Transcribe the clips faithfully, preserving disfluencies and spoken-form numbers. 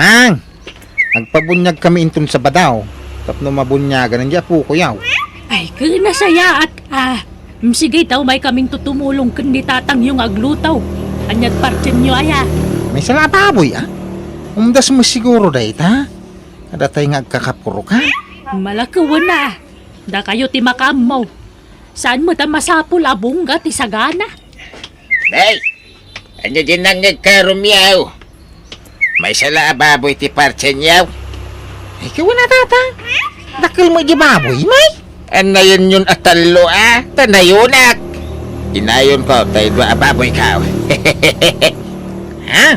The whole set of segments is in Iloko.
Tatang, agpabuniagkami inton Sabado tapno mabuniagan daydi apokoyo. Ay, ket nasayaat, ah. Mm, sige, ta umaykaminto tumulong ken ni tatangyo nga agluto. Ania't partienyo aya? Maysa la a baboy, a. Umdas met siguro dayta. Adda tay nga agkakapurokan. Malakewen a. Dakayo ti makaammo. Saan met a masapul a bungga ti sagana? Nay, ania diay nangngegka, Romeo? Maysa la a baboy ti partienyo? Ay, ket wen a, Tatang. Dakkel met diay baboy, may? Ania diay a tallo a, ta nayonak. Inayonko tay dua a baboyko. Ha?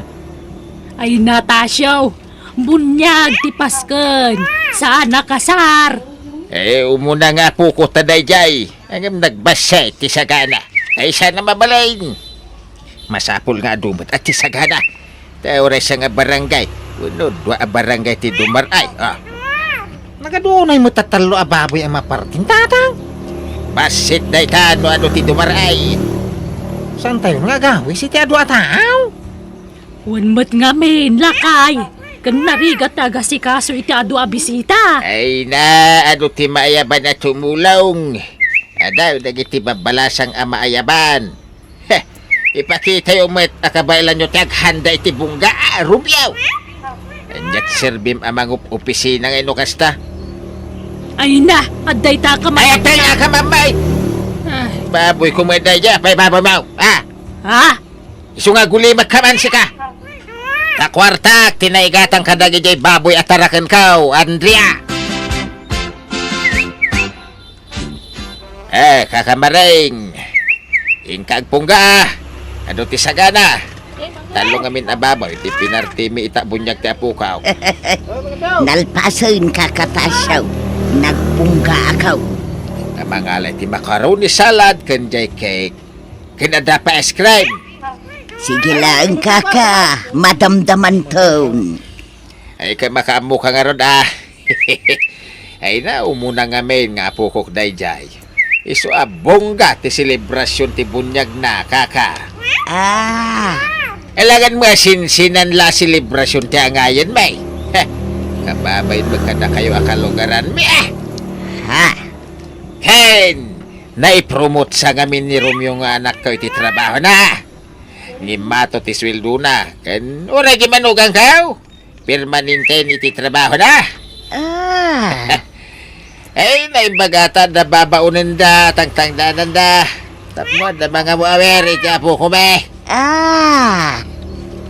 Ay, Natasio, buniag ti Pasken, saan a kasar. Eh, umuna nga apoko ta daydiay. Ngem nagbassit ti sagana. Ay, saan a mabalin. Masapul nga adu met a ti sagana. Ta uray sa nga barangay, wenno dua a barangay ti dumar-ay, a. Nagadu unay met a tallo a baboy a mapartin, Tatang. Bassit dayta no adu ti dumar-ay. Saantayon nga agawis iti adu a tao? Wen met ngamin, lakay, ken narigat ti agasikaso iti adu a bisita. Ay na, adu ti maayaban a tumulong. Adu dagiti babbalasang a maayaban. Heh, ipakitayo met a kabaelanyo ti aghanda iti bungga, a, Romeo. Ania't serbim a mangup-opisina nga inno kasta? Ay na, adda ita ka. Ay, apay nga ka, mamay? Ay. Baboyko met daydiay, apay baboymo? Ha? Ha? Isu nga agulimek ka man sika. Ta kuartak ti naigatang kadagiti baboy a tarakenko, Andrea. Eh, kaka Maring. Inka agpungga, a. Adu ti sagana. Tallo ngamin a baboy ti pinartimi ita buniag ti apoko. Nalpasen, kaka Tasio. Nagpunggaak. Ta mangala iti macaroni salad ken diay cake. Ken adda pay ice cream. Sige laeng, kaka. Madamdamanton. Ay, ket makaammoka ngarud, a. Ay na, umuna ngamin nga apokok daydiay. Isu a bungga ti selebrasion ti buniagna, kaka. A. Alangan met a sinsinan la a selebrasion ti angayen, may. Heh, kababain met kadakayo a kalugaranmi, a. Ha? Ken, naipromotsa ngamin ni Romeo nga anakko iti trabahona. Ngimmato ti sueldona, ken uray gimanuganko, permanenten iti trabahona. A. Ay, naimbaga ta adda babaonenda, tangtangdananda. Tapno adda mangaw-awer iti apokon, a. A.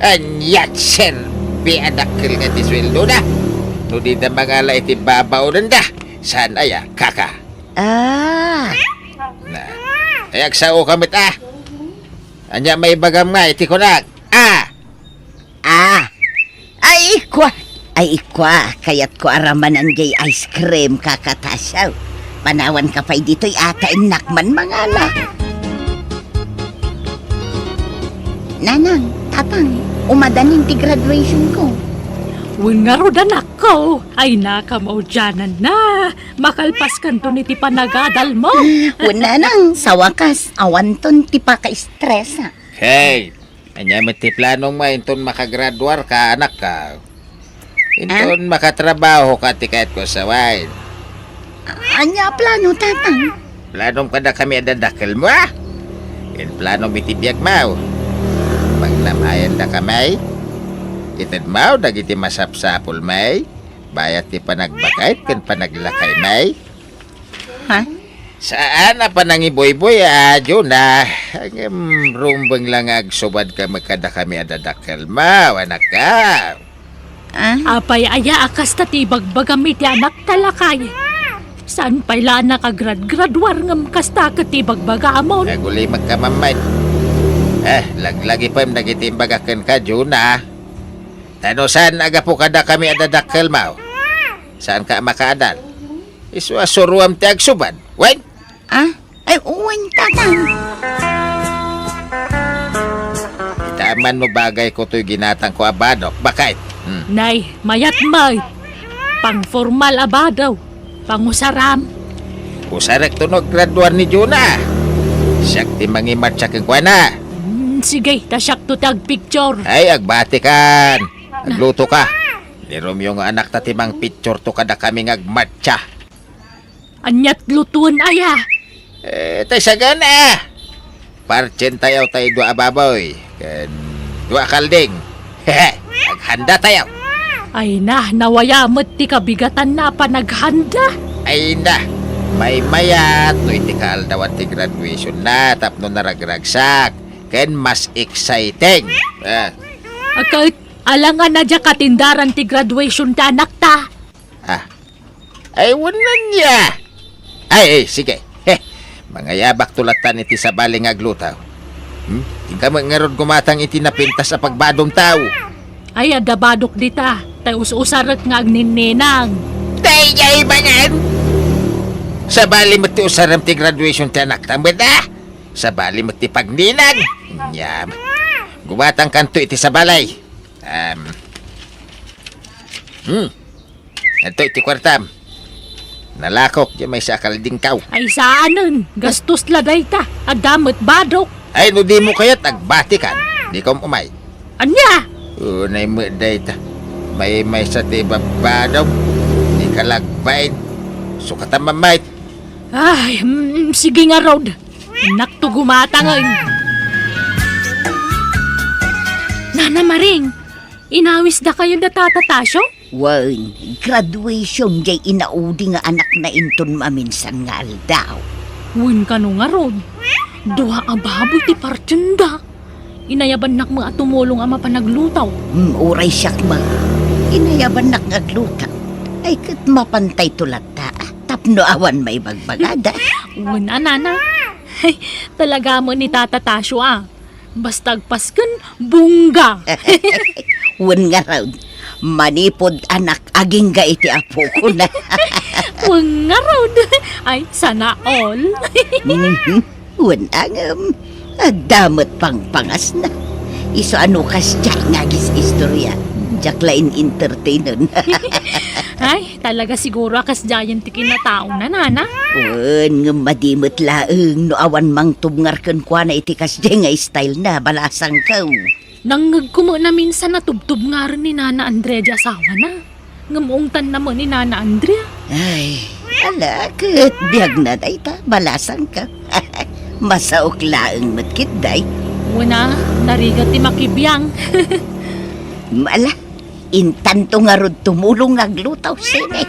Ania't serbi a dakkel nga ti sueldona no dida mangala iti babaonenda. Saan aya, kaka? A. Na. Ay, agsaoka met, a. Ania maibagam nga iti kunak? A. A. Ay, kua. Ay, kua. Kayatko a ramanan diay ice cream, kaka Tasio. Panawanka pay ditoy a ta innak man mangala. Nanang, tatang, umadanin ti graduationko. Wen ngarud, anakko. Ay, nakamaudiananna. Makalpaskanton iti panagadalmo. Wen, nanang, sa wakas, awanton ti pakaestresa. Hey, ania met ti planongmo inton makagraduarka, anakko? Inton makatrabahoka ti kayatko a sawen. Ania a plano, tatang? Planom kadakami a dadakkelmo, a? Ken planom iti biagmo. Pagnam-ayandakami. Itedmo dagiti masapsapulmi. Bayat ti panagbakayt ken panaglakaymi. Ha? Saan a panangibuybuy a, Juna. Ngem rumbeng la nga agsubadka met kadakami a dadakkelmo, anakko. A? Apay aya a kasta ti ibagbagam iti anakta, lakay? Saan pay la a nakagraduar ngem kasta ket ti ibagbagamon? Agulimekka man met. Eh, laglagipem dagiti imbagak kenka, Juna. Ta no saan a gapu kadakami a dadakkelmo, saanka a makaadal. Isu a suroam ti agsubad. Wen? A? Ay, wen, tatang. Ita man no bagayko toy ginatangko a badok. Bakit? Hmm. Nay, mayat met. Pangformal a bado. Pangusaram. Usarekto no aggraduar ni Juna. Siak ti mangimatsa kenkuana. Hmm, sige, ta siakto ti agpicture. Ay, agbatikan. Aglutoka. Ni Romeo nga anakta ti mangpicture to kadakami nga agmatsa. Aniat lutoen aya? Eh, tay sagana. Partsentayo tay dua a baboy ken dua a kalding. Aghanda tayo. Ay na, nawaya met ti kabigatanna a panaghanda. Ay na, maymayat no iti kaaldawan ti graduation na tapno naragragsak ken mas exciting. Ah. Ket alangan a diak atindaran ti graduation ti anakta. Ah. Ay, wen ania. Ay, ay, sige. Heh, mangayabakto lattan iti sabali nga aglutaw. Hmm? Inka met ngarud gumatang iti napintas a pagbadomtaw. Ay, adda badok dita. Tay us-usarek nga agninninang. Daydiay manen! Sabali met ti usarem ti graduation ti anakta met, ah? Sabali met ti pagninang. Nyam. Gumatangkanto iti sabali. Um, hmm. Adto iti kuartam. Nalakok diay maysa a kaldingkaw. Ay saanen, gastos la dayta. Adda met badok. Ay, no dimo kayat, agbatikan. Dika um-umay. Ania? Unay met dayta. Maymaysa ti ibabadom. Dika la agbain. Sukatan met. Ay, mm, sige ngarud. Nakto gumatangen. Nana Maring, inawisdakayo da Tata Tasio? Wen, graduation diay inaudi nga anakna inton maminsan nga aldaw. Wen kano ngarud, dua a baboy ti partsenda. Inayabannak met a tumulong a mapan aglutaw. Hmm, uray siak met. Inayabannak nga aglutaw. Ay, ket mapantayto latta, ah, tapno awan maibagbagada. Wen a, nana. Ay, talaga met ni Tata Tasio, ah. Basta agpasken, bongga. Wen ngarud, manipud anak agingga iti apokon. Wen ngarud. Ay, sana all. Mhm. Wen a ngem, adda met pangpangasna. Isu a no kasdiay nga agis-istoria, diak la in-entertainen. Ay, talaga siguro a kasdiayen ti kinataona, nana. Wen, ngem madi met laeng no awan mangtubngar kenkuana iti kasdiay nga style na, balasangko. Nangngegko met a minsan a tubtubngaren ni Nana Andrea ti asawana. Ngem ungtanna met ni Nana Andrea. Ay, ala, ket biagna dayta, balasangko. Masaok laeng met ketdi. Wen a, narigat ti makibiang. Ala, intanto ngarud tumulong nga aglutaw, sine.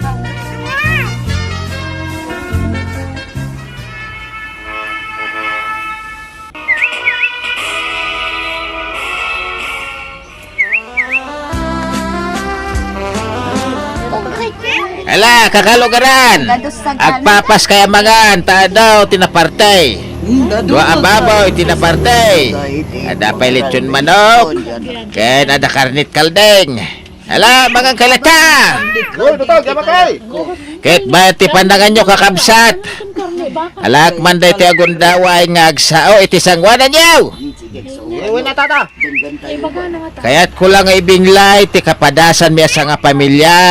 Ala, kakalugaran! Agpapas kay amangan, ta adu ti naparti. Dua a baboy ti naparti. Adda pay lechon manok. Ken adda karnit kalding. Ala, mangan kay latta! Uy, Dudong, yaman kay! Ket bayat ti pananganyo, kakabsat! Alak man daytoy a gundaway nga agsao iti sangoananyo! Uy, na, tata! Kayatko la nga ibinglay ti kapadasanmi a sangapamilia.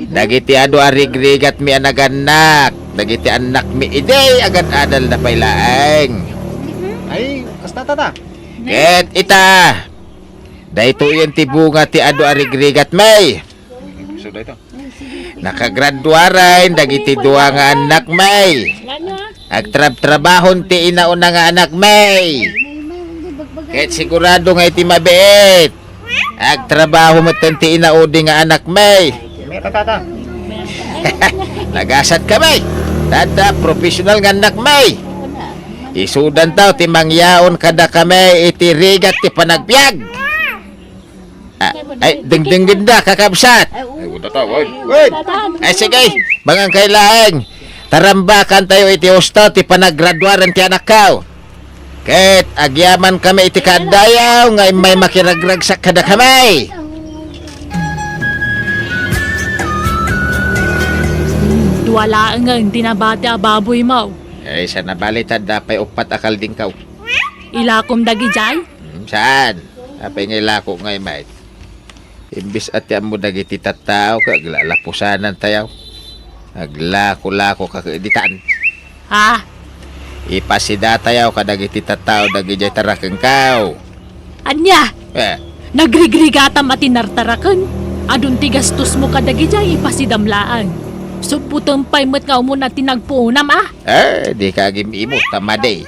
Dagiti adu a rigrigatmi a nagannak, dagiti annakmi idi agad-adalda pay laeng. Ay, kasta, tata. Ket ita, daytoyen ti bunga ti adu a rigrigatmi. Nakagraduaren dagiti dua nga annakmi. Agtrabtrabahon ti inauna nga anakmi. Ket sigurado nga iti mabiit, agtrabaho metten ti inaudi nga annakmi. Meta, tata. Nagasatkami. Tadda, professional nga annakmi. Isudantayo ti mangyaon kadakami iti rigat ti panagbiag. Ah, ay, dingdinggenda, kakabsat. Ay, unda ta, wen. Wen. Ay, sige, mangan kay laeng. Tarambakantayo iti husto ti panagraduaren ti anakko. Ket agyamankami iti kaaddayo nga immay makiragragsak kadakami. Dua laengen ti nabati a baboymo. Ay, sa nabali ta adda pay uppat a kaldingko. Ilakom dagidiay? Hmm, saan? Apay nga ilako ngay met? Imbes a ti ammo dagiti tattao ket aglalapusanantayo. Aglako-lako ka ket ditan. Ha? Ipasidatayo kadagiti tattao dagidiay tarakengko. Ania? Eh. Nagrigrigatam a tinartaraken? Adun ti gastos mo kadagidiay ipasidam laeng. Subbutem pay met nga umuna ti nagpuonam, a? Eh, dika agim-imot, ta madi.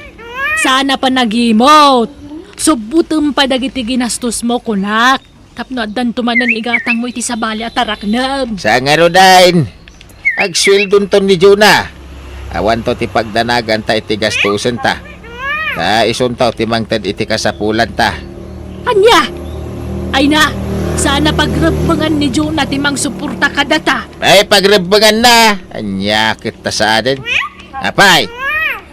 Saan a panagimot. Subbutem pay dagiti ginastos mo, kunak. Tapno addanto manen igatang mo iti sabali a taraknem. Sa ngaruden, agsueldonton ni Jonah. Awanto ti pagdanaganta iti gastosenta. Ta isunto ti mangted iti kasapulanta. Ania? Ay na, saan a pagrebbengan ni Jonah ti mangsuporta kadata. Ay, pagrebbenganna. Ania ket ta saanen? Apay,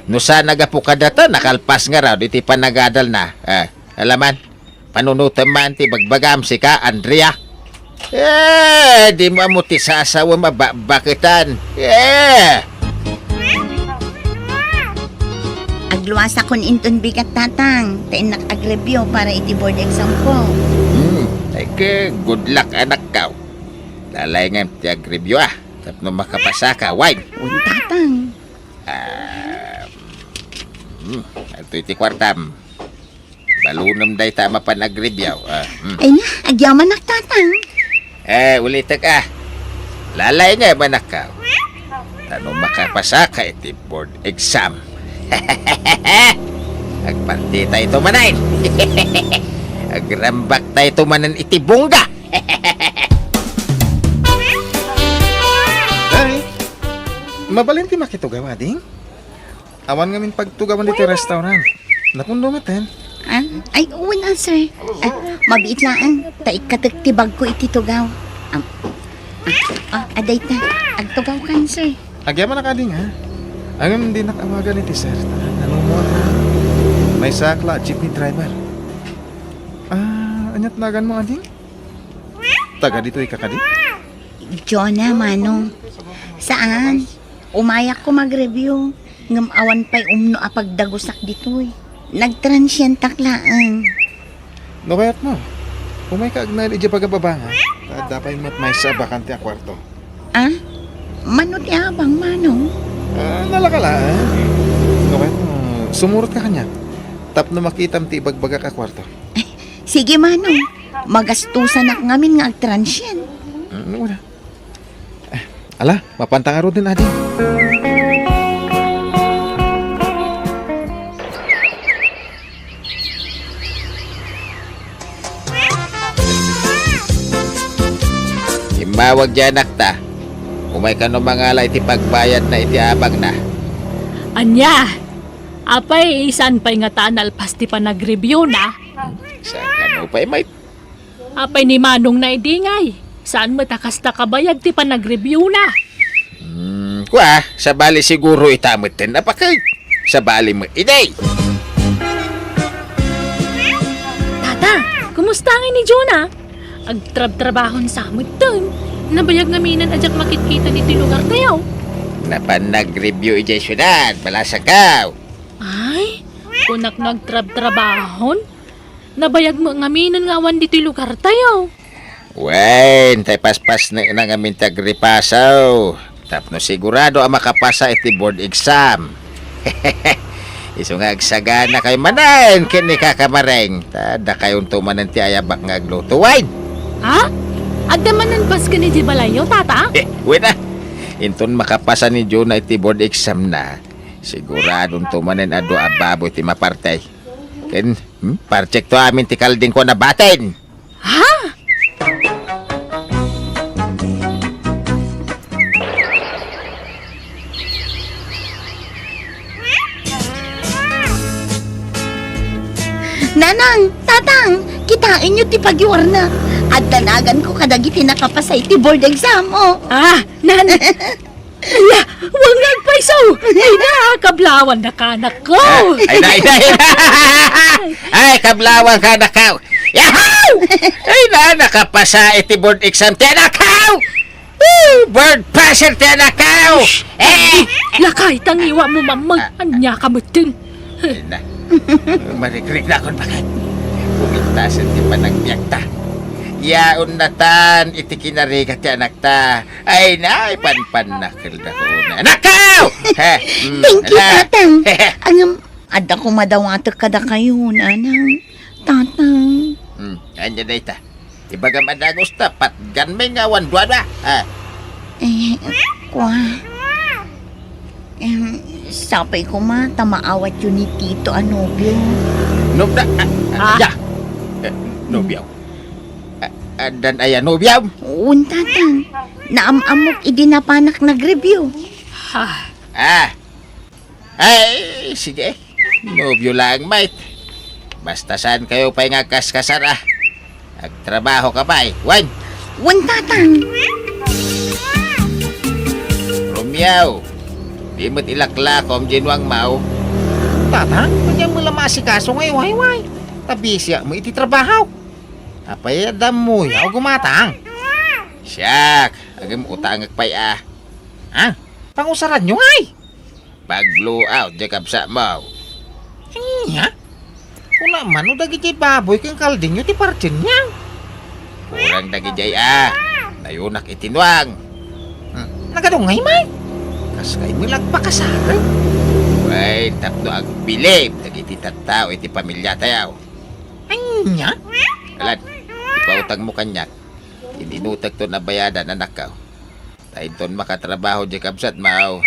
no saan a gapu kadata, nakalpas ngarud iti panagadalna. Ah, alaman, panunotem man ti bagbagam, sika, Andrea. Eh, dimo ammo ti sasawem a bakbaketan. Eh! Agluasakon inton bigat, Tatang, ta innak agreview para iti board exam ko. Hmm, ay ke, good luck, anakko. Lalaingem ti agreview, a. Tapno makapasaka, wen. Wen, Tatang. Ah, hmm, adtoy ti kuartam. Balunem dayta a mapan agreview, a. Hmm. Ay na, agyamanak, Tatang. Eh, ulitek, a. Lalaingem, anakko. Ta no makapasaka iti board exam, agpartitayto manen. Agrambakta ito manen iti bongga. Ay, mabalin ti makitugaw, ading? Awan ngamin pagtugawan ditoy restaurant. Napundo metten. Ah, ay, wen a, sir. Ah, mabiit laeng, ta ikkatek ti bagko iti tugaw. Am, ah, ah, adayta, agtugawkan, sir. Agyamanak, ading, ha? Ngem dinak awagan iti sir, ta nanumuak. Maysaak la a jeepney driver. Ah, aniat naganmo, ading? Taga ditoy ka kadi? Jonah, Manong. Saan? Umayakko magreview, ngem awan pay umno a pagdagusak ditoy. Nagtransyentak laeng. No kayatmo, umayka agnaed idiay bagababanga, ta adda pay met maysa a bakante a kuarto. Ah? Mano ti abang, Manong? Ah, nalaka laeng. No kayatmo, sumurotka kaniak tapno makitam ti ibagbagak a kuarto. Sige, Manong. Magastosanak ngamin nga agtransient. Mm, wala. Eh, ala, mapanta ngaruden, adi. Immawag diay anakta. Umayka no mangala iti pagbayadna iti abangna. Ania? Apay, saan pay ngata a nalpas ti panagreviewna? Saan kano pay may Apay ni Manongna idi ngay? Saan met a kasta kabayag ti panagreviewna? Hmm, kua, sabali siguro ita metten a paket. Sabali met idi. Tata, kumusta ngay ni Jonah? Agtrabtrabahon sa metten. Nabayag ngamin a diak makitkita iti lugartayo. Napan nagreview idiay siudad, balasangkaw. Ay, kunak nagtrabtrabahon? Nabayag met ngamin nga awan ditoy lugartayo. Wen, tay paspasnekna ngamin ti agripasaw. Tapno sigurado a makapasa iti board exam. Isu nga agsaganakayo manen ken ni Kaka Mareng. Ta dakayonto manen ti ayabak nga agluto, wen. Ha? Adda manen basken idiay balayyo, Tata? Eh, wen a. Inton makapasa ni Jonah iti board exam na, siguradonto manen a dua a baboy ti mapartay. Ken, hmm, parchekto amin ti kaldingko a nabatin. Ha? Nanang, Tatang, kitaenyo ti pagiwarna. Adda naganko kadagiti nakapasa iti board exam, oh. Ah, Nan, Ala, wen nga agpayso! Ay na, kablawan na kanak ko! Ay na, ay na, ay na! Ay, kablawan kanak ko! Yahoo! Ay na, nakapasa iti board exam ti anak ko! Woo! Board passer ti anak ko! Eh! Lakay, tangiwa mo, mamag. Anya ka mutin. Ay na. Marikrik na akon bakit. Pumintasen ti panagbiagta. Yaon natan iti kinarigat ti anakta. Ay, nay, panpannakel da ko una. Anak ko! He, mm, Thank you, ala. Tatang. Ngem, adda ko madawatek kadakayo, Nanang. Tatang. Hmm, anya dayta? Ibagam a dagus ta, patganmi nga awan duadua. Ah. Eh, kua. Em, sapay koma ta maawatyo ni Tito a nobio. No, da, ah, ah, Ah? Ya. Eh, nobio. Ah, ah, dan aya nobio? Wen, Tatang. Naam-ammok idi napanak nagrebyo. Ah. Ah. Ay, sige. Nobio lang, mate. Basta saan kayo pay nga agkaskasar, ah. Agtrabaho ka pay, wen? Wen, Tatang. Romeo, di met ilaklakom diay nuangmo. Tatang, ania met la maasikaso nga iwayway? Ta bisiak met iti trabaho. Apay, adda ammoyo, gumatang? Siak, agim-utangek pay, ah. Ha? Pangusaranyo, ay? Pag-blow out, diay kabsatmo. Ania? Kuna man no dagiti baboy ken kaldingyo ti partienyo. Kurang dagidiay, ah. Nayunak iti nuang. Hmm. Nagadungay man. Kas kay met la agpakasaren. Wen, tapno agbilib dagiti tattao iti pamilia tayo. Ania? Alan, ipautangmo kaniak. Iti inutekton a bayadan, anakko. Ta inton makatrabaho diay kabsatmo,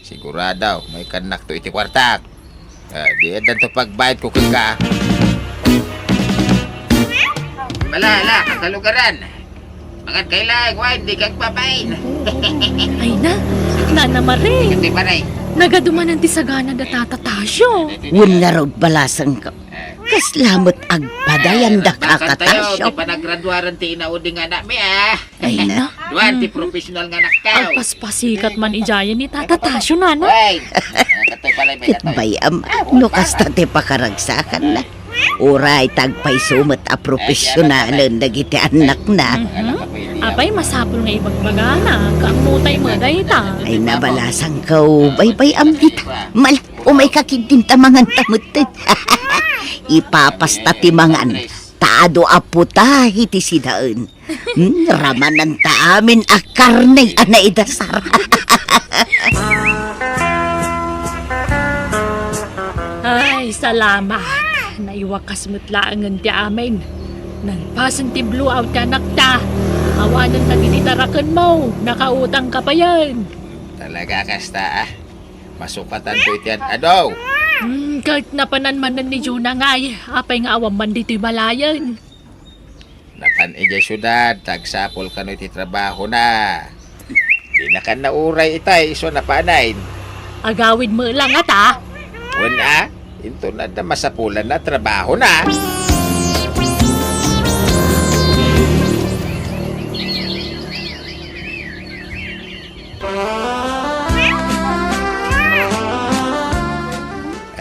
sigurado, maikannakto iti kuartak. Ah, di addanto pagbayadko kenka. Ala, ala, kakalugaran. Mangan kay laeng, wen, di ka agpapain. Ay na, Nana Mare. Iti pare. Nagadu manen ti sagana da Tata Tasio. Wen ngarud, balasangko. Kasla met agpadayan da, Kaka Tasio. Ti panagraduaran ti inaudi nga anakmi, ah. Ay na. Duan ti professional nga anaktayo. Agpaspasikat man idiayen ni Tata Tasio, Nana. Ay, katoy pala, may Ket katoy. Bay-am, no kasta ti pakaragsakanna. Uray ta agpayso met a professionalen dagiti annakna. Mhm. Apay, masapul nga ibagbagana, kaammo tay met dayta. Ay, nabalasangko, baybay-am dita. Mal-, umayka ketdin ta manganta metten. Ipapasta ti mangan, ta adu a puta iti sidaen. Hmm, ramananta amin a karne a naidasar. Ay, salamat. Naiwakas met laengen ti amin. Nalpasen ti blowout ti anakta. Awanen dagiti tarakenmo. Nakautangka payen. Talaga kasta, ah. Masukatanto iti ad-adaw. Hmm, ket napanan manen ni Jonah ngay, apay nga awan man ditoy balayen? Napan idiay siudad, ta agsapul kano iti trabahona. Dinakan nauray itay isu a napanen. Agawid met la ngata? Wen a, inton adda masapulanna a trabahona.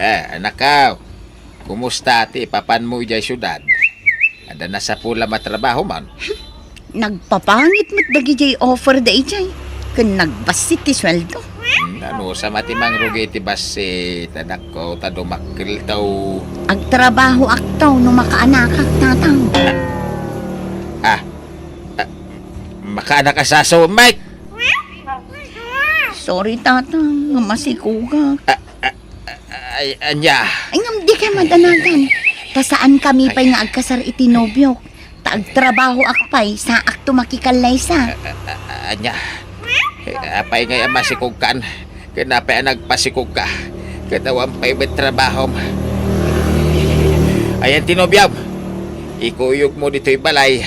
Eh, anakko, kumusta ti ipapanmo idiay siudad? Adda nasapulam a trabaho man? Nagpapangit met dagidiay offer daydiay, ken nagbassit ti sueldo. Hmm, anusam a ti mangrugi iti bassit, anakko, ta dumakkelto. Agtrabahoakto no makaanakak, Tatang. Ah, ah, makaanakak sa, Mike? Sorry, Tatang, nga masikugak. Ah, ah, Ay, ania? Ay, ngem dika madanagan. Ta saankami pay nga agkasar iti nobiok. Ta agtrabahoak pay, saakto makikallaysa. A-, a-, a-, ania? Eh, apay ngay a masikugkan? Ken apay a nagpasikugka? Ket awan pay met trabahom. Ayan ti nobiom. Ikuyogmo ditoy balay.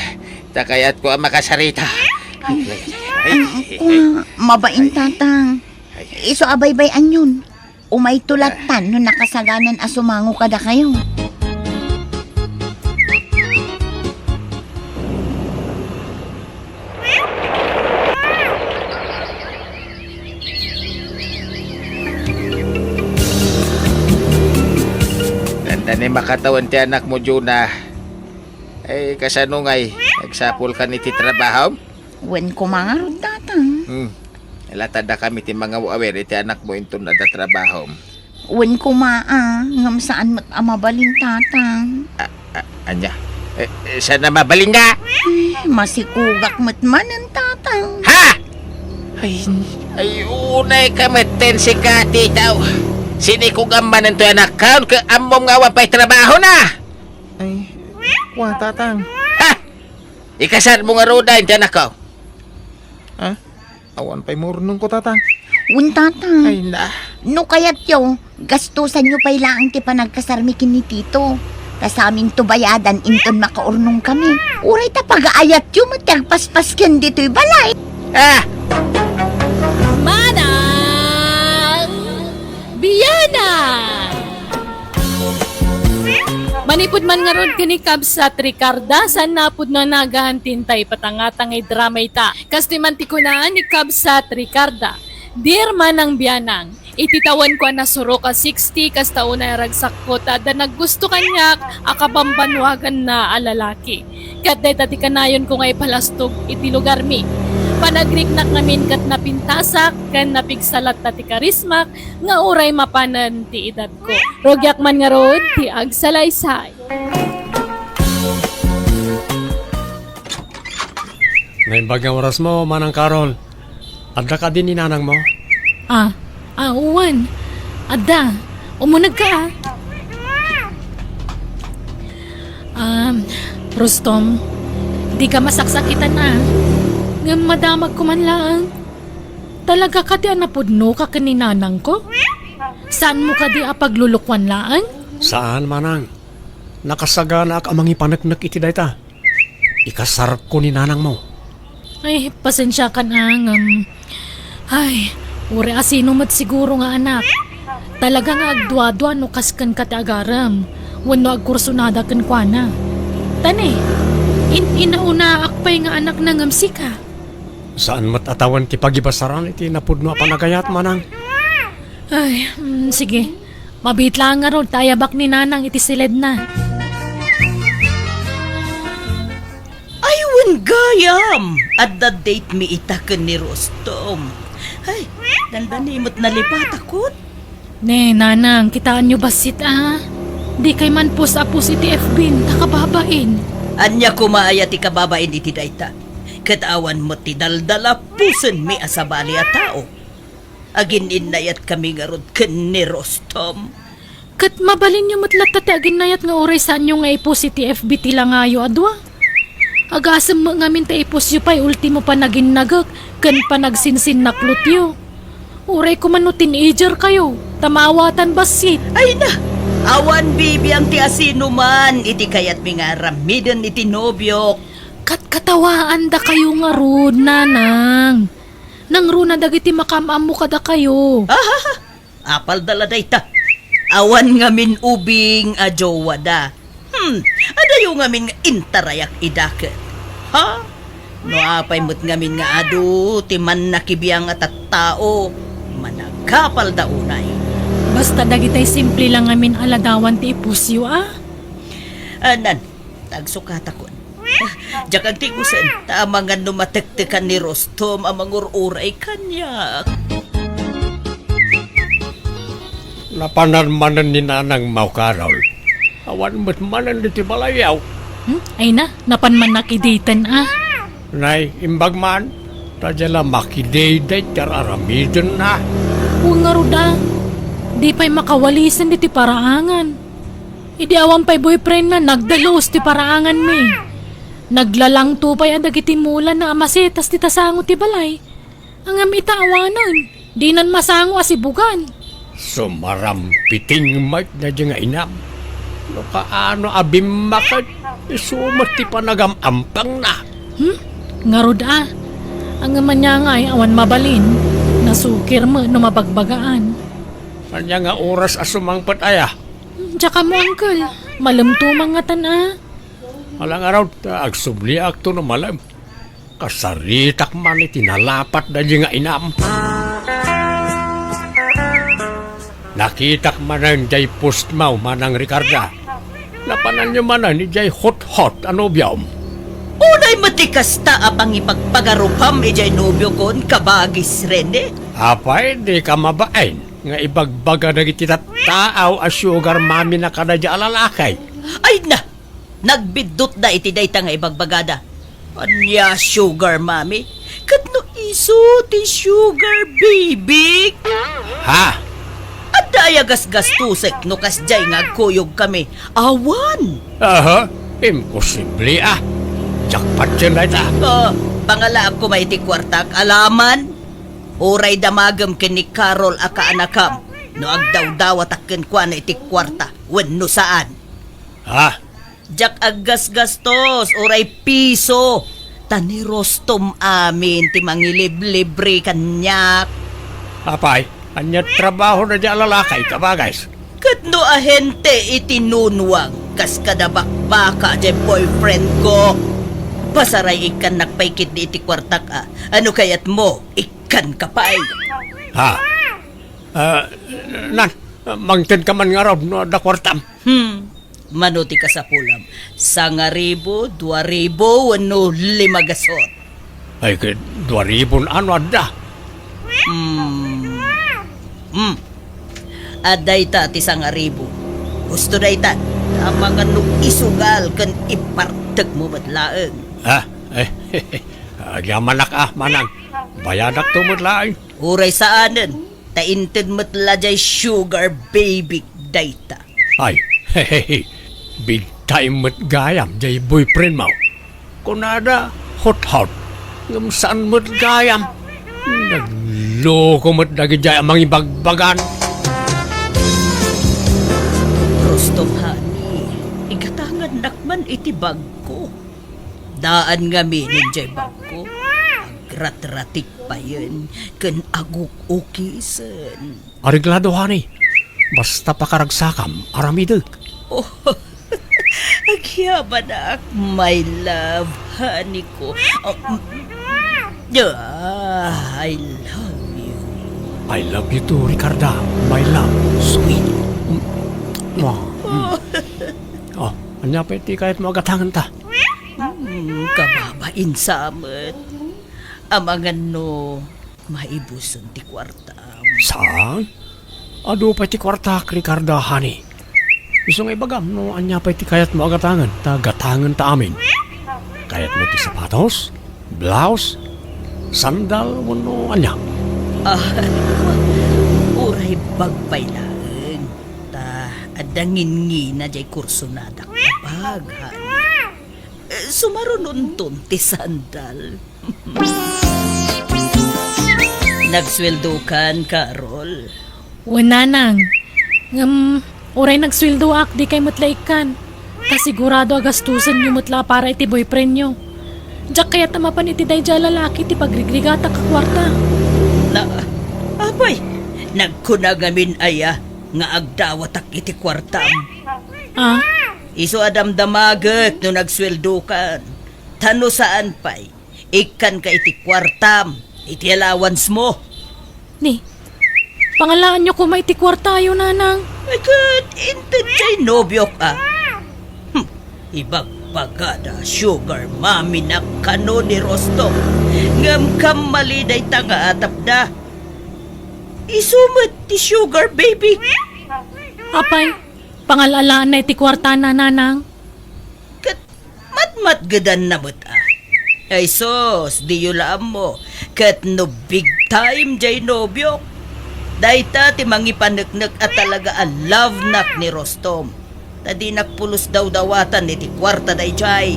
Ta kayatko a makasarita. Ay, ay, ay, ay, ay, ay. Kua, mabain, Tatang. Isu a baybay-anyon. Umayto lattan no nakasaganan a sumango kadakayo. Dandanin makatawen ti anakmo, Jonah. Ay, kasano ngay? Agsapulkan iti trabahom? Wen koma ngarud, Tatang. Hmm. Ilataddakami ti mangaw-awir iti anakmo inton adda trabahom. Wen koma, a, ngem saan met a mabalin, Tatang. A, a, ania? Eh, eh, saan a mabalin nga? Ay, masikugak met manen, Tatang. Ha? Ay, ay, unay ka metten sika, titaw. Sinikugam manen toy anakkaon, ket ammom nga awan pay trabahona. Ay, kua, Tatang. Ha? Ikasarmo ngarud dayn ti anakko. Ha? Awan pay maurnongko, Tatang. Wen, Tatang. Ay, na. No kayatyo, gastusanyo pay laeng ti panagkasarmi ken ni Tito. Ta saminto bayadan inton makaurnongkami. Uray ta pagaayatyo met ti agpaspas ken ditoy balay. Ah! Manang Bianang! Manipud man ngarud ken ni Kabsat Ricarda, saan na pudno a nagaantin ta ipatangtang nga drama ita. Kas ti man ti kuna ni Kabsat Ricarda, Dear Manang Bianang, iti tawenko a nasurok a sixty, kasta unay a ragsakko ta adda naggusto kaniak a kabambanwaganna a lalaki. Ket dayta ti kanayonko nga ipalastog iti lugarmi. Panagriknak ngamin ket napintasak ken napigsa latta ti karismak nga uray mapanen ti edadko. Rugiak man ngarud ti agsalaysay. Naimbag nga orasmo, Manang Carol. Adda kadi ni nanangmo? Ah, ah, wen. Adda. Umunegka, ah. Um, Rustom, dika masaksakitan, ah. Ngem madamagko man laeng. Talaga kadi a napudnoka ken ni nanangko? Saanmo kadi a paglulukuan laeng? Saan, Manang. Nakasaganaak a mangipaneknek iti dayta. Ikasarko ni nanangmo. Ay, pasensiakan, ah, ngem, ay, uray asino met siguro nga anak. Talaga nga agduadua no kas kenka ti agarem, wenno agkursunada kenkuana. Ta ne, in-, inaunaak pay nga anakna ngem sika. Saan met a tawen ti pagibasaran iti napudno a panagayat, Manang. Ay, mm, sige. Mabiit laeng ngarud ta ayabak ni Nanang iti siledna. Ay, wen gayam! Adda date mi ita ken ni Rustom. Ay, dandani met nalipatakon. Ne, Nanang, kitaenyo bassit, a. Dikay man post a post iti F B ta kababain. Ania koma aya ti kababain iti dayta? Ket awan met ti daldala postenmi a sabali a tao. Agin-innayatkami ngarud ken ni Rustom. Ket mabalinyo met latta ti aginnayat nga uray saanyo nga i-post iti F B ti langayo a dua. Agasem met ngamin ta i-postyo pay ultimo panaginnagek ken panagsinsinnaklotyo. Uray koma no teenager kayo, ta maawatan bassit. Ay na! Awan bibiang ti asinoman iti kayatmi nga aramiden iti nobiok. Katkatawaandakayo ngarud, Nanang. Nangruna dagiti makaam-ammo kadakayo. Ahaha! Apalda la dayta. Awan ngamin ubing a jowada. Hmm, adayo ngamin nga intarayak ida ket. Ha? No apay met ngamin nga adu ti mannakibiang a tattao, managapalda unay. Basta dagitay simple lang ngamin a ladawan ti i-postyo, a? Anan, tagsukatakon. Diak agtigusen, ta amangan no matektekan ni Rustom a mangur-uray kaniak. Napanan manen ni Nanang Mau Carol. Awan met manen ditoy balayyo. Hmm? Ay na, napan man nakidaytan, a. Nay, imbag man, ta dia la makidayday ti ar-aramidenna. Wen ngarud, a. Di pay makawalisen ditoy paraangan. Idi awan pay boyfriendna, nagdalus ti paraanganmi. Naglalangto pay a dagiti mulana a masetas ti tasango ti balay. Ngem ita awanen, dinan masango a sibugan. Sumarampiting met daydi nga inam. No kaano a bimmaket, isu met ti panagam-ampangna. Hmm? Ngarud a. Ngem ania ngay awan mabalin, nasukir met no mabagbagaan. Ania nga oras a sumangpet aya? Diak ammo, uncle. Malemto man ngatan a. Ala ngarud, ta agsubliakto no malem. Kasaritak man iti nalapat daydi nga inam. Nakitak manen jay postmo, Manang Ricarda. Napananyo manen idiay hot-hot a nobiom. Unay met ti kasta a pangipagpagarupam idiay nobiokon, kabagis Rene? Apay, dika mabain nga ibagbaga dagiti tattao a sugar mommy na kadaydi a lalaki? Ay na! Nagbiddutda iti dayta nga ibagbagada. Ania, sugar mommy? Ket no isu ti sugar baby? Ha? Adda aya gasgastusek no kasdiay nga agkuyogkami? Awan. Aha, imposible a. Patien dayta. Oh, pangalaak koma iti kuartak, alaman. Uray damagem ken ni Carol a kaanakam no agdawdawatak kenkuana iti kuarta wenno saan. Ha? Diak aggasgastos uray piso. Ta ni Rostom amin ti mangiliblibre kaniak. Apay, ania trabahona diay a lalaki, kabagas? Ket no ahente iti nunwang, kas kada bakbaka diay boyfriend ko. Pasaray, ikkannak pay ketdi iti kuartak a. Ano kayatmo? Ikkanka pay. Ha? Ah, nan, mangtedka man ngarud no adda kuartam. Hmm. Mano ti kasapulam? Sangaribu, duaribu, wenno lima gasot? Ay, ket duaribun ano adda? Hmm. Hmm. Adda ita ti sangaribu. Husto dayta. Amangan no isugal ken ipartekmo met laeng. Ah, eh, agyamanak a, manang. Bayadakto met laeng. Uray saanen, ta inted met la diay sugar baby dayta. Ay, big time met gayam diay boyfriend mo. Kunada, hot-hot. Ngem saan met gayam. Nagloko met dagidiay a mangibagbagan. Rostom, honey, igatangannak man iti bagko. Daan ngamin diay bagko. Agratratik payen ken aguk-ukisen. Areglado, honey. Basta pakaragsakam, aramidek. Oh, agyamanak, my love, honey ko. Oh, mm, ah, I love you. I love you too, Ricarda. My love, sweet. Mm, mwah, mm. Oh, ania pay ti kayatmo a gatangenta? Hmm, kababain sa met. Amangan no maibusen ti kuartam. Saan? Adu pay ti kuartak, Ricarda, honey. Isu nga ibagam no ania pay ti kayatmo a gatangen, ta gatangenta amin. Kayatmo ti sapatos, blouse, sandal, wenno ania? Ah, uray bag pay laeng. Ta adda ngingina diay kursonadak a bag, honey. Eh, sumarunonton ti sandal. Nagsueldokan, Carol? Wen, nanang. Ngem, uray nagsueldoak, dikay met la ikkan. Ta sigurado a gastusenyo met la para iti boyfriendyo. Diak kayat a mapan iti daydiay a lalaki ti pagrigrigatak a kuarta. Na, apay, nagkuna ngamin aya nga agdawatak iti kuartam? Ah? Isu a damdamagek no nagsueldokan. Ta no saan pay, ikkanka iti kuartam, iti allowance mo. Ni, pangalaanyo koma iti kuartayo, nanang. Ay, ket inted diay nobiok, a. Hmm, ibagbagada, sugar mommy na kano ni Rostom. Ngem kammali dayta nga atapda. Isu met ti sugar baby. Apay, pangalaanna iti kuartana, nanang. Ket matmatgedanna met, a. Ay sus, diyo la ammo. Ket no big time diay nobiok, dayta ti mangipaneknek a talaga a love nak ni Rostom. Ta dinak pulos dawdawatan iti kuarta daydiay.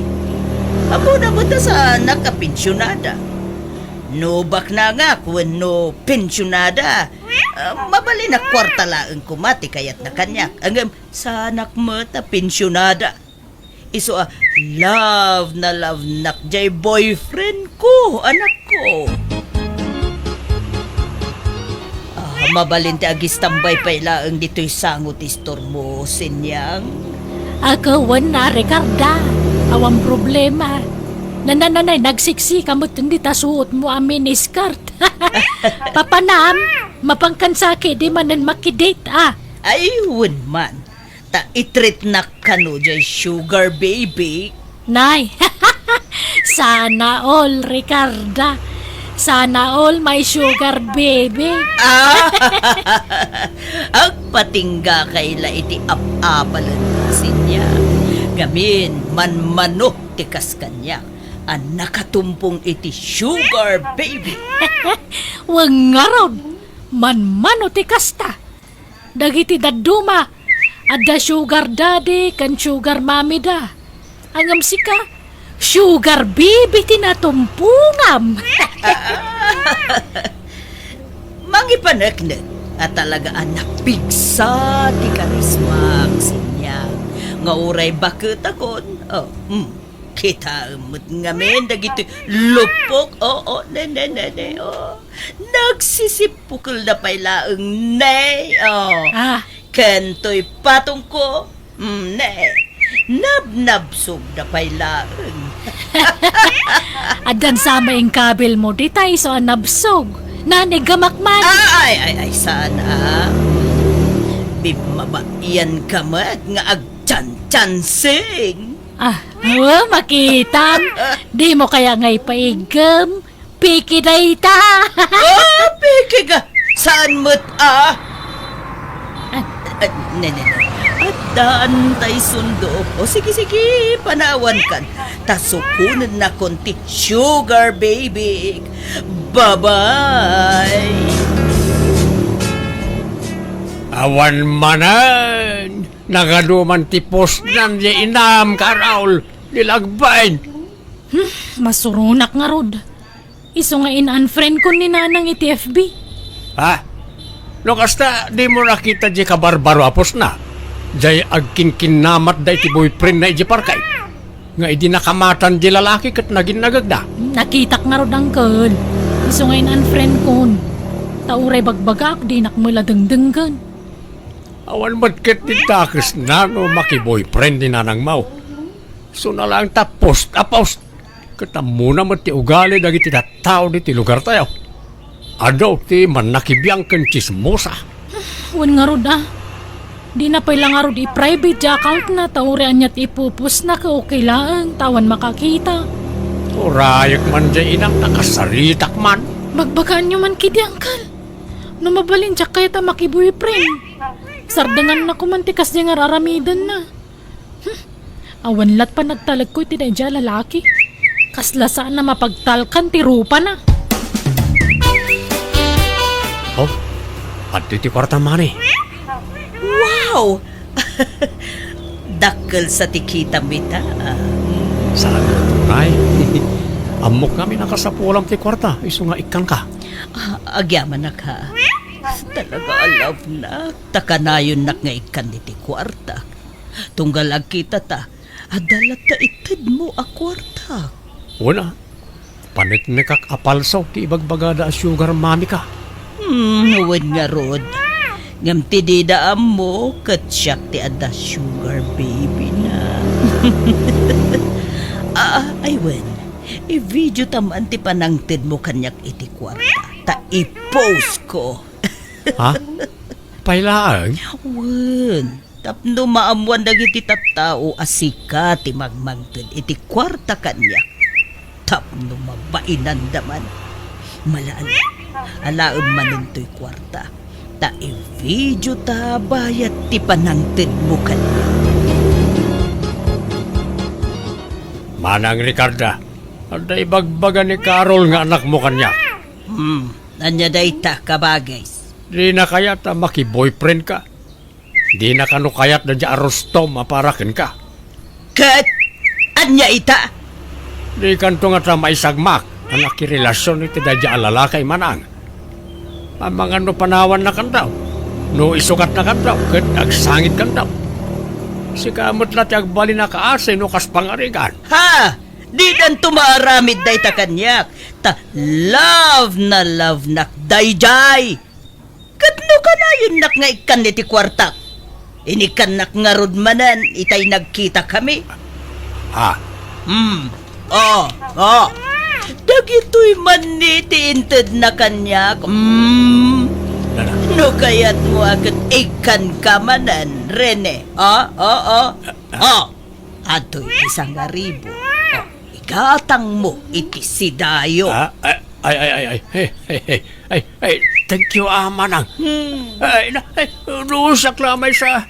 Ammona met a saanak a pensionada. No baknangak wenno pensionada, ah, mabalin a kuarta laeng koma ti kayatna kaniak. Ngem saanak met a pensionada. Isu a love na love nak diay boyfriend ko, anakko. Ah, mabalin ti agistambay pay laeng ditoy sango ti store mo, Sinyang. Ako, wen a, Ricarda. Awan problema. Nanananay, nagsiksika met dita suotmo a miniskirt. Papanam, mapankan sa ketdi manen makidate, a. Ay, wen man. Ta itreatnak kano diay sugar baby. Nay, sana all, Ricarda. Sana all my sugar baby. Ah! Agpatingga kay la iti ap-apalen, Sinyang. Gamin, manmano ti kas kaniak a nakatumpong iti sugar baby. Wen ngarud, manmano ti kasta. Dagiti dadduma, adda sugar daddy ken sugar mommy da. Ngem sika, Sugar baby ti natumpongam. Mangipaneknek a talaga a napigsa ti karismak, Sinyang, nga uray baketakon. Oh, mm. Kitaem met ngamin dagiti lupok. Oo, ne, ne, ne, ne, oh. Nagsisippukelda pay laeng, ne, oh. Ah. Ken toy patongko, mm, ne. Nabnabsogda pay laeng. Addan sa maingkabilmo, dita isu a nabsog. Nanigamak man. Ay, ay, ay, saan, ah? Bibmabaian ka met nga agtsansing. Ah, oh, makitam. Dimo kaya nga ipaiggem? Piki dayta. Oh, piki ka. Saan met, ah? Ah. Ah, ne, ne, ne. Addaan tay sundo. O, sige, sige, panawankan. Ta sukonennakon ti sugar baby. Bye-bye. Awan manen. Nagaduman ti postnan ya inam, Carol. Di lagbain. Hmm, masuronak ngarud. Isu nga in-unfriendkon ni Nanang iti F B. Ha? No kasta, dimo nakita di kabarbaro a postna? Jay agkinkinnamatda iti boyfriendna iti parkay. Nga idi nakamatan di lalaki ket naginnagagda. Nakitak ngarud, uncle. Isu nga in-unfriendkon. Ta uray bagbagaak, dinak met la dengdenggen. Awan met ket ti dakesna no makiboyfriend ni Nanang Mau. Suna laeng ta post a post. Ket ammona met ti ugali dagiti tattao diti lugartayo. Adu ti mannakibiang ken tsismosa. Wen ngarud, a. Dina pay la ngarud i-private ti accountna ta uray ania ti ipupostna ket okay laeng ta awan makakita. Urayek man jay inam ta kasaritak man. Bagbagaanyo man kidi, uncle. No mabalin, diak kayat a makiboyfriend. Sardenganna koman ti kasdi nga ar-aramidenna. Hmm. Awan lat panagtalekko iti daydiay a lalaki. Kasla saan a mapagtalkan ti rupana. Oh, adtoy ti kuarta, mani. Wow! Dakkel sa ti kitam ita, ah. Saan nga tunay? Ammok ngamin a kasapulam ti kuarta, isu nga ikkanka. Ah, agyamanak, ha. Talaga a love na. Ta kanayonnak nga ikkan iti kuarta. Tunggal agkita ta, adda latta itedmo a kuarta. Wen a, paneknekak a palso ti ibagbagada a sugar mommy ka. Hmm, wen ngarud. Ngem ti dida ammo, ket siak ti adda sugar baby na. Ah, ay wen, i-video ta man ti panangtedmo kaniak iti kuarta, ta i-post ko. Ha? Pay laeng? Wen, tapno maammuan dagiti tattao a sika ti mangmangted iti kuarta kaniak. Tapno mabainanda man. Malaan, alaem manen toy kuarta. Ta i-video ta bayat ti panangtedmo kaniak. Manang Ricarda, adda ibagbaga ni Carol nga anakmo kaniak. Hmm, ania dayta, kabagis? Dina kayat a makiboyfriend ka? Dina kano kayat daydiay a rustom a para kenka? Ket ania ita? Dikanto ngata maisagmak a nakirelasion iti daydiay a lalaki, manang. Amangan no panawanna kantaw, no isugatna kantaw, ket agsangit kantaw. Sika met la ti agbalin a kaasi no kas pangarigan. Ha! Didanto maaramid dayta kaniak, ta love na love nak daydiay. Ket no kanayonnak nga ikkan iti kuartak, inikkannak ngarud manen itay nagkitakami. Ha? Hmm. Oh, oh. Dagitoy man ni ti intedna kaniak. Hmm. Nana. No kayatmo a ket ikkanka manen, Rene. Oh, oh, oh. Oh. Adtoy ti sangaribu. Oh, igatangmo iti sidayo. Ah, ay, ay, ay, ay, ay. Hey, hey, hey. Ay, ay, thank you, ah, manang. Hmm. Ay, na, ay, no siak la maysa,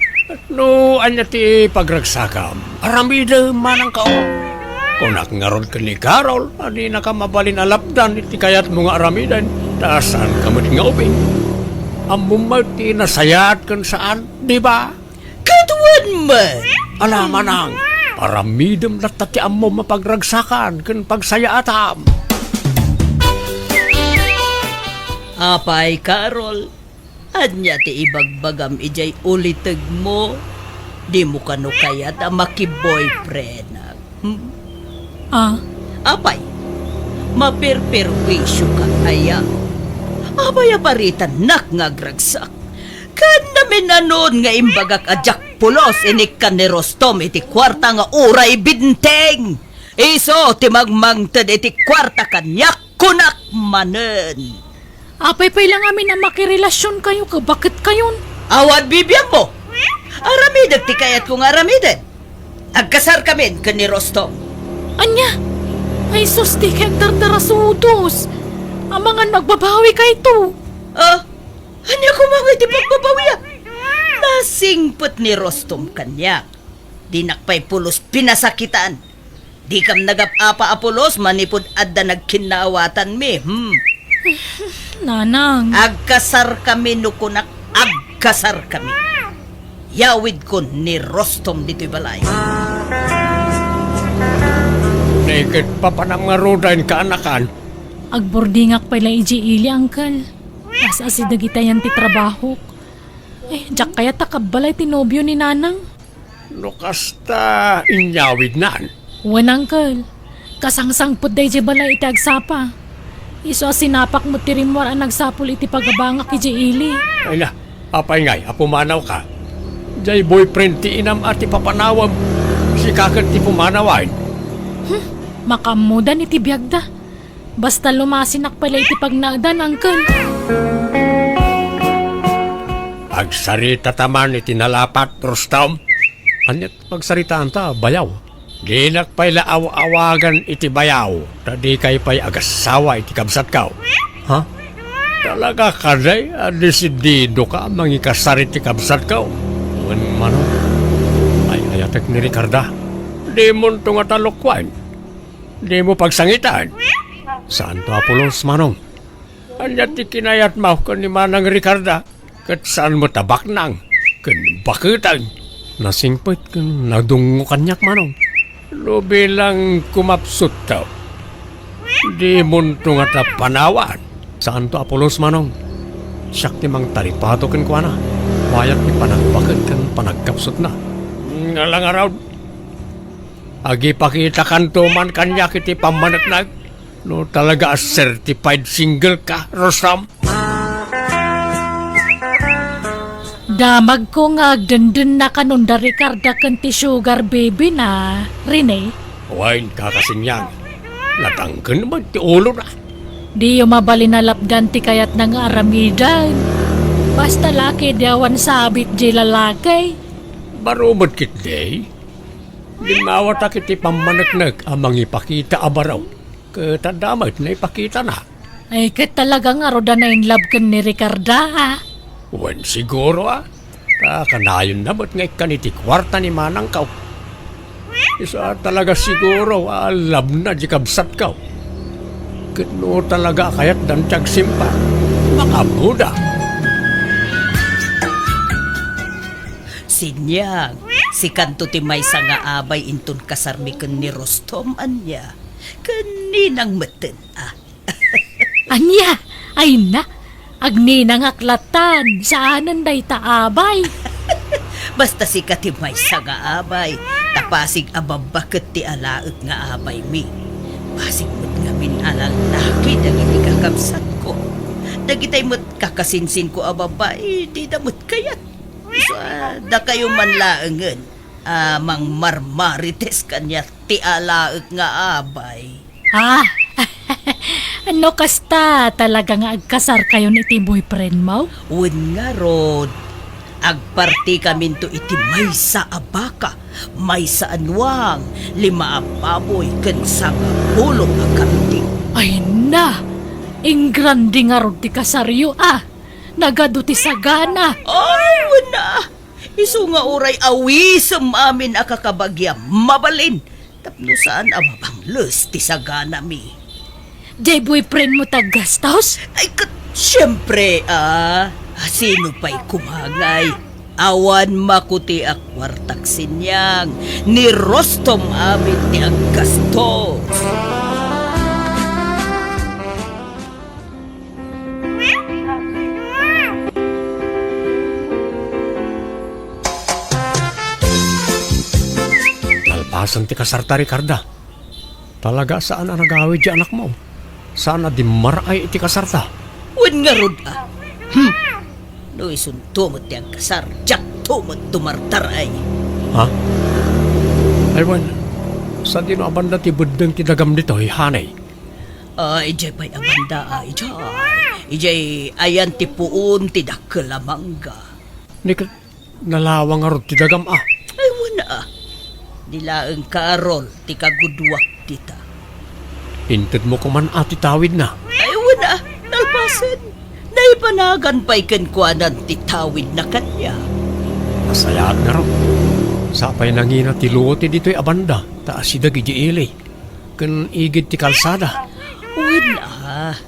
no ania ti pagragsakam, aramidem manang ka, oh. Kunak ngarud ken ni Carol, a dinaka mabalin a lapdan iti kayatmo nga aramiden, ta saanka met nga ubing. Ammom met ti nasayaat ken saan, di ba? Ket wen met. Ala, manang, Aramidem latta ti ammom a pagragsakan ken pagsayaatam. Apay, Carol, ania ti ibagbagam idiay ulitegmo? Dimo kano kayat a makiboyfriendak? Hmm? Ah? Apay, maperperwisyoka aya? Apay a paritanak nga agragsak? Ken naminanon nga imbagak a diak pulos inikkan ni Rostom iti kuarta nga uray benteng. Isu ti mangmangted iti kuarta kaniak, kunak manen. Apay pay la ngamin a makirelasionkayo ket baketkayon? Awan bibiangmo. Aramidek ti kayatko nga aramiden. Agkasarkamin ken ni Rostom. Ania? Ay sus, dika agdardarasudos. Amangan magbabawikayto. Ah, ania koma ngay ti pagbabawiak? Nasingpet ni Rostom kaniak. Dinak pay pulos pinasakitan. Dikam nagap-apa a pulos manipud adda nagkinnaawatanmi, hmm? Nanang. Agkasarkami no kunak agkasarkami. Yawidkon ni Rostom ditoy balay. Naiket papanam ngaruden, kaanakan. Agburdingak pay la idiay ili, uncle. As-asideg itayan ti trabahok. Eh, diak kayat a kabbalay ti nobio ni Nanang. No kasta, inyawidnan. Wen, uncle. Kasangsangpet daydiay balay iti agsapa. Isu a sinapak met ti rimmuar a nagsapul iti pagabangak idiay ili. Ay na, apay ngay a pumanawka? Diay boyfriend ti inam a ti papanawem. Sika ket ti pumanawen. Hmm, makaammodan iti biagda. Basta lumasinak pay la iti pagnaedan, uncle. Agsaritata man iti nalapat, Rostom. Aniat pagsaritaanta, bayaw? Dinak pay la aw-awagan iti bayaw, ta dikay pay agassawa iti kabsatko. Ha? Talaga kadi a desididoka a mangikasar iti kabsatko? Wen, manong, ay-ayatek ni Ricarda. Dimonto nga talukwan. Dimo pagsangitan. Saanto a pulos, manong. Ania ti kinayatmo ken ni Manang Ricarda? Ket saan met a baknang ken baketen. Nasingpet ken nadungngo kaniak, manong. No bilang kumapsutto, dimonto ngata panawan. Saanto a pulos, manong. Siak ti mangtaripato kenkuana. Mayat ti panagbaket ken panagkapsutna. Ngala ngarud. Agipakitakanto man kaniak iti pammaneknek no talaga a certified single ka, Rostom. Damagko nga agdendennaka no da Ricarda ken ti sugar baby na, Rene. Wen, Kaka Sinyang, natangken met ti ulona. Diyo mabalin a lapdan ti kayatna nga aramiden. Basta la ketdi awan sabit diay lalaki. Baro met ketdi. Limmawatak iti pammaneknek a mangipakita a baro, ket adda met naipakitana. Ay, ket talaga ngarud a na-in love ken ni Ricarda, a? Wen, siguro, a. Ta kanayonna met nga ikkan iti kuarta ni manangko. Isu a talaga siguro a love na di kabsatko. Ket no talaga a kayatdan ti agsimpa, makaammoda. Sinyang, sikanto ti maysa nga abay inton kasarmi ken ni Rostom, ania? Ken ninang metten, a? Ania? Ay na, agninangak latan, saanen dayta abay. Basta sika ti maysa nga abay, ta pasig a babba ket ti alaek nga abaymi. Pasig met ngamin a lallaki dagiti kakabsatko. Dagitay met kakasinsinko a babbai, dida met kayat. Sa dakayo man laengen a mangmarmarites kaniak ti alaek nga abay. Ah, no kasta, talaga nga agkasarkayon iti boyfriendmo? Wen ngarud, agpartikaminto iti maysa a baka, maysa a nuang, lima a baboy, ken sangapulo a kambing. Ay na! Ingrande ngarud ti kasaryo, a! Nagadu ti sagana. Ay, wen a! Isu nga uray awisem amin a kakabagiam, mabalin, tapno saan a mabangles ti saganami. Diay boyfriendmo ti aggastos? Ay, ket, siempre, a. Sino pay koma ngay? Awan makuti a kuartak siniang, ni Rostom amin ti aggastos. Nalpasen ti kasarta, Ricarda. Talaga saan a nagawid ti anakmo. Saan a dimmaray iti kasarta. Wen ngarud a. Hmm. No isunto met ti agkasar, diakto met dumardaray. Ha? Ay, wen, sadino a banda ti beddeng ti dagam ditoy, honey? Ah, idiay pay a banda, ah, idiay. Idiay ayan ti puon ti dakkel a mangga. Ni ket nalawa ngarud ti dagam a. Ay, wen a. Di laeng Carol ti kagudwak dita. Intedmo koman a ti tawidna. Ay, wen a. Nalpasen. Naipanagan pay kenkuanan ti tawidna kaniak. Nasayaat ngarud. Sapay nangina ti luo ti ditoy a banda, ta asideg idiay ili ken igid ti kalsada. Wen a.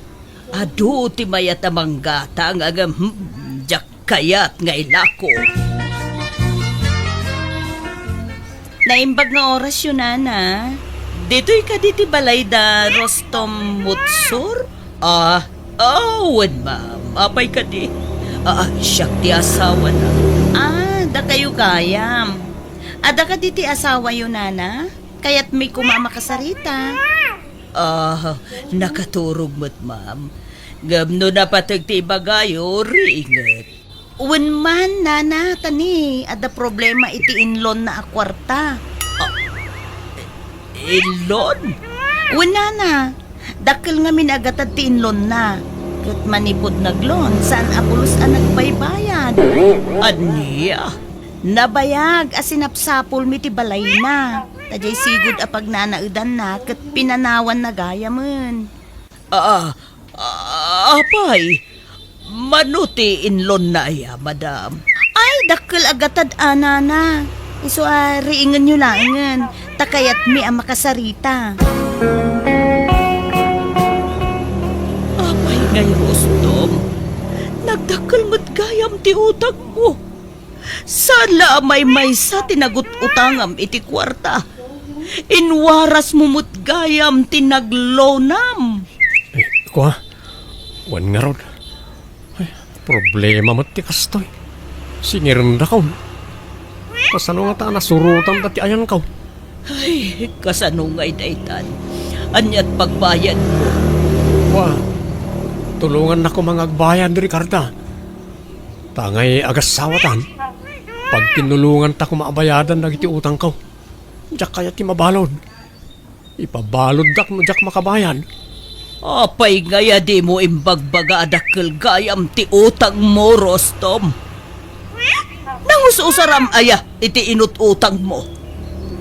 Adu ti mayat a manggata nga agam, hmm, diak kayat nga ilako. Naimbag nga orasyo, nana. Ditoy kadi ti balay da Rostom Mutsur? Ah, ah, wen, ma'am. Apay kadi? Ah, ah, siak ti asawana. Ah, dakayo gayam. Adda kadi ti asawayo, nana? Kayatmi koma a makasarita. Ah, nakaturog met, ma'am. Ngem no napateg ti ibagayo, riinget. Wen man, nana, ta ni, adda problema iti inlonna a kuarta. Ah, inlon? Wen, nana, dakkel ngamin a gatad ti inlonna. Ket manipud nag-loan, saan a pulos a nagbaybayad. Ania? Nabayag a sinapsapulmi ti balayna. Ta diay sigud a pagnanaedanna ket pinanawanna gayamen. Ah, ah, apay, mano ti inlonna aya, madam? Ay, dakkel a gatad a, nana. Isu a riingenyo laengen, ta kayatmi a makasarita. Apay ngay, Rostom, nagdakkel met gayam ti utangmo. Saan la a maymaysa ti nagut-utangam iti kuarta. Inwarasmo met gayam ti nag-loanam. Eh, kua, wen ngarud. Ay, problema met ti kastoy. Singirendakon. Kasano ngata a nasurotanda ti ayanko? Ay, kasano ngay daytan? Ania ti pagbayadmo? Kua, tulongannak koma nga agbayad, Ricarda. Ta ngay agassawatan, pagtinnulonganta koma a bayadan dagiti utangko. Diak kayat ti mabalud. Ipabaluddak no diak makabayad. Apay ngay a dimo imbagbaga a dakkel gayam ti utangmo, Rostom? Nangus-usaram aya iti inut-utangmo?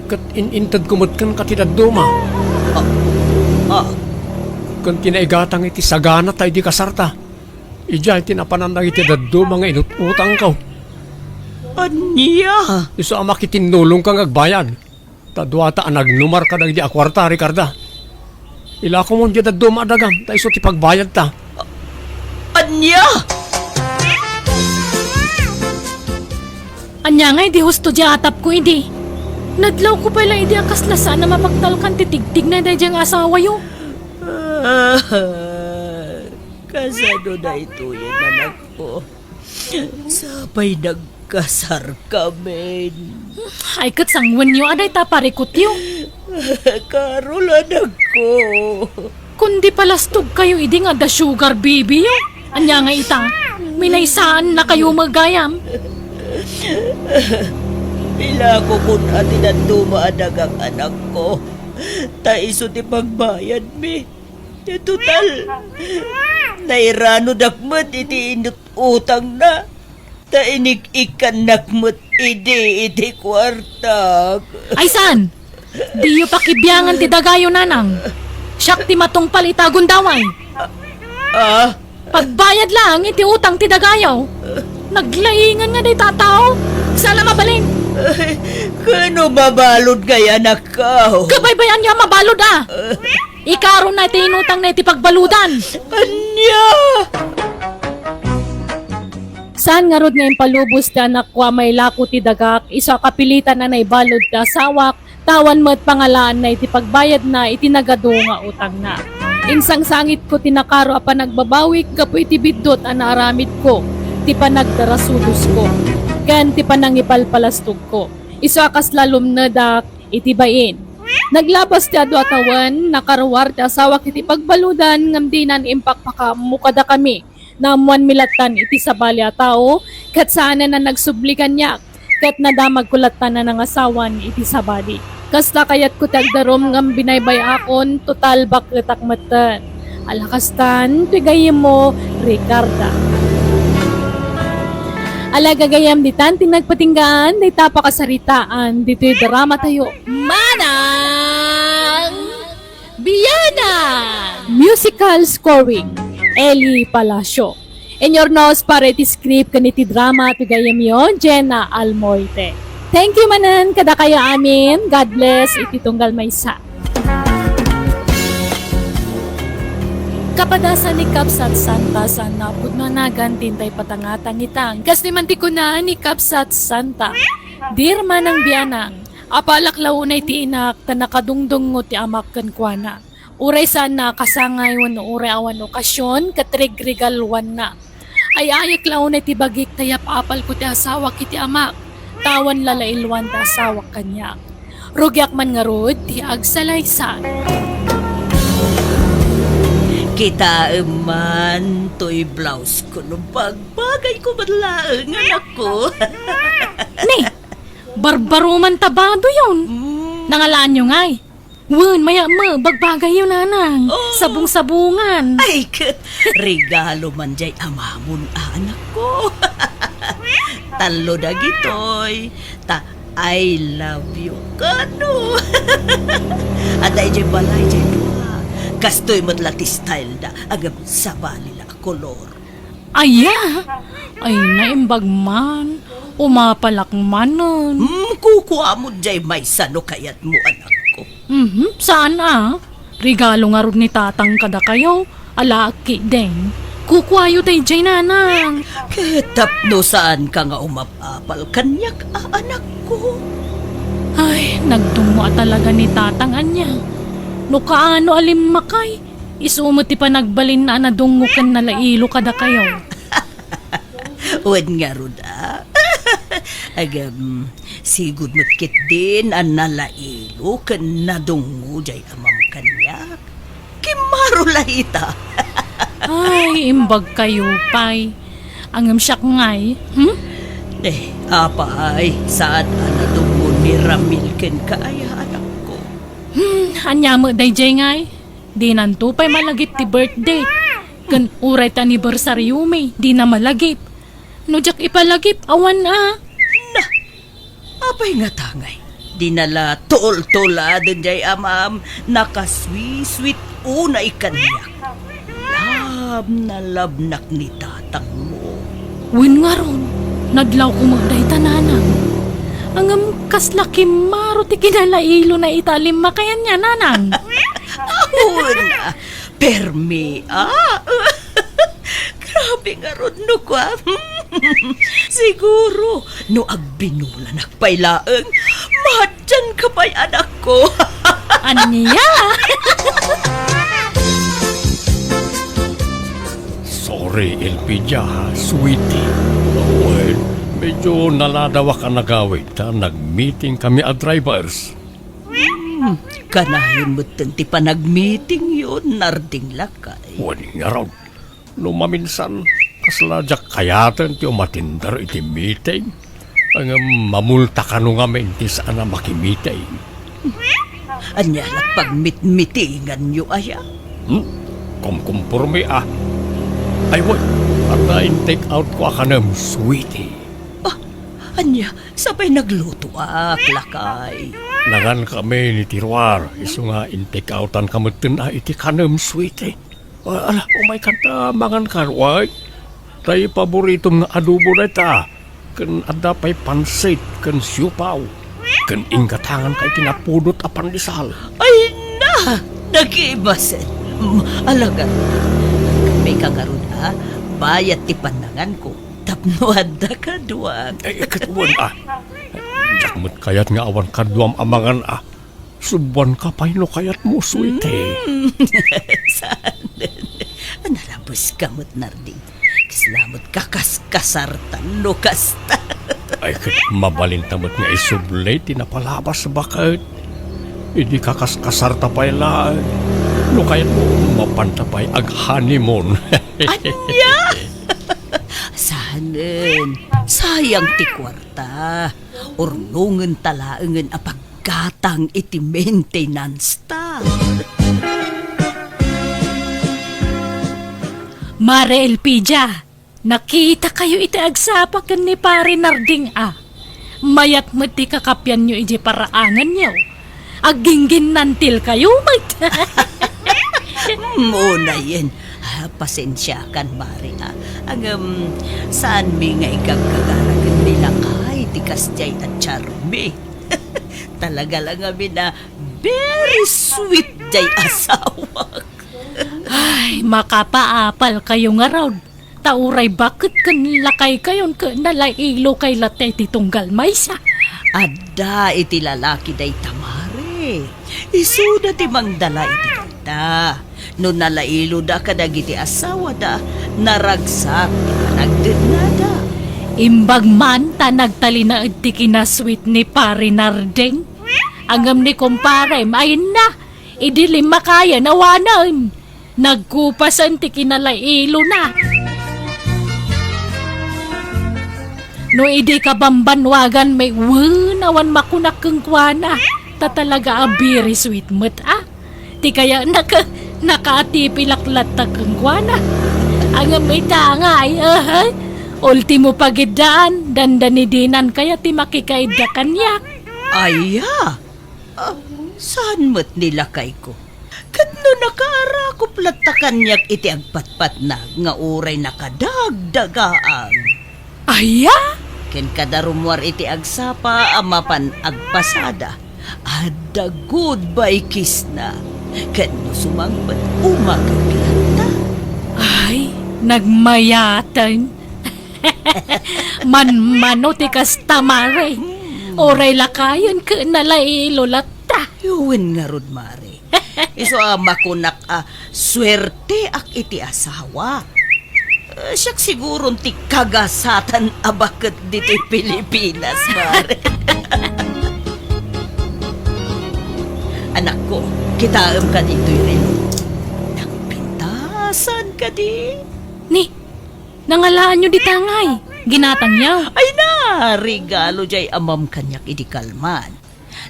Ket in-intedko met kenka ti dadduma. Ah, ah. Ken ti naigatang iti sagana ta idi kasarta. Idiay ti napanan dagiti dadduma nga inut-utangko. Ania? Isu a makitinnulongka nga agbayad. Ta duata a nagnumar kadagidi a kuarta, Ricarda. Ilakomon diay dadduma a dagam, ta isu ti pagbayadta. Ania? Ania nga idi husto diay atapko idi? Nadlawko pay la idi a kasla saan a mapagtalkan ti tigtigna daydiay nga asawayo. Ah, kasano daytoyen, anakko? Sapay nagkasarkamin. Ay, ket sangwenyo a dayta parikutyo. Carol, anakko. Kundi palastogkayo idi nga adda sugar baby-yo. Ania nga ita, minaysaannakayo met gayam. Ilakokon a ti dadduma a dagak, anakko. Ta isu ti pagbayadmi. Ti total, nairanodak met iti inut-utangna, ta inik-ikkannak met idi iti kuartak. Ay saan? Diyo pakibiangan ti dagayo, nanang. Siak ti matungpal ita gundaway. Ah? Pagbayad laeng iti utang ti dagayo. Naglaingan nga dayta a tao. Saan a mabalin? Ay, kano mabalud ngay, anakko? Kabaybayanyo a mabalud a. Ikarona ti inutangna iti pagbaludan. Ania? Saan ngarud nga impalubos ti anakko a mailako ti dagak isu a kapilitan a naibalud ti asawak, ta awan met pangalaanna iti pagbayadna iti nagadu nga utangna. Insangsangitko ti nakaro a panagbabawik gapu iti biddut a naaramidko, ti panagdarasudosko, ken ti panangipalpalastogko, isu a kasla lumnedak iti bain. Naglabas ti adu a tawen, nakaruar ti asawak iti pagbaludan ngem dinan impakpakaammo kadakami. Naammoanmi lattan iti sabali a tao, ket saanen a nagsubli kaniak, ket nadamagko lattan a nangasawan iti sabali. Kasta kayatko ti agdarum ngem binaybay-akon, total baketak metten. Ala kastan, ti gayyemmo, Ricarda. Ala gagayyem ditan ti nagpatinggaan, dayta pakasaritaan, ditoy drama tayo. Manang! Biana! Musical scoring, Eli Palacio. Inyurnos para iti script ken iti drama ti gayyemyo, Jenna Almoite. Thank you manen kadakayo amin. God bless iti tunggal maysa. Kapadasan ni Kabsat Santa, saan a pudno a nagan ti intay patangatangitang. Kas ni man ti kuna ni Kabsat Santa, Dear Manang Bianang, apalak la unay ti inak ta nakadungdungngo ti amak kenkuana. Uray saanna a kasangay wenno uray awan okasion ket rigrigaluanna. Ay-ayek la unay ti bagik ta yap-apalko ti asawak iti amak, ta awan la lailuan ti asawak kaniak. Rugiak man ngarud ti agsalaysay. Kitaem man toy blouse ko no bagbagayko met laeng, anakko. Ni, barbaro man ta bado yon. Mm. Nangalaanyo ngay? Wen, mayat met, bagbagayyo, nanang. Oh. Sabong-sabongan. Ay, ket, regalo man jay amamon, anakko. Tallo dagitoy, ta I love you. Kano? Adda jay balay jay dua. Kastoy met la ti style da, agem sabali la a kolor. Aya! Ay, naimbag man. Umapalak manen. Hmm, kukuamon jay maysa no kayatmo, anakko. Mhm, saan a? Regalo ngarud ni tatang kadakayo. Alaak ketdin. Kukuayo dayjay, nanang. Ket tapno saanka nga umap-apal kaniak a, anakko? Ay, nagdungngo a talaga ni tatang ania. No kaano a limmakay, isu met ti panagbalinna a nadungngo ken nalailo kadakayo. Wen ngarud a. Agem, sigud met ketdin a nalailo ken nadungngo jay amam kaniak. Kimmaro la ita. Ay, imbag kayo pay. Ngem siak ngay, hmm? Eh, apay, saan a nadungngo ni Ramil kenka aya, anakko? Hmm, ania met dayjay ngay? Dinanto pay malagip ti birthday. Ken uray ti anniversaryomi, dina malagip. No diak ipalagip, awan a. Na, apay ngata ngay? Dina la tultuladen jay amam, nakasweet-sweet unay kaniak. Love na love nak ni tatangmo. Wen ngarud, nadlawko met dayta, nanang. Ngem kasla kimmaro ti kinalailona ita a limmakay ania, nanang. Awan a, permi a. Grabe ngarud no kua. Siguro, no agbinulanak pay laeng, madianka pay, anakko. Ania? Sorry, Elpidia, sweetie. Wen, medyo naladawak a nagawid ta nagmeeting kami a drivers. Hmm, kanayon metten ti panagmeetingyo, narding lakay. Wen ngarud. No maminsan, kasla diak kayaten ti umatender iti meeting. Ngem mamulta kano ngamin ti saan a makimeeting. Ania la pagmitmitinganyo aya? Hmm? Kumkumpormi a. Ay, wen, adda in-take out ko a kanem, sweetie. Ah, ania, sapay naglutoak, lakay. Nangan kami ni Tiruar, isu nga in-take outan ka metten a iti kanem, sweetie. Ah, ala, umay kanta, mangan ka, way. Tay paboritom nga adobo dayta. Ken adda pay pansit, ken siopaw. Ken inggatangan ka iti napudot a pandesal. Ay na! Nakibasen. Mm, alagar. Kami ka ngarud, a? Bayat ti pannanganko. Ta no adda kaduak. Ay, ket wen, a. Diak met kayat nga awan kaduam a mangan, a. Subuanka pay no kayatmo, sweetie. Mm. Saan? Nalabuska met, Narding. Kasla met kakaskasarta no kasta. Ay, ket mabalinta met nga isubli ti napalabas baket. Idi kakaskasarta pay laeng. No kayatmo, mapanta pay ag-honeymoon. Ania? Saanen. Sayang ti kuarta. Urnongenta laengen a paggatang iti maintenance ta. Mare Elpidia, nakitakayo iti agsapa ken ni Pare Narding a. Mayat met ti kakapianyo idiay paraanganyo. Aggingginnantilkayo met. Mm, unayen. Ah, pasensiakan, Mare, a. Ngem, saanmi nga igagagara ken ni lakay ti kasdiay a charmi. Talaga la ngamin a very sweet diay asawak. Ay, makapaapalkayo ngarud. Ta uray baket ken lakaykayon ket nalailokay latta iti tunggal maysa. Adda iti lalaki dayta, Mare. Isuda ti mangdala iti dayta. No nalailoda kadagiti asawada, naragsak ti panagtednada. Imbag man ta nagtalinaed ti kinasweet ni Pare Narding. Ngem ni kumparem, ay na, idi limmakayen, awanen. Nagkupasen ti kinalailona. No idi kabambanwagan met, wen, awan makunak kenkuana. Ta talaga a very sweet met, a. Ti kayatna ket nakaatipilak latta kenkuana. Ngem ita ngay, aha. Ultimo pagiddaan, dandani dinan kayat ti makikaidda kaniak. Aya? Ah, saan met ni lakayko? Ket no nakaarakop latta kaniak iti agpatpatnag nga uray nakadagdagaang. Aya? Ken kada rummuar iti agsapa a mapan agpasada, adda goodbye kiss na. Ken no sumangpet, umagek latta. Ay, nagmayaten. Manmano ti kasta, Mare. Uray lakayen ket nalailo latta. Wen ngarud, Mare. Isu a makunak a suerteak iti asawa. Eh, siak siguron ti kagasatan a baket ditoy Pilipinas, Mare. Anakko, kitaem kadi toy relo. Nagpintasan kadi. Ni, nangalaanyo dita ngay? Ginatangyo? Ay na, regalo jay amam kaniak idi kalman.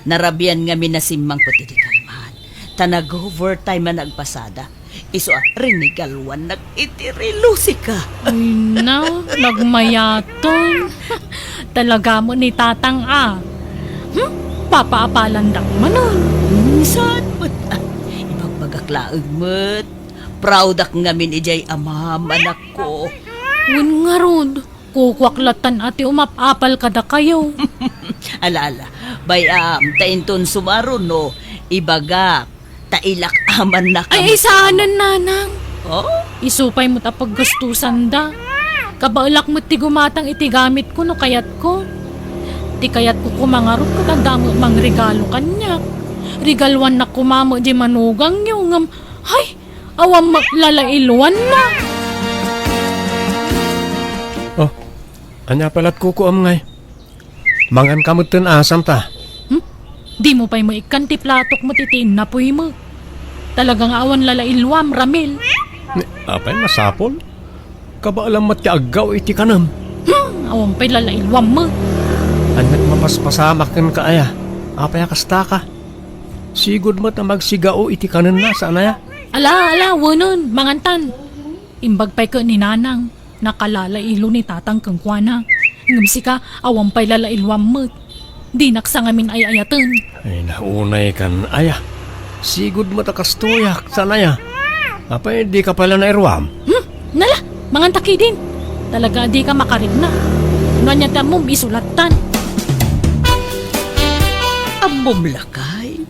Narabian ngamin a simmangpet idi kalman. Ta nag-overtime a nagpasada. Isu a, rinigaluannak iti relo sika. Ay na, nagmayaten. Talaga met ni Tatang a. Hmm? Papaapalandak manen. Hmm, saan met? Ah, ibagbagak laeng met. Proudak ngamin idiay amam, anakko. Wen ngarud, kukuak lattan a ti umap-apal kadakayo. Ala, ala. Bay-am, ta inton sumaruno, ibagak, ta ilak-amannak a Ay, ay, met. Saanen, nanang. Oh? Isu pay met a paggastusanda. Kabaelak met ti gumatang iti gamitko no kayatko. Ti kayatko koma ngarud, ket adda met mangregalo kaniak. Regaluannak koma met di manugangyo, ngem, hay, awan met lalailuanna. Oh, ania pay lat kukuam ngay? Manganka metten asam ta. Hmm? Dimo pay maikkan ti platok met iti innapoy met. Talaga nga awan lalailuam, Ramil. Ni, apay masapul? Kabaelam met ti aggaw iti kanem. Hmm, awan pay lalailuam met. Ania ti mapaspasamak kenka aya? Apay a kastaka? Sigud met a magsigao iti kanenna, saan aya? Ala, ala, wenen, mangantan. Imbag pay ket ni Nanang, nakalalailo ni Tatang kenkuana. Ngem sika, awan pay lalailuam met. Dinak sa ngamin ay-ayaten. Ay, naunay kan aya. Sigud met a kastoyak, saan aya? Apay, dika pay la nairuam? Hmm? Nala, manganta ketdin. Talaga a dika makarikna. No ania ti ammom, isu lattan. Ammom lakay,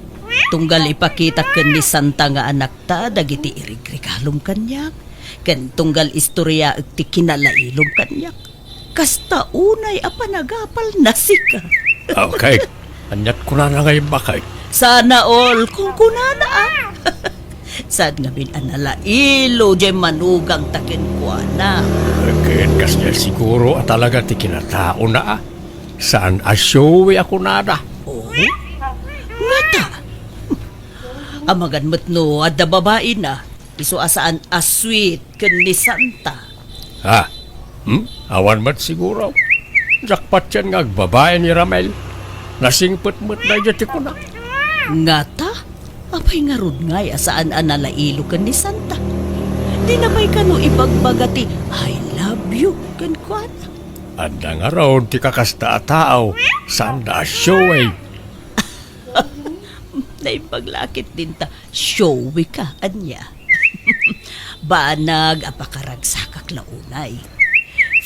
tunggal ipakitak ken ni Santa nga anakta dagiti irigregalom kaniak, ken tunggal istoriaek ti kinalailom kaniak. Kasta unay a panagapal na sika. Okay. Aniat kunana ngay, baket? Sana all, kung kunana, ah. Saan ngamin a nalailo jay manugangta kenkuana? Ket kasdiay siguro a talaga ti kinataona, ah. Saan a showy a kunada. Oh? Ngata? Amangan met no adda babaina, isu a saan a sweet ken ni Santa. Ha? Hmm? Awan met siguro. Jackpot yan nga agbabae ni Ramel. Nasingpet met daydiay ti kuna. Ngata? Apay ngarud ngay a saan a nalailo ken ni Santa? Dina pay kano ibagbaga ti "I love you" kenkuana? Adda ngarud ti kakasta a tao, saanda a showy. Naimbag la ket dinta, showy ka, ania? Banag a pakaragsakak la unay.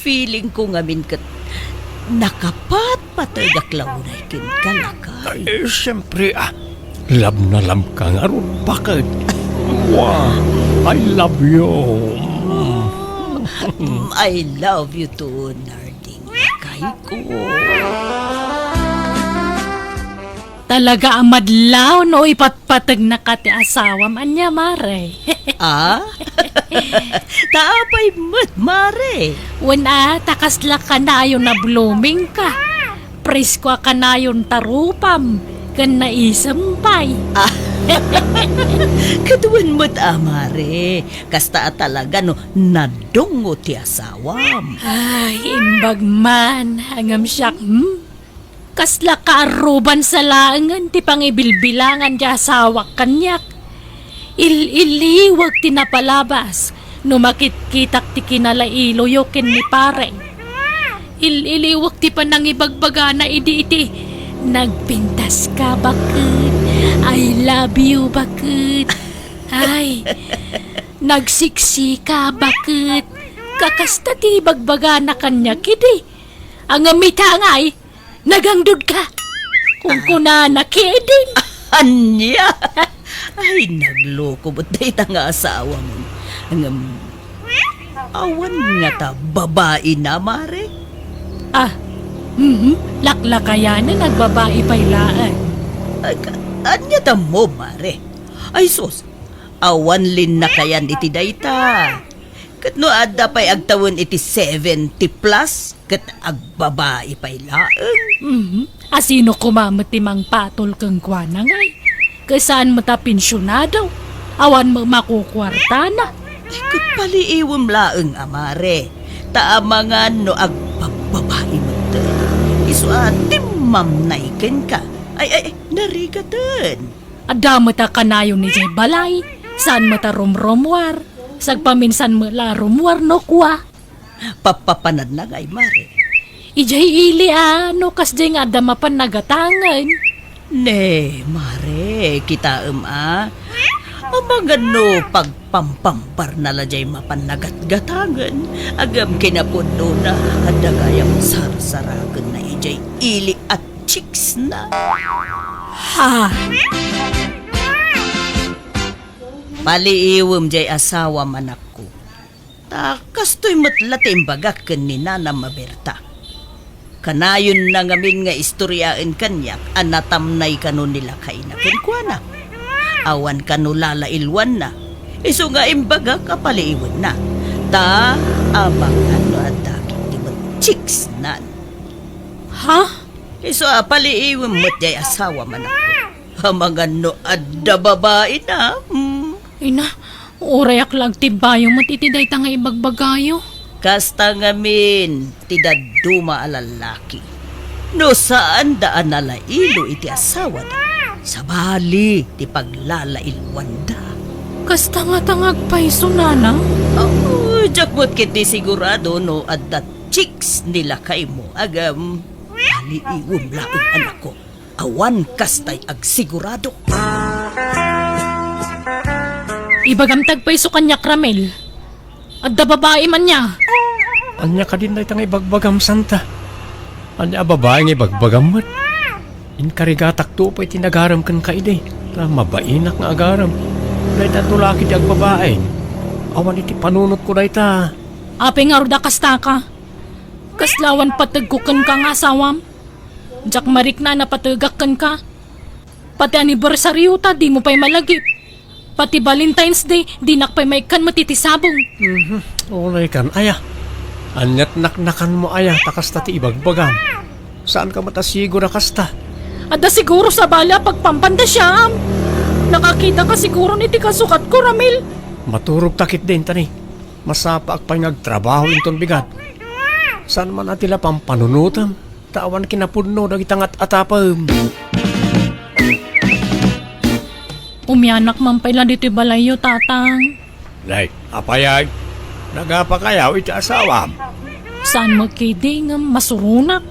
Feeling ko ngamin ket nakapatpategak la unay kenka, lakay. Ay, eh, siyempre, ah. Love na love ka ngarud, baket? Wow, I love you. Mm. Mm, I love you too, Narding, lakay ko. Talaga a madlaw no ipatpategnaka ti asawam, ania, mare? Ah? Ta apay met, mare? Wen a, ta kasla kanayon a blooming ka. Presko a kanayon ta rupam, ken naisem pay. Ah. Ket wen met a, mare. Kasta a talaga no nadungngo ti asawam. Ay, imbag man, ngem siak, hmm? Kasla kaaruban sa laengen ti pangibilbilangan ti asawak kaniak. Il-iliwek ti napalabas no makitkitak ti kinalailoyo ken ni pare. Il-iliwek ti panangibagbagana idi iti, "Nagpintas ka, baket. I love you, baket." Ay, "Nagsiksi ka, baket." Kakasta ti ibagbagana kaniak idi. Ngem ita ngay, "Nagangdud ka," kunkunana ketdin. Ania? Ay, nagloko met dayta nga asawam. Ngem, awan ngata babaina, mare? Ah, mhm, laklakayanen, agbabai pay laeng. Ag-, ania tammo, mare? Ay sus, awan linnakayan iti dayta. Ket no adda pay agtawen iti seventy plus, ket agbabai pay laeng. Mhm. A sino koma met ti mangpatol kenkuana ngay? Ket saan met a pensionado, awan met makukuartana. Ket paliiwem laeng a mare, ta amangan no agbabbabai metten. Isu a timmamnay kenka. Ay, ay, ay, narigaten. Adda met a kanayon idiay balay, saan met a rumrumuar, sagpaminsan met la a rumuar no kua. Pappapanadna ngay, mare? Idiay ili a, no kasdiay nga adda mapan nagatangen. Ne, mare, kitaem a. Amangan no pagpampamparna la diay mapan nagatgatangen, ngem kinapudnona, adda gayam sarsaragenna idiay ili a chicksna. Ha? Paliiwem diay asawam, anakko. Ta kastoy met la ti imbagak ken ni Nanam a Berta. Kanayonna ngamin nga istoriaen kaniak a natamnay kano ni lakayna kenkuana. Awan kano lalailwanna. Isu nga imbagak a paliiwenna. Ta amangan no adda ketdi met chicksnan. Ha? Isu a paliiwem met diay asawam, anakko. Amangan no adda babaina. Hmm. Ina, urayak la agtibbayo met iti dayta nga ibagbagayo. Kasta ngamin ti dadduma a lallaki. No saanda a nalailo iti asawada, sabali ti paglalailwanda. Kasta ngata nga agpayso, nanang? Oh, diak met ketdi sigurado no adda chicks ni lakaymo, ngem paliiwem laeng, anakko. Awan kastay agsigurado. Ibagam ti agpayso kaniak, Ramil. Adda babaim ania? Ania kadin dayta nga ibagbagam, Santa? Ania a babai nga ibagbagam met? Inkarigatakto pay ti nagarem kenka idi, ta mabainak nga agarem. Dayta adu laki ti agbabain. Awan iti panunotko dayta. Apay ngarud a kastaka? Kasla awan pategko kenka nga asawam? Diak marikna a napategak kenka. Pati anibersaryo ta, dimo pay malagip. Pati Valentine's Day, dinak pay maikkan met iti sabong. Mhm. Unay kan, aya. Ania't naknakanmo, aya, ta kasta ti ibagbagam. Saanka met a siguro a kasta? Adda siguro sabali a pagpampantasiaam. Nakakitaka siguro iti kasukatko, Ramil. Maturogta ketdin, tani. Masapaak pay nga agtrabaho inton bigat. Saan man a ti la pampanunotem, ta awan kinapudno dagiti ngat-atapem. Umianak man pay la ditoy balayyo, Tatang. Nay, apay ay? Nagapakayaw iti asawam? Saan met ketdi ngem masuronak.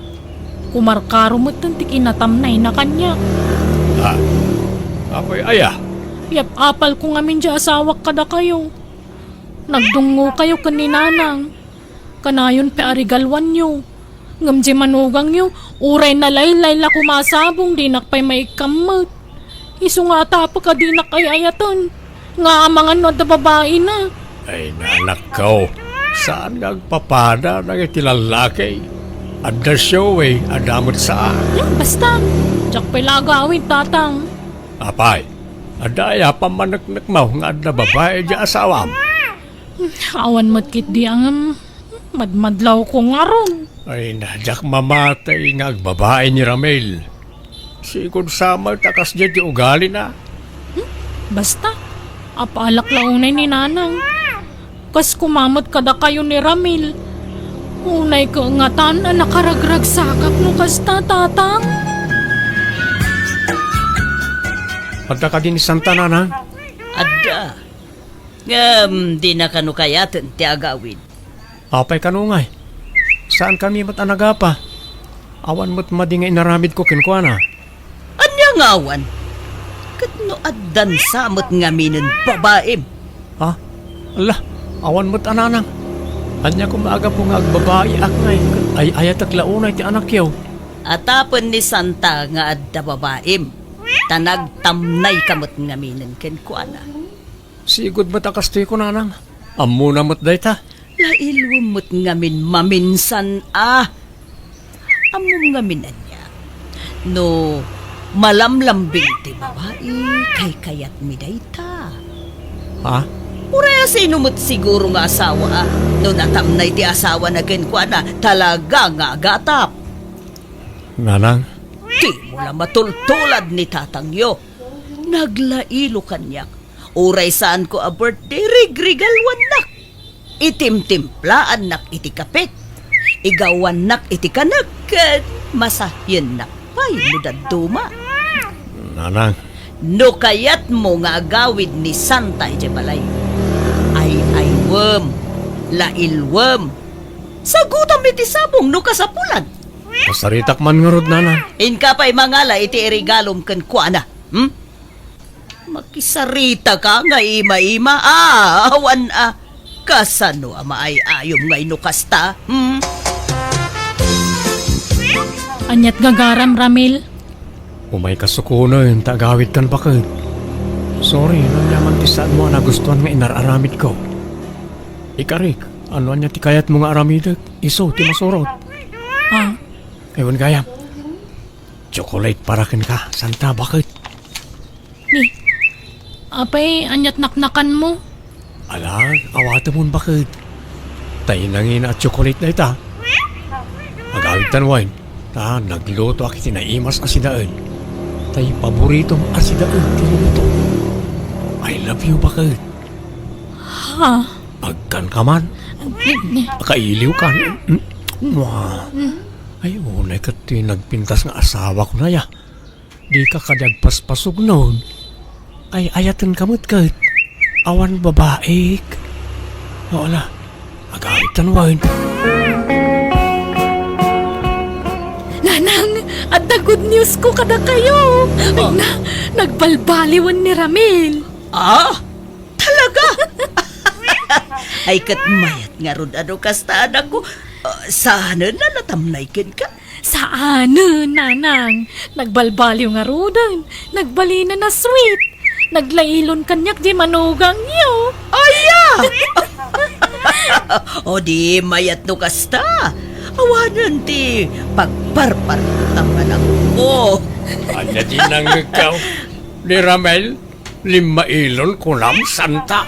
Kumarkaro metten ti kinatamnayna kaniak. Ah, apay aya? Yap-apalko ngamin diay asawak kadakayo. Nagdungngokayo ken ni Nanang. Kanayon pay a regaluanyo. Ngem diay manugangyo, uray nalaylay la koma a sabong, dinak pay maikkan met. Isu nga atapek a dinak ay-ayaten. Nga amangan no adda babaina. Ay, nanakko. Saan nga agpapada dagiti lallaki? Adda showy, adda met saan. Hmm, basta. Diak pay la agawid, Tatang. Apay, adda aya pammaneknekmo nga adda babai diay asawam? Awan met ketdi a ngem, madmadlawko ngarud. Ay, na, diak mamati nga agbabai ni Ramil. Sigud sa met a kasdiay ti ugalina. Hmm? Basta, apalak la unay ni Nanang. Kas koma met kadakayo ni Ramil. Unay kangatan a nakaragragsakak no kasta, Tatang. Adda kadi ni Santa, Nanang? Adda. Ngem dina kano kayaten ti agawid. Apay kano ngay? Saankami met a nagapa. Awan met madi nga inaramidko kenkuana. Ania nga awan? Ket no addan sa met ngaminen babaim? Ha? Ala, awan met a Nanang. Ania koma a gapu nga agbabaiak ngay ket ay-ayatek la unay ti anakyo? Atapen ni Santa nga adda babaim, ta nagtamnayka met ngaminen kenkuana. Sigud met a kastoy ko, Nanang. Ammona met dayta. Lailwem met ngamin maminsan a. Ammom ngamin ania? No malamlambing ti babai, kaykayatmi dayta. Ha? Uray a sino met siguro nga asawa a, no natamnay ti asawana kenkuana, talaga nga agatap. Nanang? Dimo la matultulad ni tatangyo. Naglailo kaniak. Uray saanko a birthday, rigrigaluannak. Itimtimplaannak iti kape. Igawannak iti kanek ken masahiennak pay no dadduma. Nanang. No kayatmo nga agawid ni Santa idiay balay, ay-aywem, lailwem. Sagutam iti sabong no kasapulan. Kasaritak man ngarud, Nanang. Inka pay mangala iti iregalom kenkuana. Hmm? Makisaritaka nga ima-ima. Ah, awan a. Kasano a maay-ayom ngay no kasta? Hmm? Ania't gagaram, Ramil? Umay kasukonen ta agawidkan, baket. Sorry, no ania man ti saanmo a nagustuan nga inar-aramidko. Ikarik, no ania ti kayatmo nga aramidek, isu ti masurot. Ah. Ay, wen gayam. Chocolate para kenka, Santa, baket. Ni, apay, ania't naknakanmo? Alag, awatemon, baket. Ta inangina a chocolate dayta. Agawidtan wen, ta naglutoak iti naimas a sidaen. Tay paboritom a sidaen ti luluto. I love you, baket. Ha? Agkanka man. Akailiwkan. Mua. Ay, unay ket ti nagpintas nga asawak unay a. Dika kadi agpaspasugnon. Ay-ayatenka met ket. Awan babaik. Wala. Agawidtan wen. Nanang, adda good news ko kadakayo. Ah. Ay na, nagbalbaliwen ni Ramil. Ah? Talaga? Ay, ket mayat ngarud a no kasta, anakko. Ah, saanen a natamnay kenka? Saanen, Nanang. Nagbalbaliw ngaruden. Nagbalinen a sweet. Naglailon kaniak diay manugangyo. Aya! O di mayat no kasta. Awanen ti pagparpartam nga nagko. Ania ti nangngegkaw? Ni Ramel, limmailon kunam, Santa?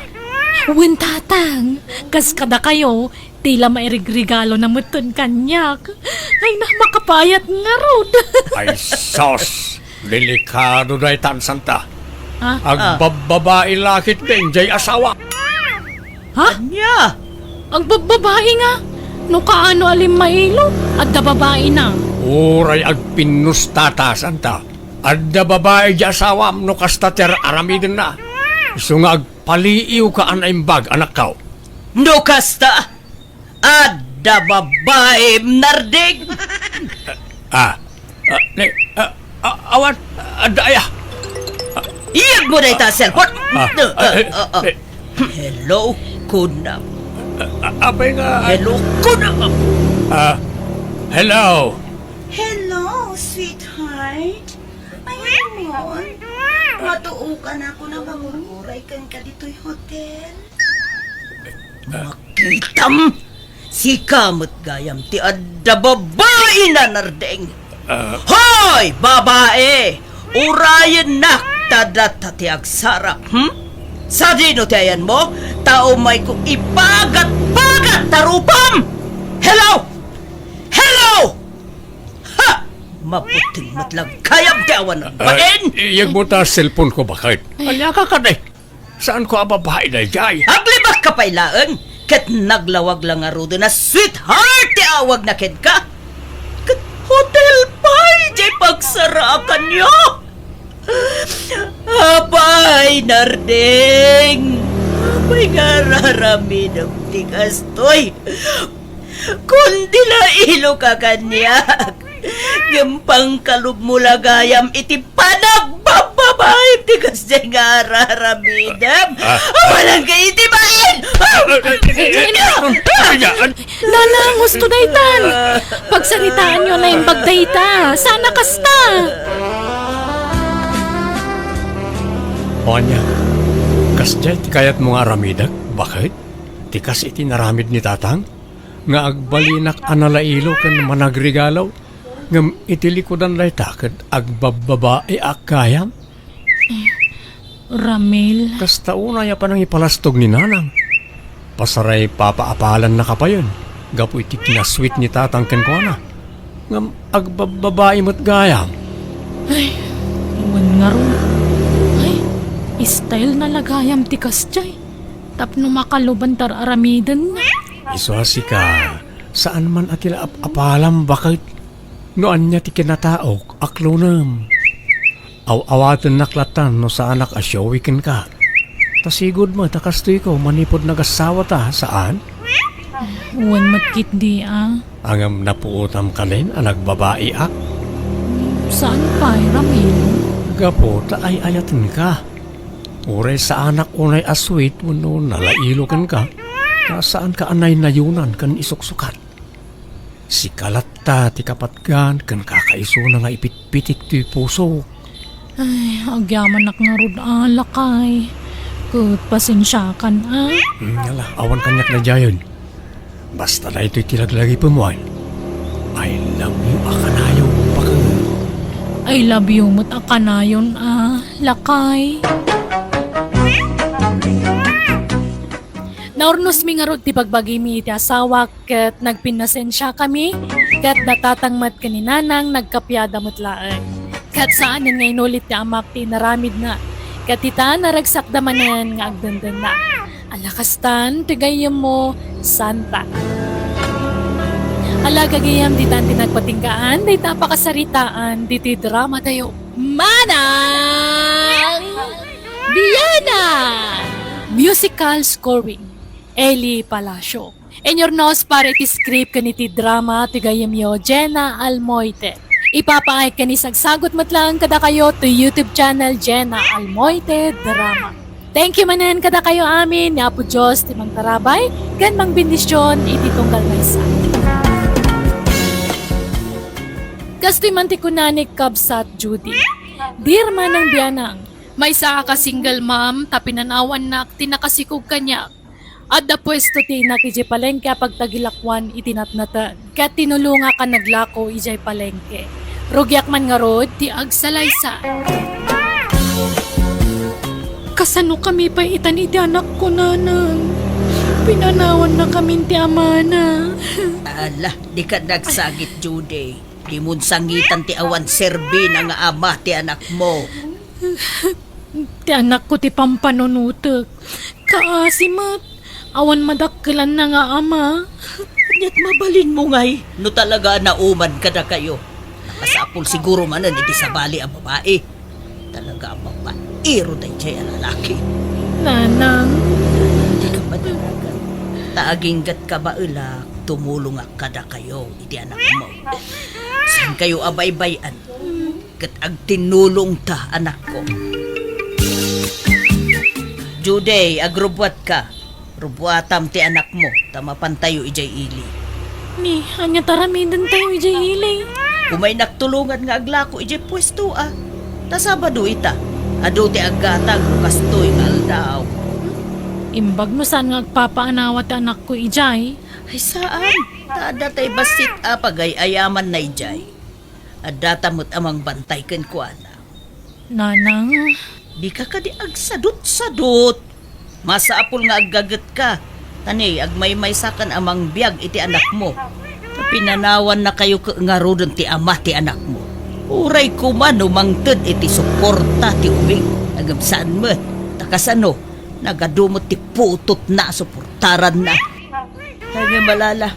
Wen, Tatang, kas kadakayo, ti la mairigregalo na metten kaniak. Ay na, makapayat ngarud. Ay, sos! Delikado daytan, Santa. Ah? Agbabbabai la ketdi jay asawa. Ha? Ania? Agbabbabai nga? No kaano a limmailo, adda babaina. Uray agpinnustata, Santa. Adda babai di asawam no kasta ti ar-aramidenna. Isu nga agpaliiwka a naimbag, anakko. No kasta, adda babaim, Narding. Ah, ah, ne, ah, ah, awan, adda aya. Iyegmo dayta a cellphone. Ah, ah, eh, ah, ah. Eh. Hello, kunam. Ah, apay nga. Hello, kunam. Ah, hello. Hello, sweetheart. Ay, Ramon. Matuokan ako nga mangur-uray kenka ditoy hotel. Makitam! Sika met gayam ti adda babaina, Narding. Ah. Hoy, babai! Urayennak ta data ti agsarap, hmm? Sadino ti ayanmo? Ta umayko ipagat-pagat ta rupam! Hello! Hello! Ha! Maputing met la gayam ti awan. Ah, bain! Iyegmo ta cellphone ko, baket. Ania ka kadi? Saanko a babai daydiay. Aglibakka pay laeng, ket naglawag la ngaruden a sweetheart ti awagna kenka. Ket hotel pay diay pagsarakanyo. Apay, Narding, apay nga ar-aramidem ti kastoy? Kundi nailoka kaniak, ngem pangkalubmo la gayam iti panagbabbabaim ti kasdiay nga ar-aramidem. Ah, ah. Awanan ka iti bain! Ah! Ah, ah, ah, ah, ah, ah, ah, ah. Nanang, husto daytan. Pagsaritaanyo a naimbag dayta. Saan a kasta? O ania, kasdiay ti kayatmo nga aramidek, baket? Ti kas iti naramid ni Tatang? Nga agbalinak a nalailo ken managregalo, ngem iti likudan dayta ket agbabbabaik gayam? Ramil. Kasta unay a panangipalastog ni Nanang. Pasaray papaapalannaka payen gapu iti kinasweet ni Tatang kenkuana. Ngem agbabbabai met gayam. Ay, wen ngarud. Ay, style na la gayam ti kasdiay. Tapno makaluban ti ar-aramidenna. Isu a sika, saan man a ti la ap-apalam, baket? No ania ti kinataok, aklonem. Aw-awatennak latan no saanak a showy kenka. Ta sigud met a kastoyko manipud nagassawata, saan? Wen met ketdi a. Ngem napuotam kanen a nagbabaiak? Saan pay, Ramil? Gapu ta ay-ayatenka. Uray saanak unay a sweet wenno nalailo kenka, ta saanka a naynayunan ken isuksukat. Sika latta ti kapatgan ken kakaisuna nga ipitpitik toy pusok. Ay, agyamanak ngarud a, lakay. Ket pasensiakan a. Hmm, ala, awan kaniak daydiayen. Basta daytoy ti laglagipem, wen. I love you a kanayon, baket. I love you met a kanayon a, lakay. Naurnosmi ngarud ti bagbagimi iti asawak ket nagpinnasensiakami, ket da Tatang met ken ni Nanang nagkapiada met laeng. Ket saanen nga inulit ti amak ti inaramidna, ket ita, naragsakda manen nga agdendenna. Ala kastan ti gayyemmo, Santa. Ala gagayam, ditan ti nagpatinggaan dayta a pakasaritaan ditoy dramatayo. Manang Biana! Musical scoring, Eli Palacio. Inyurnos para iti script ken iti drama ti gayyemyo, Jenna Almoite. Ipapaay ken isagsagut met laeng kadakayo ti YouTube channel, Jenna Almoite Drama. Thank you manen kadakayo amin, ni Apo Dios ti mangtarabay ken mangbendision iti tunggal maysa. Kastoy man ti kunani, Kabsat Judy, Dear Manang Bianang, maysaak a single mom ta pinanawannak ti nakasikog kaniak. Adda puesto ti inak idiay palengke a pagtagilakoan iti natnateng, ket tinulongak a naglako idiay palengke. Rugiak man ngarud ti agsalaysa. Kasano kami pay itan iti anakko, nanang? Pinanawannakamin ti amana. Ala, dika nagsagit, Judy. Dimon sangitan ti awan serbina nga ama ti anakmo. Ti anakko ti pampanunotek. Kaasi met. Awan madakkelanna nga ama. Ket mabalinmo ngay no talaga a nauman kadakayo. Nakasapul siguro manen iti sabali a babai. Talaga a mapairo daydiay a lalaki. Nanang. Dika madanagan. Ta aginggatka baelak, tumulongak kadakayo iti anakmo. Saankayo a baybay-an. Ket agtinulongta, anakko. Judy, agrubbuatka. Rubbuatam ti anakmo, ta mapantayo idiay ili. Ni, ania ti aramidentayo idiay ili? Umaynak tulongan nga aglako idiay puesto a. Ta Sabado ita. Adu ti aggatang no kastoy nga aldaw. Imbag no saan nga agpapaanawa ti anakko idiay? Ay, saan. Ta adda tay bassit a pagay-ayamanna idiay. Addata met a mangbantay kenkuana. Nanang. Dika kadi agsadutsadut. Masapul nga aggagetka. Ta ni, agmaymaysakan a mangbiag iti anakmo. Ta pinanawannakayo ket ngaruden ti ama ti anakmo. Uray koma no mangted iti suporta ti ubing. Ngem saan met. Ta kasano? Nagadu met ti putotna a suportaranna. Ngem ala,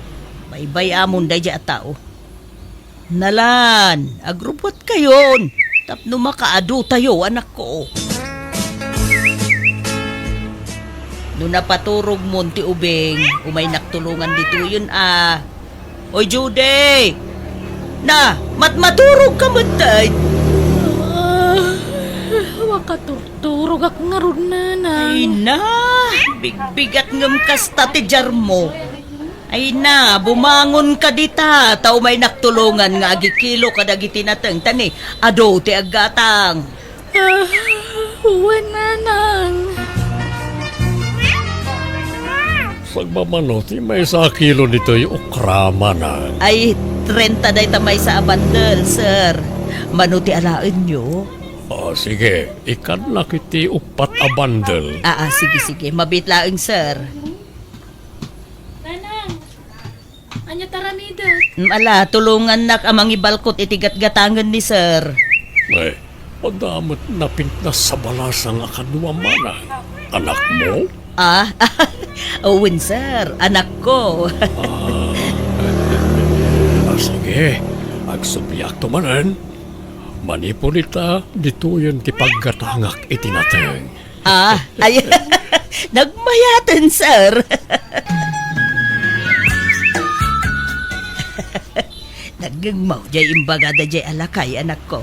baybay-amon daydiay a tao. Nalan, agrubbuatkayon tapno makaadutayo, anakko. No napaturogmon ti ubing, umaynak tulongan ditoyen a. Oy, Judy! Na, matmaturogka met, ay! Ah, makaturturogak ngarud, nanang. Ay na, bigbigat ngem kasta ti diarmo. Ay na, bumangonka dita, ta umaynak tulongan nga agikilo kadagiti nateng, ta ni, adu ti aggatang. Ah, wen, nanang. Sagmamano ti maysa a kilo ditoy okra, manang? Ay, trenta dayta maysa a bandel, sir. Mano ti alaenyo? Ah, sige, ikkannak iti uppat a bandel. Ah, ah, sige, sige. Mabiit laeng, sir. Nanang, ania ti aramidek? Mm, ala, tulongannak a mangibalkot iti gatgatangen ni sir. Ay, adda met napintas a balasang a kaduam, manang. Anakmo? Ah, wen, sir. Anakko. Ah, ah, sige. Agsubliakto manen. Manipud ita, ditoyen ti paggatangak iti nateng. Ah, ay, nagmayaten, sir. Nagngegmo jay imbagada jay a lakay, anakko.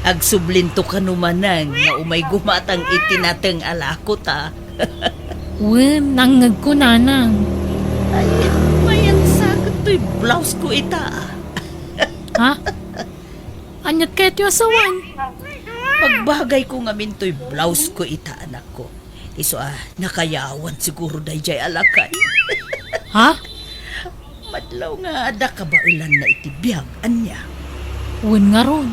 Agsublinto kano manen nga umay gumatang iti nateng a lakota. Wen, nangngegko, nanang. Ay, mayan saket toy blouse ko ita. Ha? Aniat kayatyo a sawen? Pagbagayko ngamin toy blouse ko ita, anakko. Isu a, nakayawan siguro dayjay a lakay. Ha? Madlaw nga adda kabaelanna iti biag, ania? Wen ngarud.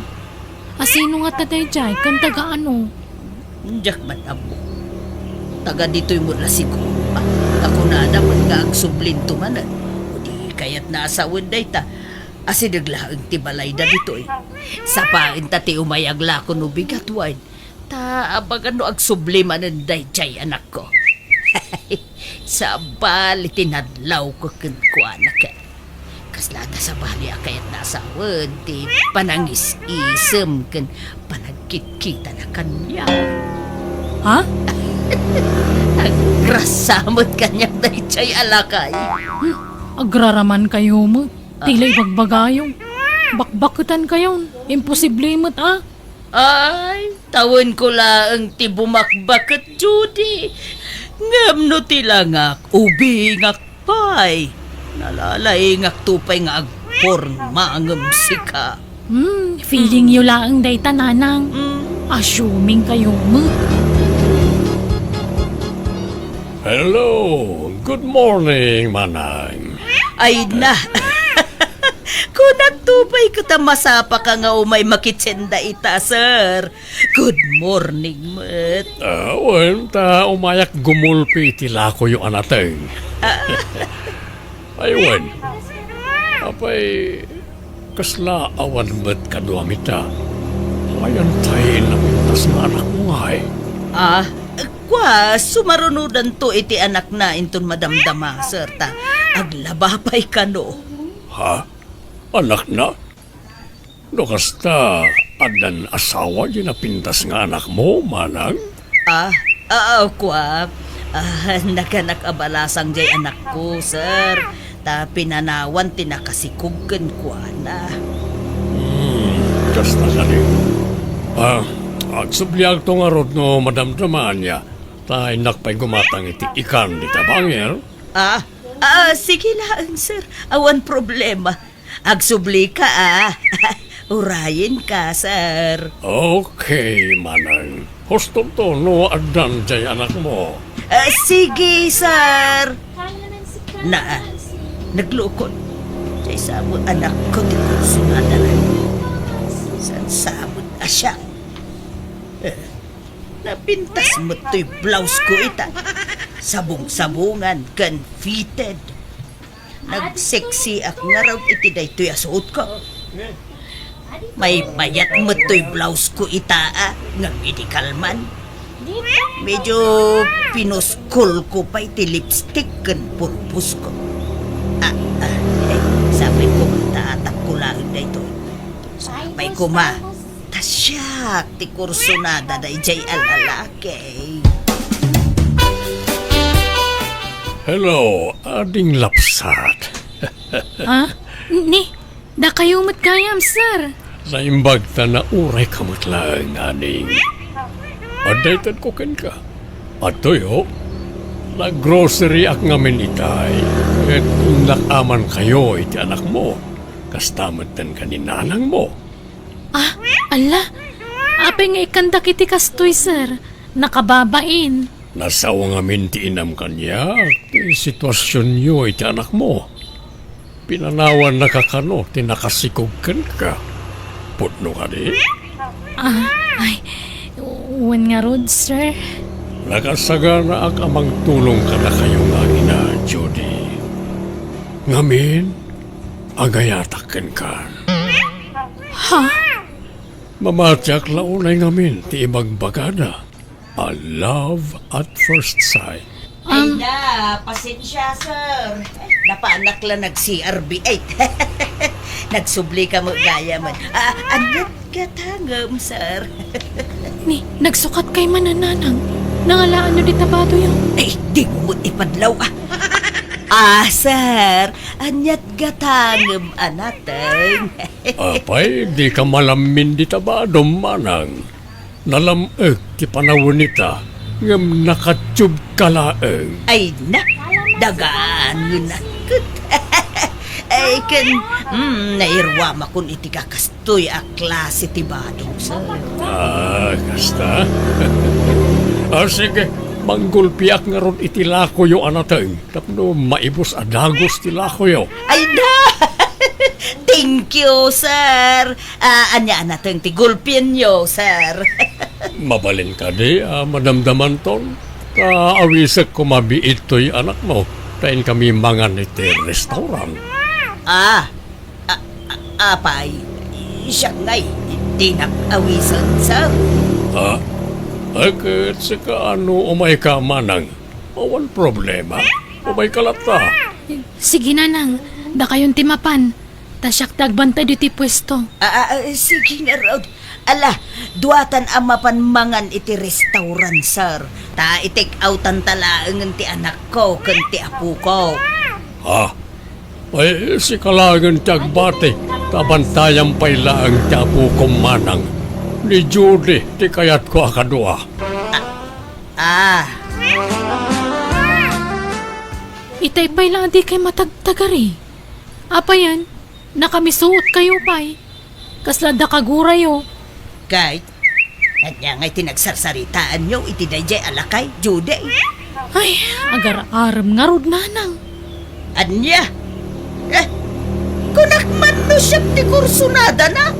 A sino ngata dayjay, ken taga ano? Diak man ammo. Taga ditoy met la siguro, ah. Ta kunada met nga agsublinto manen. O di kayatna a sawen dayta. Asideg laeng ti balayda ditoy. Sapaenta ti umay aglako no bigat wen. Ta abagan no agsubli manen dayjay, anakko. Sabali ti nadlawko kenkuana ket. Kasla adda sabali a kayatna a sawen ti panangis-isem ken panagkitkitana kaniak. Ha? Agrasa met kaniak dayjay a lakay. Agraramankayo met. Ti la ibagbagayo. Bakbaketankayon. Imposible met a. Ay, tawenko laeng ti bumakbaket, Judy. Ngem no ti langak, ubingak pay. Nalalaingakto pay nga agporma ngem sika. Hmm, feeling yo laeng dayta, nanang. Hmm. Assuming kayo met. Hello, good morning, Manang. Ay na. Kunakto pay ket a masapaka nga umay makitsenda ita, sir. Good morning met. Ah, wen, ta umayak gumulpi iti lakoyo a nateng. Ah. Ay, wen. Apay, kasla awan met kaduami ta? Ayan tay napintas nga anakmo ngay? Ah, kua, sumarunodanto iti anakna inton madamdama, sir, ta aglaba pay kano. Ha? Anakna? No kasta, addan asawa diay napintas nga anakmo, Manang? Ah, ah, kua. Ah, naganak a balasang diay anakko, sir. Ta pinanawan ti nakasikog kenkuana. Hmm, kasta kadi. Ah, agsubliakto ngarud no madamdamaanna. Ta innak pay gumatang iti ikan dita bangir. Ah, ah, sige laeng, sir. Awan problema. Agsublika, ah. Urayenka, sir. Okay, Manang. Hustonto no addan diay anakmo. Ah, sige, sir. Na, ah, naglukot. Diay sa met anakko ti kursunada. Saan sa met a siak? Eh, napintas met toy blouse ko ita. Sabong-sabongan ken fitted. Nagseksiak ngarud iti daytoy a suotko. Maymayat met toy blouse ko ita, ah, nga medical man. Medyo pinuskol ko pay ti lipstick ken purpose ko. Ah, ah, ay, sapay ko ta atapko laeng daytoy. Sapay ko ma. Ta siak ti kursunada daydiay a lalaki. Hello, ading lapsat. Ah, ni, dakayo met gayam, sir. Naimbag ta naurayka met laeng, ading. Adda itedko kenka. Adtoyo, naggroceryak ngamin itay, ket innak amankayo iti anakmo. Kasta metten ken ni nanangmo. Ah, ala. Apay nga ikkandak iti kastoy, sir? Nakababain. Nasao ngamin ti inam kaniak ti situasionyo iti anakmo. Pinanawannaka kano ti nakasikog kenka. Pudno kadi? Ah, ay, wen ngarud, sir. Nakasaganaak a mangtulong kadakayo nga agina, Judy. Ngamin, agayatak kenka. Ha? Mamatiak la unay ngamin ti ibagbagada a love at first sight. Ay Um, na, pasensya, sir. Napanak la nag-C R B eight. Nagsublika met gayam. Ah, aniat gatangem, sir? Ni, nagsukatkayo man, nanang. Nangalaanyo dita badoyo? Ay, dimo met ipadlaw, ah. Ah, sir, aniat gatangem a nateng? Apay, dika malammin dita badom, manang. Nalam-ek ti panawen ita, ngem nakatubka laeng. Ay na, dagaan nga naket. Ay, ken, mm, nairuamakon iti kakastoy a klase ti badong, sir. Ah, kasta? Ah, sige, manggulpiak ngarud iti lakoyo a nateng tapno maibus a dagus ti lakoyo. Ay na! Thank you, sir. Ah, ania a nateng ti gulpienyo, sir? Mabalin kadi a madamdamanton? Ta awisek koma biit toy anakmo, ta inkami mangan iti restaurant. Ah, a-, a-, apay, siak ngay, dinak awisen, sir. Ah, ket sika no umayka manang, awan problema. Umayka latta. Sige, nanang, dakayon ti mapan. Ta siak ti agbantay ditoy puesto. Ah, ah, ah, sige ngarud. Ala, duatan a mapan mangan iti restaurant, sir. Ta i-take outan ta laengen ti anakko ken ti apoko. Ha? Ay, sika laengen ti agbati, ta bantayam pay laeng ti apoko manang. Ni Judy ti kayatko a kadua. Ah. Itay pay la a dikay matagtagari. Apayen, nakamisuotkayo pay. Kasla adda kagurayo. Kay, ania ngay ti nagsarsaritaanyo iti daydiay a lakay, Judy? Ay, agar-arem ngarud, nanang. Ania? Eh, kunak man no siak ti kursunadana?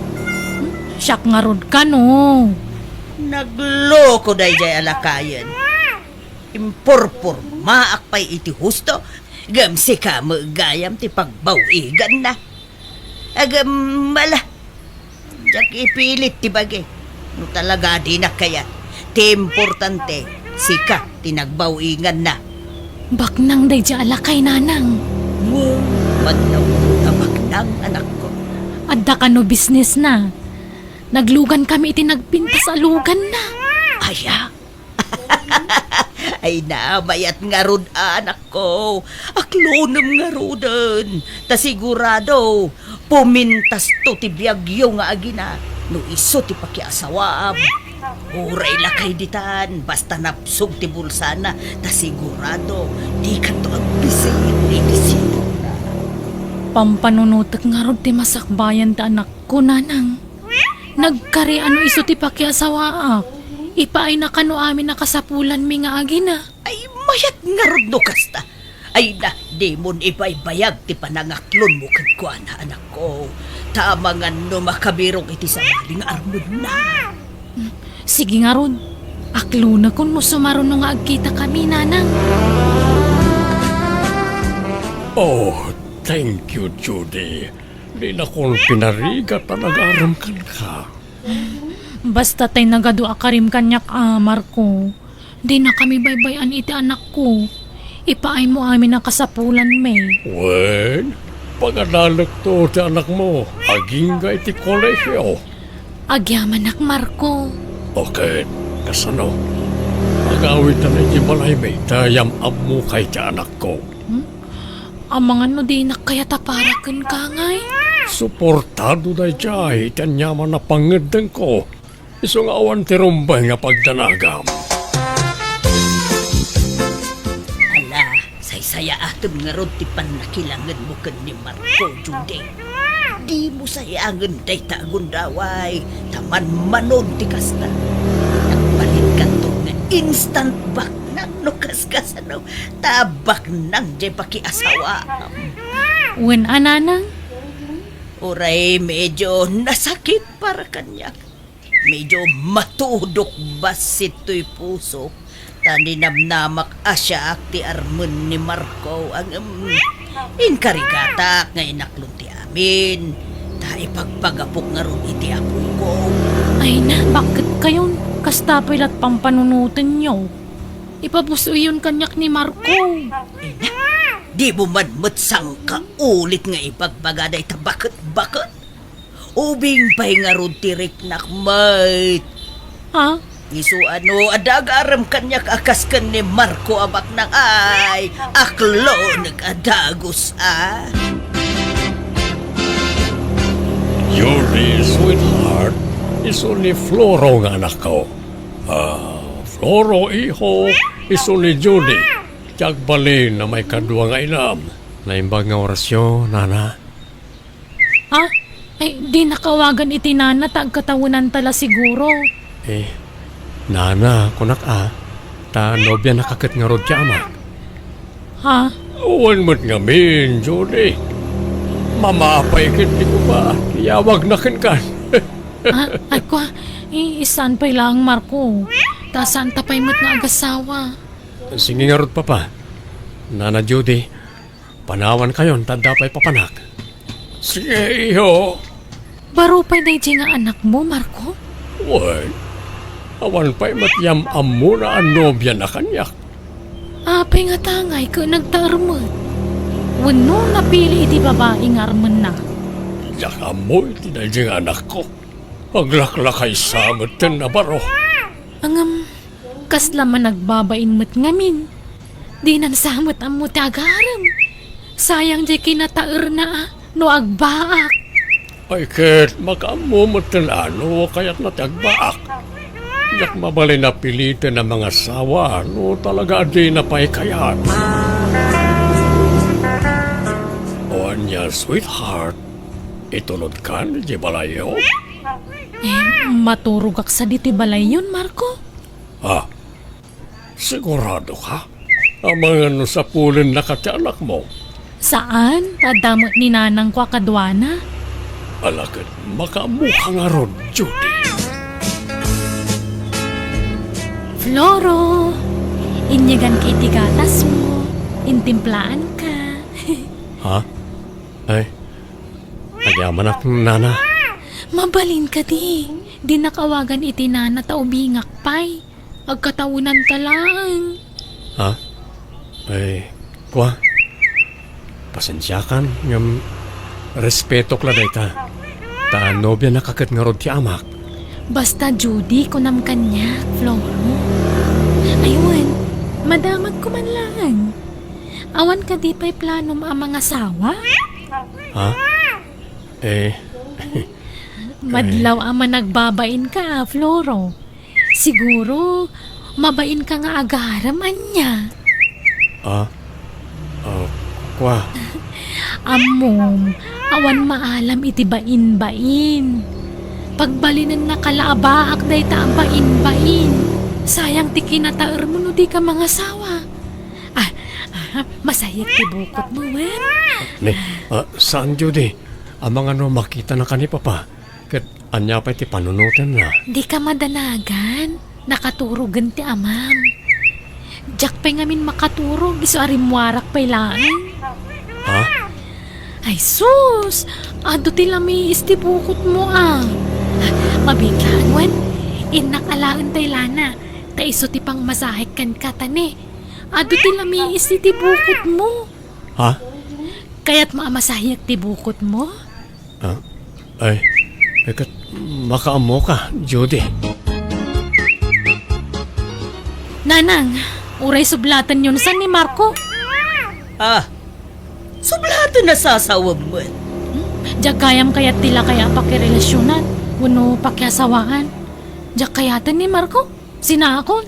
Siak ngarud kano. Nagloko daydiay a lakayen. Impurpurmaak pay iti husto, ngem sika met gayam ti pagbaw-iganna. Agam, ala, diak ipilit ti bagi. No talaga dinak kayat, ti importante, sika ti nagbaw-inganna. Baknang daydiay a lakay, nanang. Mo, madlaw ta baknang, anakko. Adda kano businessna. Naglugan kami iti nagpintas a luganna. Aya? Ay na, mayat ngarud, anakko. Aklonem ngaruden. Ta sigurado, pumintasto ti biagyo nga agina no isu ti pakiasawaam. Uray lakay ditan, basta napsog ti bulsana, ta sigurado, dikanto agbisit iti siponna. Pampanunotek ngarud ti masakbayan ti anakko, nanang. Nagkari a no isu ti pakiasawaak, ipaayna kano amin a kasapulanmi nga agina. Ay, mayat ngarud no kasta. Ay na, dimon ibaybayag ti panangaklonmo kenkuana, anakko. Ta amangan no makabirok iti sabali nga armenna. Sige ngarud, aklonakon no sumaruno nga agkitakami, nanang. Oh, thank you, Judy. Dinakon pinarigat a nagarem kenka. Basta tay nagadu a karim kaniak a, Marco. Dinakami baybay-an iti anakko. Ipaaymo amin a kasapulanmi. Wen, pagadalekto ti anakmo agingga iti kolehiyo. Agyamanak, Marco. O ket, kasano? Agawitan iti balaymi ta yam-ammo kay ti anakko. Hmm? Amangan no dinak kayat a para kenka ngay? Suportado daydiay iti aniaman a pangngeddengko. Isu nga awan ti rumbeng nga pagdanagam. Ala, saysayaatem ngarud ti pannakilangenmo ken ni Marco, Judy. Dimo sayangen dayta a gundaway, ta manmanon ti kasta. Nagbalinkanto nga instant baknang no kaskasano, ta baknang diay pakiasawaam. Wen a, nanang? Uray medyo nasakit para kaniak. Medyo matudok bassit toy pusok, ta ninamnamak a siak ti armen ni Marco, ngem inkarigatak nga inaklon ti amin, ta ipagpagapok ngarud iti apoko. Ay na, bakket kayon? Kasta pay la't pampanunotenyo. Ipabus-oyon kaniak ni Marco. Ay na, dimo man met sangkaulit nga ibagbaga dayta baket-baket? Ubing pay ngarud ti riknak met. Ha? Isu a no adda agarem kaniak a kas ken ni Marco a baknang ay, aklonek a dagus a. Judy, sweetheart, isu ni Floro nga anakko. Ah, Floro, iho, isu ni Judy. Ti agbalin a maikadua nga inam. Naimbag nga orasyo, nana. Ah, ay, dinak awagan iti nana ta agkatawenanta la siguro. Eh, nana, kunak a, ta nobianak ket ngarud ti amak. Ha? Wen met ngamin, Judy. Mama pay ket ti kupa, iyawagna kenkan. Ah, ay, kua, eh, saan pay laeng, Marco? Ta saanta pay met nga agasawa. Sige ngarud, Papa. Nana Judy, panawankayon ta adda pay papanak. Sige, iho. Baro pay daydiay nga anakmo, Marco? Wen, awan pay met yam-ammona a nobiana kaniak. Apay ngata ngay ket nagtaer met? Wenno napili iti babai nga armenna? Diak ammo iti daydiay nga anakko. Aglaklakaysa metten a baro. Ngem, kasla managbabain met ngamin. Dinan sa met ammo ti agarem. Sayang diay kinataerna a no agbaak. Ay ket, makaammo metten a no kayatna ti agbaak. Diak mabalin a piliten a mangasawa no talaga a dina pay kayat. O ania, sweetheart? Itulodkan idiay balayyo? Eh, maturogak sadi ti balayyon, Marco. Ah, sigurado ka? Amangan no sapulennaka ti anakmo. Saan, ta adda met ni nanangko a kaduana. Ala ket makaammoka ngarud, Judy. Floro, inyeganka iti gatasmo, intimplaanka. Ha? Ay, agyamanak, nana. Mabalin kadi, dinak awagan iti nana ta ubingak pay. Agkatawenanta laeng. Ha? Ay, kua. Pasensiakan, ngem respetok la dayta. Ta nobianaka ket ngarud ti amak. Basta Judy, kunam kaniak, Floro. Ay wen, madamagko man laeng. Awan kadi pay planom a mangasawa? Ha? Eh, madlaw a managbabainka, a, Floro. Siguro, mabainka nga agarem, ania? Ah, ah, kua. Ammom, awan maalam iti bain-bain. Pagbalinennaka la a baak dayta a bain-bain. Sayang ti kinataermo no dika mangasawa. Ah, ah, masayak ti bukotmo, wen? Ne, ah, saan, Judy? Amangan no makitanaka ni Papa. Ket ania pay ti panunotenna? Dika madanagan. Nakaturogen ti amam. Diak pay ngamin makaturog, isu a rimmuarak pay laeng. Ha? Ay sus! Adu ti lamiis ti bukotmo, a. Mabiit laeng, wen? Innak alaen tay lana. Ta isu ti pangmasahek kenka, ta ne. Adu ti lamiis iti bukotmo. Ha? Kayatmo a masahiek ti bukotmo? Ah, ay, ay, ket makaammoka, Judy. Nanang, uray sublatenyon san ni Marco. Ah, sublaten a sasawem met. Hmm? Diak gayam kayat ti lakay a pakirelasionan wenno pakiasawaan. Diak kayaten ni Marco. Sinaakon.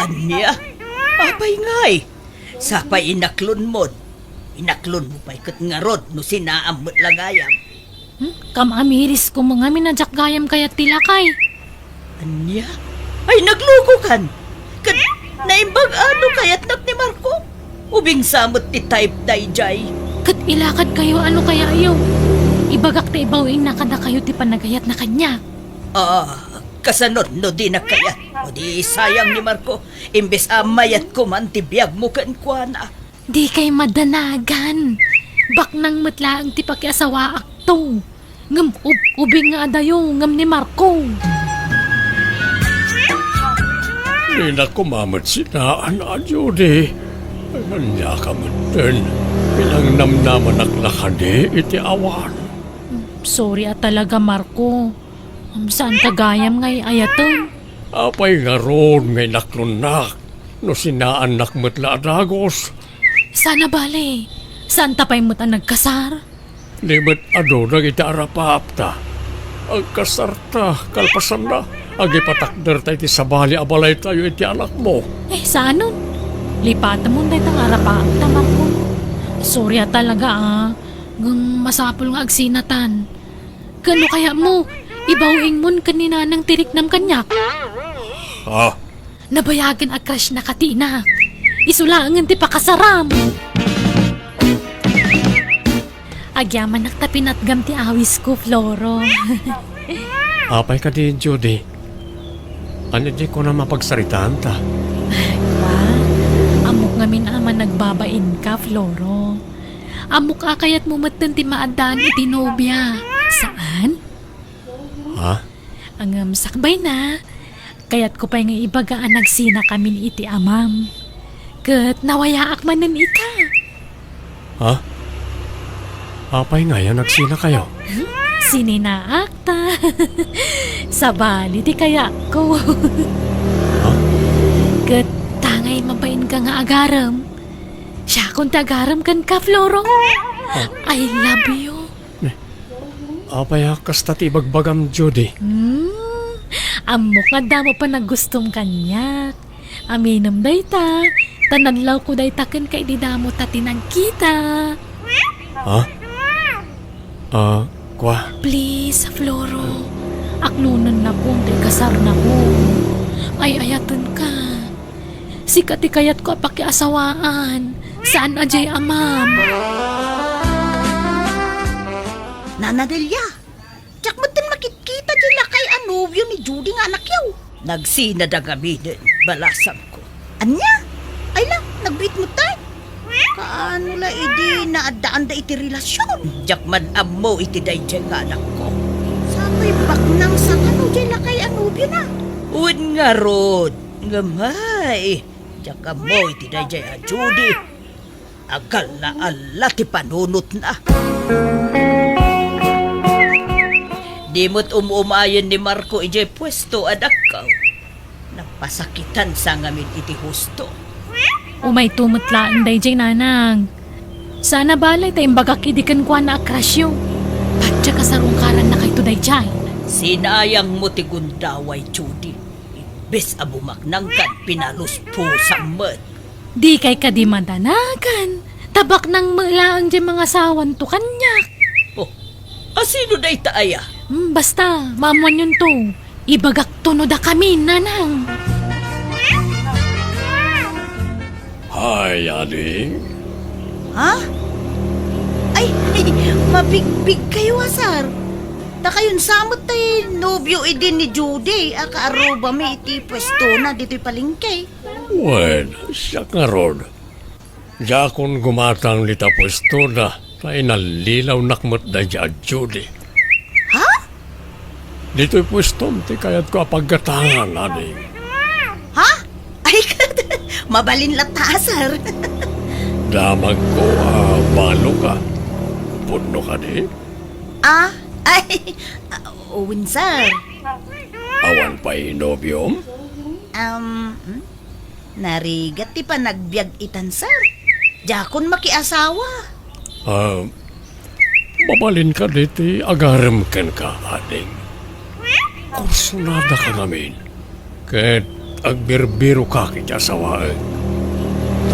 Ania? Apay ngay? Sapay inaklonmon. Inaklonmo pay ket ngarud no sinaam met la gayam. Hmm? Kam-amirisko met ngamin a diak gayam kayat ti lakay. Ania? Ay, naglukokan. Ket naimbag a no kayatnak ni Marco. Ubing sa met ti type daydiay. Ket ilakadkayo a no kayayo. Ibagak ta ibaw-ingna kadakayo ti panagayatna kaniak. Ah, kasano no dinak kayat? O di sayang ni Marco, imbes a mayatko man ti biagmo kenkuana. Dikay madanagan. Baknang met laeng ti pakiasawaakto. Ngem ub-, ubing nga adayo ngem ni Marco. Dinak koma met sinaan a Judy. Ania ka metten? Pinangnamnamanak la kadi iti awan? Sorry a talaga, Marco. Saan ka gayam nga ay-ayaten? Apay ngarud nga inaklonnak no sinaannak met la a dagus? Sana bale, saan ta pay met a nagkasar? Di met adu dagiti arapaapta. Agkasarta, kalpasanna, agipatakderta iti sabali a balaytayo iti anakmo. Eh, saanon? Lipatemon dayta nga arapaapta, Marco. Sorry a talaga, a. Ngem masapul nga agsinatan. Ken no kayatmo, ibaw-ingmon ken ni Nanang ti riknam kaniak. Ah, Nabayagen a crush na ka ti inak. Isu laengen ti pakasaram. Agyamanak ta pinatgam ti awisko, Floro. Apay kadi, Judy? Ania di kunam a pagsaritaanta? Kua, ammok ngamin a managbabainka, Floro. Ammok a kayatmo metten ti maaddaan iti nobia. Saan? Ha? Ngem sakbayna, kayatko pay nga ibaga a nagsinakamin iti amam. Ket nawayaak manen ita. Ha? Apay ngay a nagsinakayo? Hmm? Sininaakta. Sabali ti kayatko. Ha? Ket tangay mabainka nga agarem. Siakon ti agarem kenka, Floro. Ha? I love you. Ne, apay a kasta ti ibagbagam, Judy? Hmm, ammok nga adda met panagustom kaniak. Aminem dayta, ta nadlawko dayta kenka idi damo ta ti nagkita. Ha? Ah, kua? Please, Floro, aklonennakon ta ikasarnakon. Ay-ayatenka. Sika ti kayatko a pakiasawaan. Saan a jay a ma'am. Nana Delia, diak metten makitkita ti lakay a nobio ni Judy nga anakyo. Nagsinada ngaminen, balasangko. Ania? Ay la, nagbiit metten. Kaano la idi naaddaanda iti relasion? Diak man ammo iti daydiay nga anakko. Sapay baknang sa kano jay lakay a nobiona. Wen ngarud, ngem ay, diak ammo iti daydiay a Judy. Agalla-alla ti panunotna. Di met um-umayen ni Marco idiay puesto a dakko. Napasakitan sa ngamin iti husto. Umayto met laeng daydiay, nanang. Saan a balay ta imbagak idi kenkuana a crushyo. Patyak a sarungkarannakayto daydiay. Sinayangmo ti gundaway, Judy. Imbes a bumaknangkan, pinaluspusam met. Dikay kadi madanagan. Ta baknang met laeng jay mangasawanto kaniak. Oh, asino dayta aya? Hmm, basta, maammoanyonto. Ibagakto no dakami, nanang. Hi, ading. Ha? Ay, mabigbigkayo a, sir. Dakayon sa met ti nobio idi ni Judy a kaarrubami iti puestona ditoy palengke. Wen, siak ngarud. Diakon gumatang dita puestona, ta inallilawnak met daydiay a Judy. Ha? Ditoy puestom ti kayatko a paggatangan, ading. Ha? Ay, mabalin latta, sir. Damagko a baloka. Pudno kadi? Ah, ay, ah, wen, sir. Awan pay nobiom? Um, hmm? Narigat ti panagbiag itan, sir. Diakon makiasawa. Ah, mabalin kadi ti agarem kenka, ading? Kursunada ka ngamin, ket agbirbiro ka iti asawaek.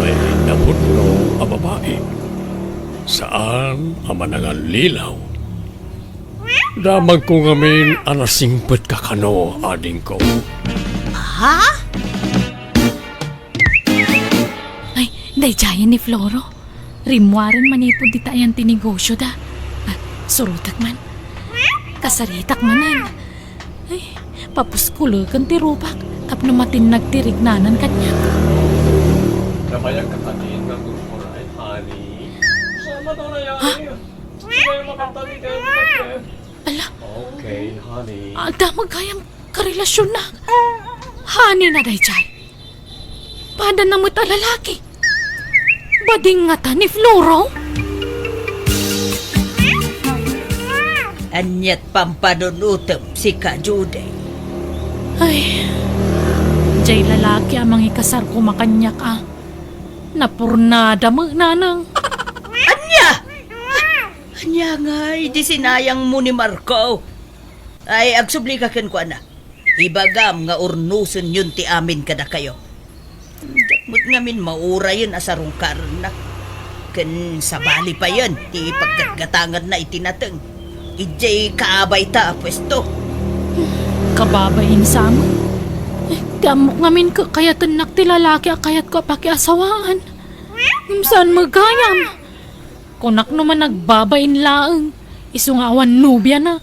Tay napudno a babai, saan a manangallilaw. Damagko ngamin a nasingpet ka kano, adingko. Ha? Ay, daydiayen ni Floro. Rimmuaren manipud dita ayan ti negosyoda. Ah, surotek man. Kasaritak manen. Ay, papuskuleken ti rupak tapno matinnag ti riknanan kaniak. Nabayag ka kadi nga agurguray, honey? Ha? Ala, okay, honey. Adda met gayam karelasionnak. Honey na daydiay. Padana met a lalaki. Bading ngata ni Floro? Aniat pampanunutem, sika, Judy? Ay, jay lalaki a mangikasar koma kaniak a. Napurnada met, nanang. Ania? Ania ngay, di sinayangmo ni Marco? Ay, agsubli ka kenkuana. Ibagam nga urnosenyon ti amin kadakayo. Diak met ngamin maurayen a sarungkarenna. Ken sabali payen ti paggatgatanganna iti nateng idiay kaabayta a puesto. Kababain sa met. Ti ammok ngamin kakayatennak ti lalaki a kayatko a pakiasawaan. Ngem saan met gayam. Kunak no man nagbabain laeng, isu nga awan nobiana.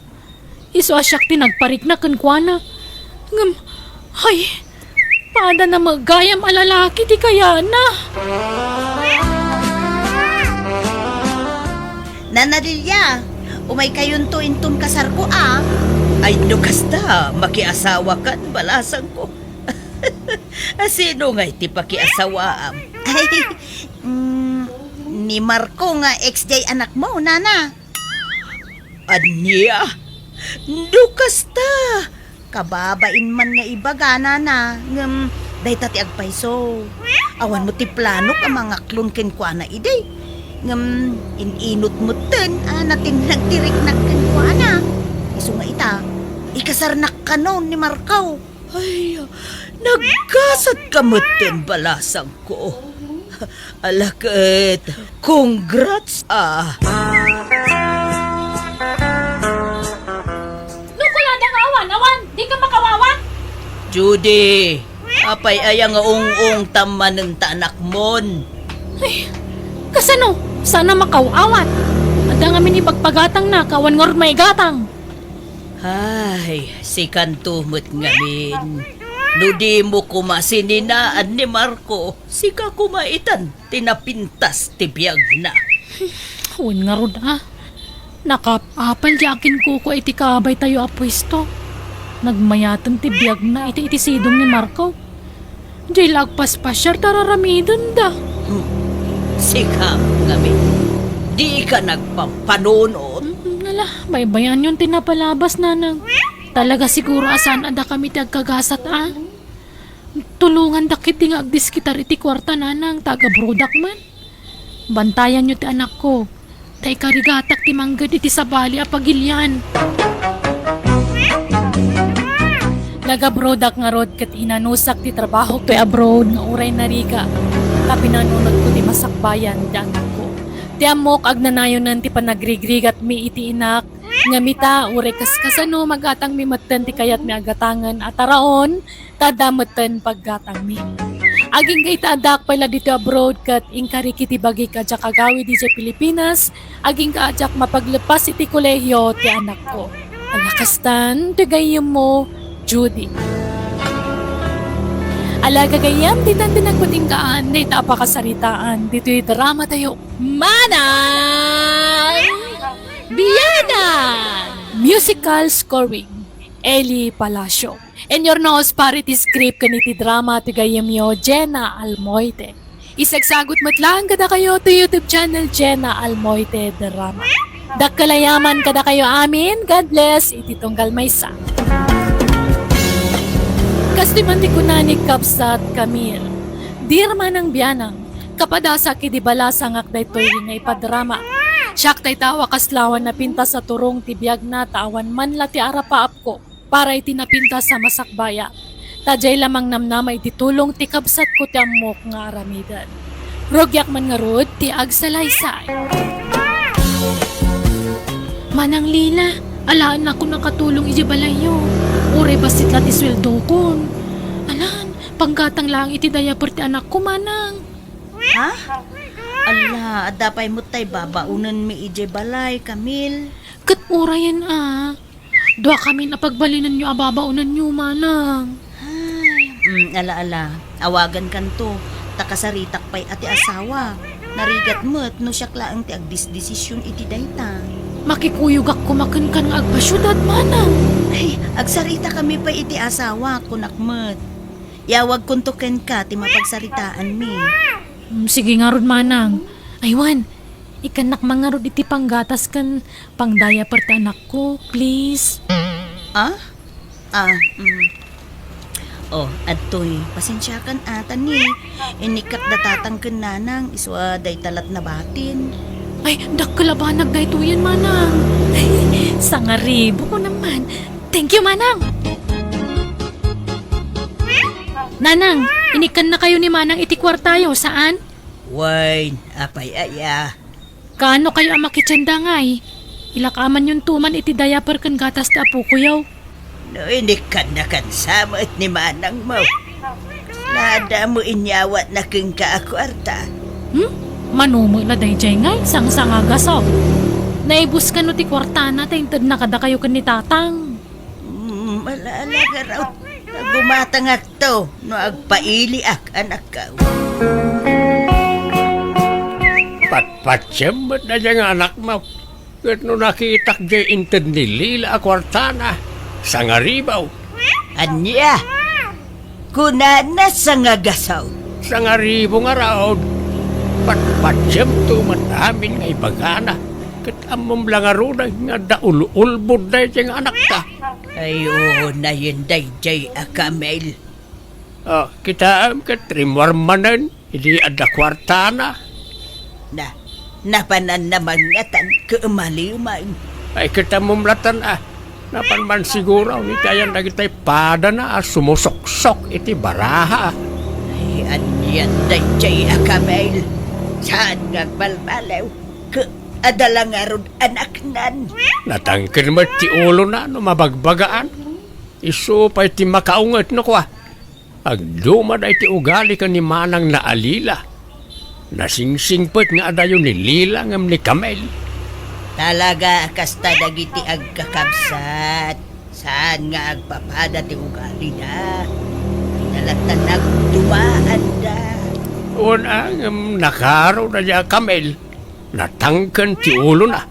Isu a siak ti nagparikna kenkuana. Ngem, ay, padana met gayam a lalaki ti kayatna. Nana Delia, umaykayonto inton kasarko a. Ay, no kasta, makiasawakan, balasangko. A, sino ngay ti pakiasawaam? Ay, mm, ni Marco nga ex jay anakmo, nana. Ania? No kasta, kababain man nga ibaga, nana, ngem dayta ti agpayso. Awan met ti planok a mangaklon kenkuana idi. Ngem in-inut metten a natinnag ti riknak kenkuana. Isu nga ita, ikasarnak kano ni Marco. Ay, naggasat ka metten, balasangko. Ala ket, congrats, ah. No kunada nga awan, awan, di ka makawawa? Judy, Apay aya nga ung-ungtam manen ta anakmon? Ay, kasano? Sana makaw-awat. Adda ngamin ipagpagatangna, awan ngarud maigatang. Ay, sikanto met ngamin. No dimo koma sininaan ni Marco, sika koma itan ti napintas ti biagna. Wen ngarud a. Nakaap-apal diay aginkukua iti kabaytayo a puesto. Nagmayaten ti biagna iti, iti sidong ni Marco. Diay la agpaspasiar ta ar-aramidenda. Hmm. Sika ngamin, dika nagpampanunot. Mm, ala, baybayanyon ti napalabas, nanang. Talaga siguro a saan a dakami ti agkagasat a. Tulongandak iti nga agdiskitar iti kuarta, nanang, ta agabrodak man. Bantayanyo ti anakko, ta ikarigatak ti mangged iti sabali a pagilian. Nagabrodak ngarud ket inanusak ti trabahok toy abroad nga uray narigat, ta pinanunotko ti masakbayan ti anakko. Ti ammok agnanayonen ti panagrigrigatmi iti inak, ngem ita, uray kaskasano, magatangmi metten ti kayatmi a gatangen a taraon, ta adda metten paggatangmi. Agingga ita, addaak pay la ditoy abroad ket inkarik iti bagik a diak agawid idiay Pilipinas, agingga a diak mapaglepas iti kolehio ti anakko. Ala kastan, ti gayyemmo, Judy. Ala gagayyem, ditan ti nagpatinggaan dayta a pakasaritaan ditoy dramatayo. Manang Bianang! Musical scoring, Eli Palacio. Inurnos para iti script ken iti drama ti gayyemyo, Jenna Almoite. Isagsagut met laeng kadakayo ti YouTube channel Jenna Almoite Drama. Dakkel a yaman kadakayo amin. God bless iti tunggal maysa. Kastoy man ti kuna ni Kabsat Camille, "Dear Manang Bianang, kapadasak idi balasangak daytoy nga ipadrama. Siak dayta a wakaslawan napintas a turong ti biagna ta awan man la ti arapaapko para iti napintas a masakbayak. Ta diay la mangnamnama iti tulong ti kabsatko ti ammok nga aramiden. Rugiak man ngarud ti agsalaysay." Manang Lila, alaennakon a katulong idiay balayyo. Uray bassit la ti sueldokon. Alan, panggatang laeng iti diaper ti anakko, manang. Ha? Ala, adda pay met tay babaonenmi idiay balay, Camille. Ket urayen a. Duakamin a pagbalinenyo a babaonenyo, manang. Ay, mm, ala, ala. Awagankanto, ta kasaritak pay a ti asawa. Narigat met no siak laeng ti agdisdesision iti dayta. Makikuyogak koma kenka nga agpasiudad, manang. Ay, agsaritakami pay iti asawa, kunak met. Iawagkonto kenka ti mapagsaritaanmi. Mm, sige ngarud, manang. Aywan, ikkannak man ngarud iti panggatas ken pangdiaper ti anakko, please. Ah? Ah, mm. Oh, adtoy, pasensiakan a ta ni, inikkak da tatang ken nanang, isu a dayta lat nabatin. Ay, dakkel a banag daytoyen, manang. Sangaribo ko naman. Thank you, manang. Nanang, inikkannakayo ni manang iti kuartayo, saan? Wen, apay aya? Kaano kayo a makitienda ngay? Ilakamanyon to man iti diaper ken gatas ti apokoyo. No inikkannakan sa met ni manangmo, adda mo inyawatna kenka a kuarta. Hmm? Mano met la daydiay ngay, sangsangagasaw. Naibus kano ti kuartana ta intedna kadakayo ken ni tatang. Mm, ala-ala garud. Nagumatangakto no agpailiak, anakko. Patpatiem met daydiay nga anakmo. Ket no nakitak diay inted ni Lila a kuartana, sangaribo. Ania? Kunana sangagasaw. Sangaribo ngarud. Patpatiemto met amin nga ibagana. Ket ammom la ngarud nga adda ul-ulbod daydiay nga anakta. Ay, unayen daydiay a Camille. Ah, kitaem ket rimmuar manen idi adda kuartana. Na, napananna mangngatan ket umaliw man. Ay, ket ammom latan a, napan man siguro ni ti ayan dagitay padana a sumusuksok iti baraha. Ay, anian daydiay a Camille? Saan nga agbalbaliw? Ket adda la ngarud anaknan? Natangken met ti ulona no mabagbagaan. Isu pay ti makaunget no kua. Agduma daytoy ugali ken ni manangna a Lila. Nasingsingpet nga adayo ni Lila ngem ni Camel. Talaga a kasta dagiti agkakabsat. Saan nga agpapada ti ugalida. Dina latta nagdumaanda. Wen a, ngem nakarona diay a Camel. Natangken ti ulona.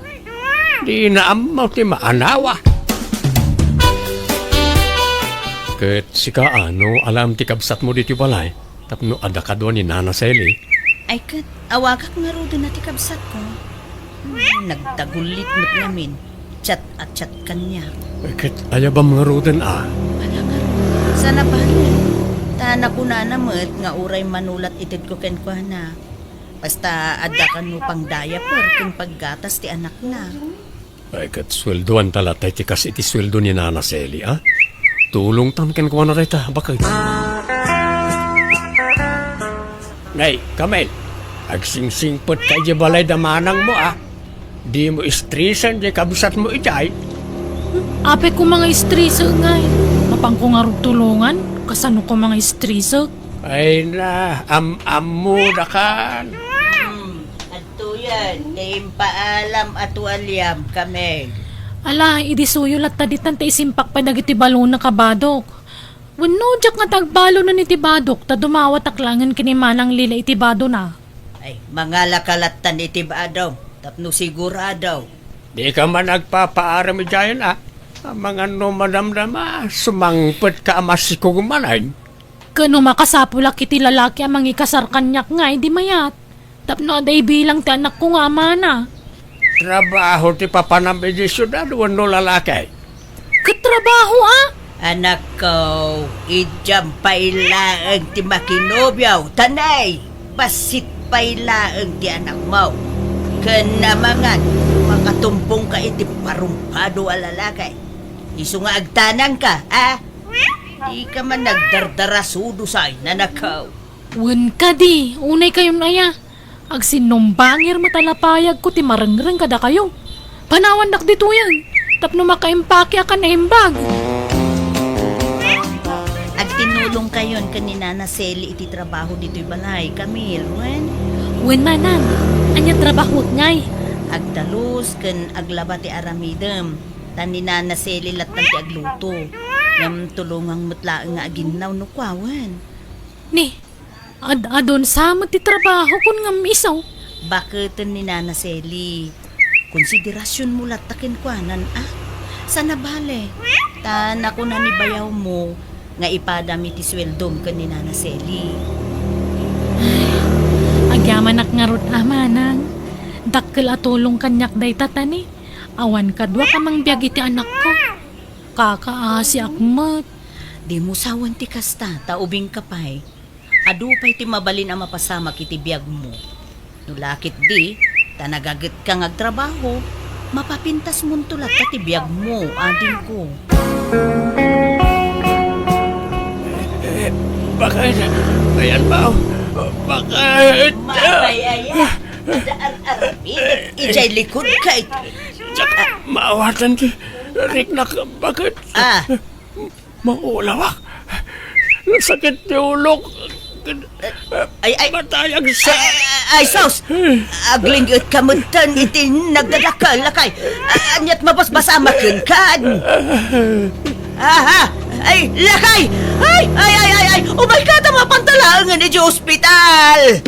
Dina ammo ti maanawa. Ket sika, a, no alam ti kabsatmo ditoy balay tapno adda kadua ni Nana Sally? Ay ket, awagak ngaruden a ti kabsatko. Hmm, nagdagullit met ngamin. Chat a chat kaniak. Ay ket, ayabam ngaruden a. Ala ngarud, saan a bale. Ta nakunana met nga uray manulat itedko kenkuana. Basta adda kano pang diaper ken paggatas ti anakna. Ay, ket sueldoanta latta iti kas iti sueldo ni Nana Sally, a? Tulongtan kenkuana dayta, baket. Nay, Camel, agsingsingpetka idiay balay da manangmo, a? Dimo istresen diay kabsatmo idiay? Apay koma nga istresen ngay? Mapanko ngarud tulongan? Kasano koma nga istresen? Ay na, am-ammodakan. Hmm, adtoyen, ti impaalam a tualiam, Camel. Ala, idi suyo latta ditan ta isimpak pay dagiti balona, Kabadok. Wenno, diak nga tagbalonen iti badok, ta dumawatak laengen ken ni Manang Lila iti badona. Ay, mangalaka lattan iti badom, tapno sigurado. Dika man agpapaaram idiayen, a? Amangan no madamdama, sumangpetka a masikog manen. Ken no makasapulak iti lalaki a mangikasar kaniak ngay, di mayat. Tapno adda ibilang ti anakko nga amana. Trabaho ti papanam idiay siudad wenno lalaki? Ket trabaho, a? Anakko, idiam pay laeng ti makinobio, ta nay, bassit pay laeng ti anakmo. Ken amangan, makatumpongka iti parumpado a lalaki. Isu nga agtanangka, a? Dika man nagdardarasudo say, nanakaw. Wen kadi, unay kayon aya. Agsinnumbangir met a lapayagko ti marengreng kadakayo. Panawandak ditoyen, tapno makaimpake a kan naimbag. Agtinulong kayon ken ni Nana Sally iti trabaho ditoy balay, Camille, wen? Wen, Manang. Ania trabahok ngay? Agdalus ken aglaba ti aramidem. Ta ni Nana Sally lattan ti agluto. Ngem tulongang met laeng nga aginnaw no kuawen. Ni, ad-adun sa met ti trabaho kun ngem isu? Baketen ni Nana Sally. Konsiderasionmo latta kenkuanan, a? Saan a bale. Ta nakuna ni bayawmo nga ipadam iti sueldom ken ni Nana Sally. Ay, agyamanak ngarud a, Manang. Dakkel a tulong kaniak dayta, ta ni, awan kaduak a mangbiag iti anakko. Kakaasiak met. Dimo sawen ti kasta, ta ubingka pay. Adu pay ti mabalin a mapasamak iti biagmo. No la ketdi, ta nagagetka nga agtrabaho, mapapintasmonto latta ti biagmo, adingko. Eh, bakit? Ayan ba? Bakit? Mapay aya. Ada ar-arabit. Ijay likod ka it-, Diak maawatan ti riknak. Bakit? Ah. Maulawak. Nasakit ti ulok. Ay, ay. Matayag sa. Ay, ay, sus! Agling-et ka metten iti nagdadakkel, lakay. Aniat mabasbasamaken kan? Aha! Ay, lakay! Ay, ay, ay, ay, ay! Umayka ta mapantalaengen iti ospital!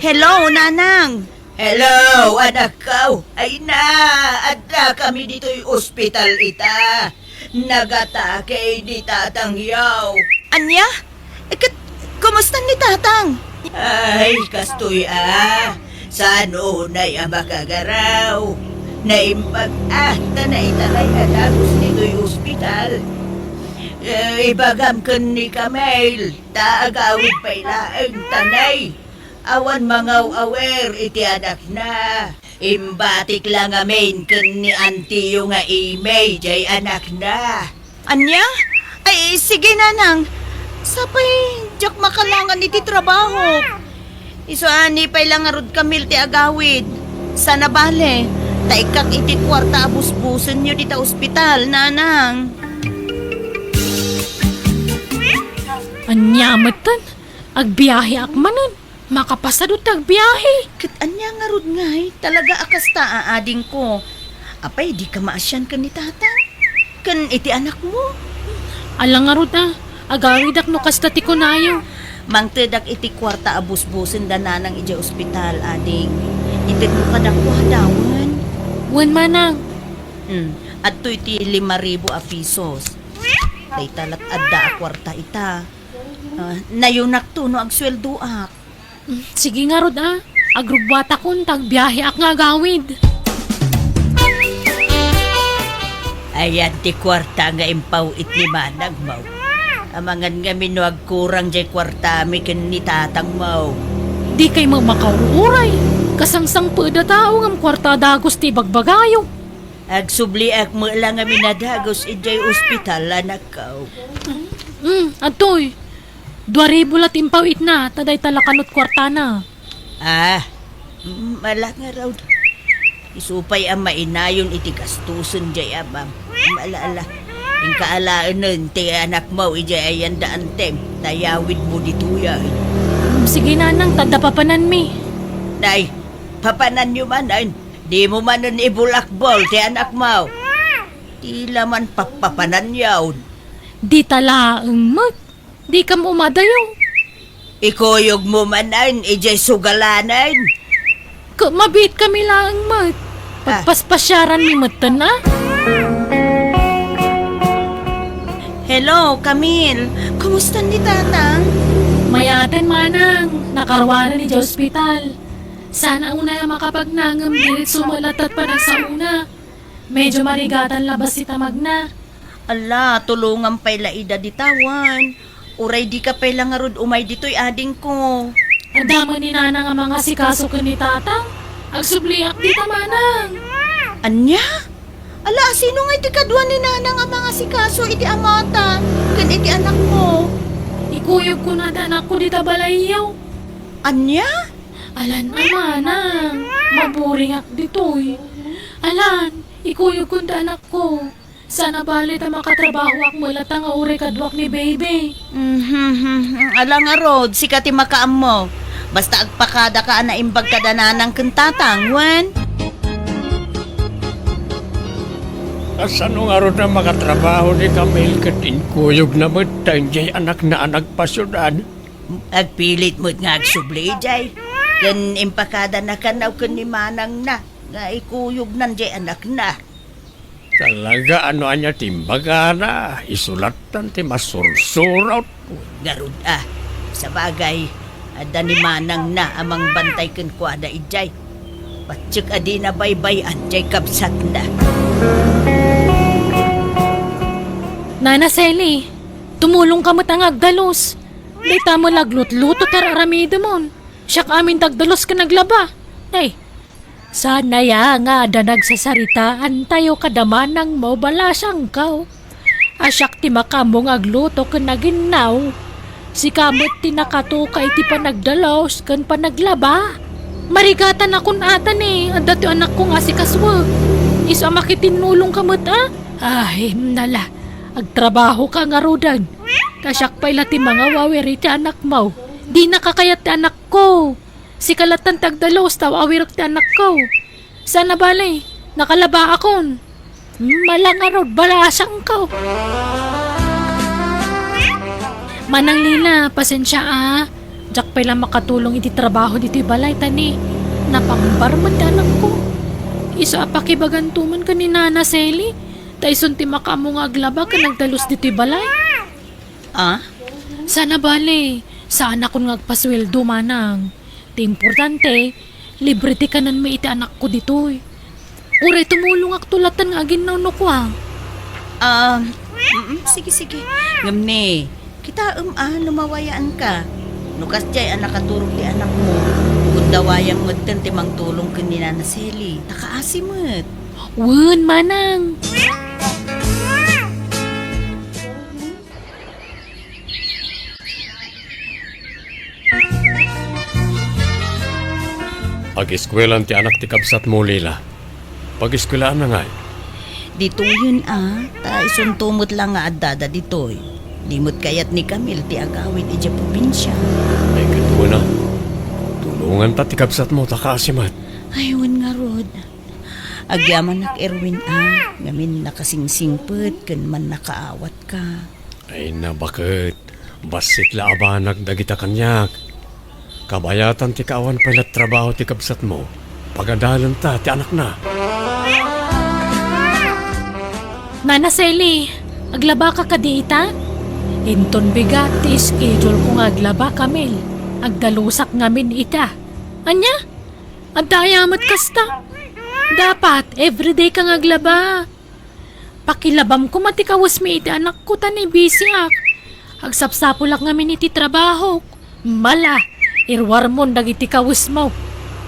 Hello, Nanang! Hello, anakko! Ay na, adda kami ditoy ospital ita. Nagatake ni tatangyo. Ania? Ket, kumusta ni tatang? Ay, kastoy a. Saan unay a makagaraw? Naimbag a, ta naitaray a dagus ditoy ospital. Eh, ibagam ken ni Camille, ta agawid pay laeng ta nay. Awan mangaw-awer iti anakna. Imbatik la ngamin ken ni antiyo nga Amy jay anakna. Ania? Ay, sige, Nanang. Sapay, diak makalangan iti trabaho. Isu a ni pay la ngarud Camille ti agawid. Saan a bale, ta ikkak iti kuarta a busbusenyo dita ospital, Nanang. Nia metten, agbiaheak manen. Makapasado ti agbiahe. Ket ania ngarud ngay? Talaga a kasta a adingko. Apay, dika maasian ken ni Tatang? Ken iti anakmo? Ala ngarud a, agawidak no kasta ti kunayo. Mangtedak iti kuarta a busbusen da Nanang idiay ospital, ading. Itedmo kadakuada, wen? Wen, Manang. Hmm, adtoy ti lima ribu a pisos. Dayta lat adda a kuarta ita. Ah, nayonakto no agsueldoak. Mm, sige ngarud a. Agrubbuatakon ta agbiaheak nga agawid. Ayan ti kuarta nga impaw-it ni manangmo. Amangan ngamin no agkurang jay kuartami ken ni tatangmo. Dikay met makaururay. Kasangsangpet a tao ngem kuarta dagus ti ibagbagayo. Agsubliak met la ngamin a dagus idiay ospital, anakko. Mm, adtoy. Dua ribu la ti impaw-itna, ta dayta la kanut kuartana. Ah, mm, ala ngarud. Isu pay a mainayon iti gastusen jay amam. Mm, ala, ala. Inka alaenen ti anakmo idiay ayanda antem, ta yawidmo ditoy ay. Mm, sige, nanang, ta adda papananmi. Nay, papananyo manen. Dimo manen ibulakbol ti anakmo. Dila man pappapananyon. Dita laeng met. Dikam umadayo. Ikuyogmo manen idiay sugalanen. Ket mabiitkami laeng met. Ah. Pagpaspasiaranmi metten a. Hello, Camille. Kumusta ni Tatang? Mayaten, manang. Nakaruaren idiay ospital. Saan a unay a makapagna ngem diretso met latta ti panagsaona. Medyo marigatan la bassit a magna. Ala, tulongam pay la ida dita wen. Uray dika pay la ngarud umay ditoy, adingko. Adda met ni nanang a mangasikaso ken ni tatang. Agsubliak dita, manang. Ania? Ala, sino ngay ti kadua ni nanang a mangasikaso iti amata ken iti anakmo? Ikuyogko nga adda anakko dita balayyo. Ania? Alan a, manang, maburingak ditoy. Alan, ikuyogko ti anakko. Saan a bale ta makatrabahoak met latta nga uray kaduak ni baby. Mhm, ala ngarud, sika ti makaammo. Basta agpakadaka a naimbag kada nanang ken tatang, wen? Kasano ngarud a makatrabaho ni Camille ket inkuyogna met ta idiay anakna a nagpasiudad? Agpilit met nga agsubli idiay. Ken impakadana kanaw ken ni manangna nga ikuyognan diay anakna. Talaga, no ania ti imbagana, isu lattan ti masursurot. Ngarud a, sabagay, adda ni manangna a mangbantay kenkuana idiay. Patiek a dina baybay-an diay kabsatna. Nana Sally, tumulongka met a nga agdalus. Dayta met la aglutluto ti ar-aramidemon. Siak amin ti agdalus ken aglaba. Ay, saan aya nga adda nagsasaritaantayo kada manangmo, balasangko? A siak ti makaammo nga agluto ken aginnaw. Sika met ti nakatuka iti panagdalus ken panaglaba. Marigatanakon ata ni adda ti anakko nga asikasuek. Isu a makitinnulongka met a? Ay, nala, agtrabahoka ngaruden. Ta siak pay la ti mangawawir iti anakmo. Dinaka kayat ti anakko. Sika lattan ti agdalus, ta awirek ti anakko. Saan a bale, nakalabaakon. Hmm, ala ngarud, balasangko. Manang Lina, pasensia a. Diak pay la makatulong iti trabaho ditoy balay, ta ni, napangbar met ti anakko. Isu a pakibaganto man ken ni Nana Sally, ta isun ti makaammo nga aglaba ken agdalus ditoy balay. Ah? Saan a bale, saanakon nga agpasueldo, manang. Ti importante, libre ti kanenmi iti anakko ditoy. Uray tumulongakto lattan nga aginnaw no kua. Ah, mm, sige, sige. Ngem ni, kitaem a no mawayaanka. No kasdiay a nakaturog ti anakmo, gundawayam metten ti mangtulong ken ni Nana Sally. Ta kaasi met. Wen, manang. Ageskuelaan ti anak ti kabsatmo, Lila. Pageskuelaanna ngay? Ditoyen a, ta isunto met la nga addada ditoy. Di met kayat ni Camille ti agawid idiay probinsia. Ay, ket wen a. Tulonganta ti kabsatmo ta kaasi met. Ay, wen ngarud. Agyamanak, Erwin a, ngamin nakasingsingpet ken mannakaawatka. Ay, nabaket. Bassit la a banag dagita kaniak. Kabayatan ti kaawan pay la trabaho ti kabsatmo. Pagadalenta ti anakna. Nana Sally, aglabaka kadi ita? Inton bigat ti schedule ko nga aglaba, Camille. Agdalusak ngamin ita. Ania? Adda aya met kasta? Dapat, everyday ka nga aglaba. Pakilabam koma ti kawesmi iti anakko ta ni bisiak. Agsapsapulak ngamin iti trabahok. Mala, iruarmon dagiti kawesmo.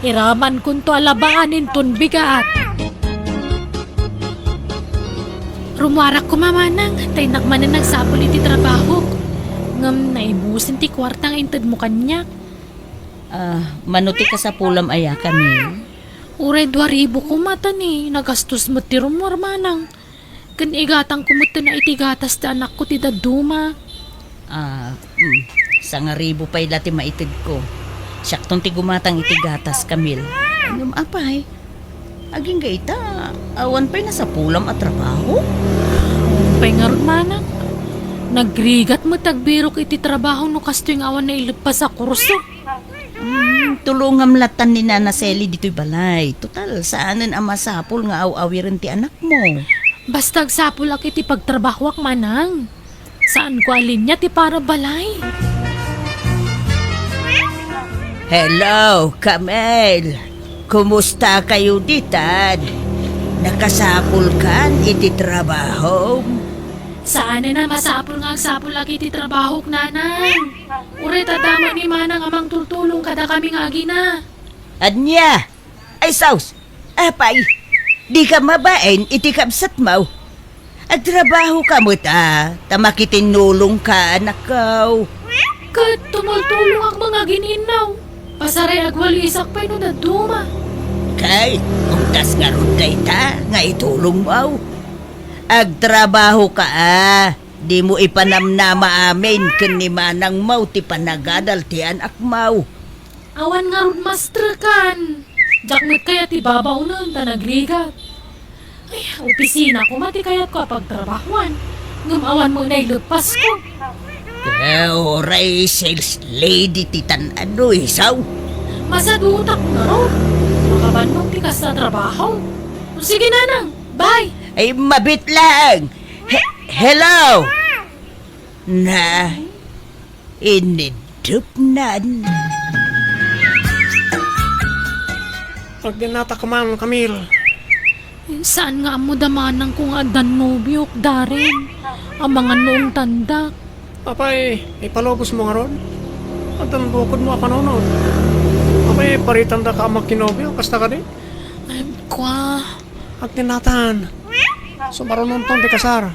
Iramankonto a labaan inton bigat. Rumuarak koma manang, ta innak manen agsapul iti trabahok. Ngem naibusen ti kuarta nga intedmo kaniak. Ah, mano ti kasapulam aya, Camille? Uray dua ribu koma ta ni nagastos met ti rumuar manang. Ken igatangko met na iti gatas ti anakko ti dadduma. Ah, mm, sangaribu pay la ti maitedko. Siakton ti gumatang iti gatas, Camille. Ngem apay, agingga ita, awan pay nasapulam a trabaho? Awan pay ngarud manang. Nagrigat met agbirok iti trabaho no kastoy nga awan naileppas a kurso. Hmm, tulongam latan ni Nana Sally ditoy balay. Total, saanen a masapul nga aw-awiren ti anakmo. Basta agsapulak iti pagtrabahoak manang. Saanko a linia ti para balay. Hello, Camille. Kumusta kayo ditan? Nakasapulkan iti trabahom? Saanen a masapul nga agsapulak iti trabahok, Nanang. Uray ta dama ni Manang a mangtultulong kadakami nga agina. Ania? Ay, sus! Apay, dika mabain iti kabsatmo? Agtrabahoka met a, ta makitinnulongka, anakko. Ket tumultulongak nga agin-innaw. Pasaray agwalisak pay no dadduma. Kay, umtas ngarud dayta nga itulongmo. Agtrabahoka a, dimo ipanamnama amin ken ni manangmo ti panagadal ti anakmo. Awan ngarud mastrekan. Diak met kayat ti babaonen ta nagrigat. Ay, opisina koma ti kayatko a pagtrabahoan. Ngem awan met naileppasko. Eh, uray sales lady ti tan-ano, isaw? Masadutak ngarud. Makabannong ti kasta trabaho. O, sige, Nanang. Bye. Ay, mabit lang. He-, hello? Na, inidupnan. Agdennata koma, Camille. Saan nga ammo da manangko nga addan nobiok, Darren? Amangan no ungtandak. Apay, ipalubosmo ngarud? Addan bukodmo a panunot. Apay, paritandaka a makinobio, kasta kadi? Ay, kwa. Agdennatan. Sumarunonton ti kasar.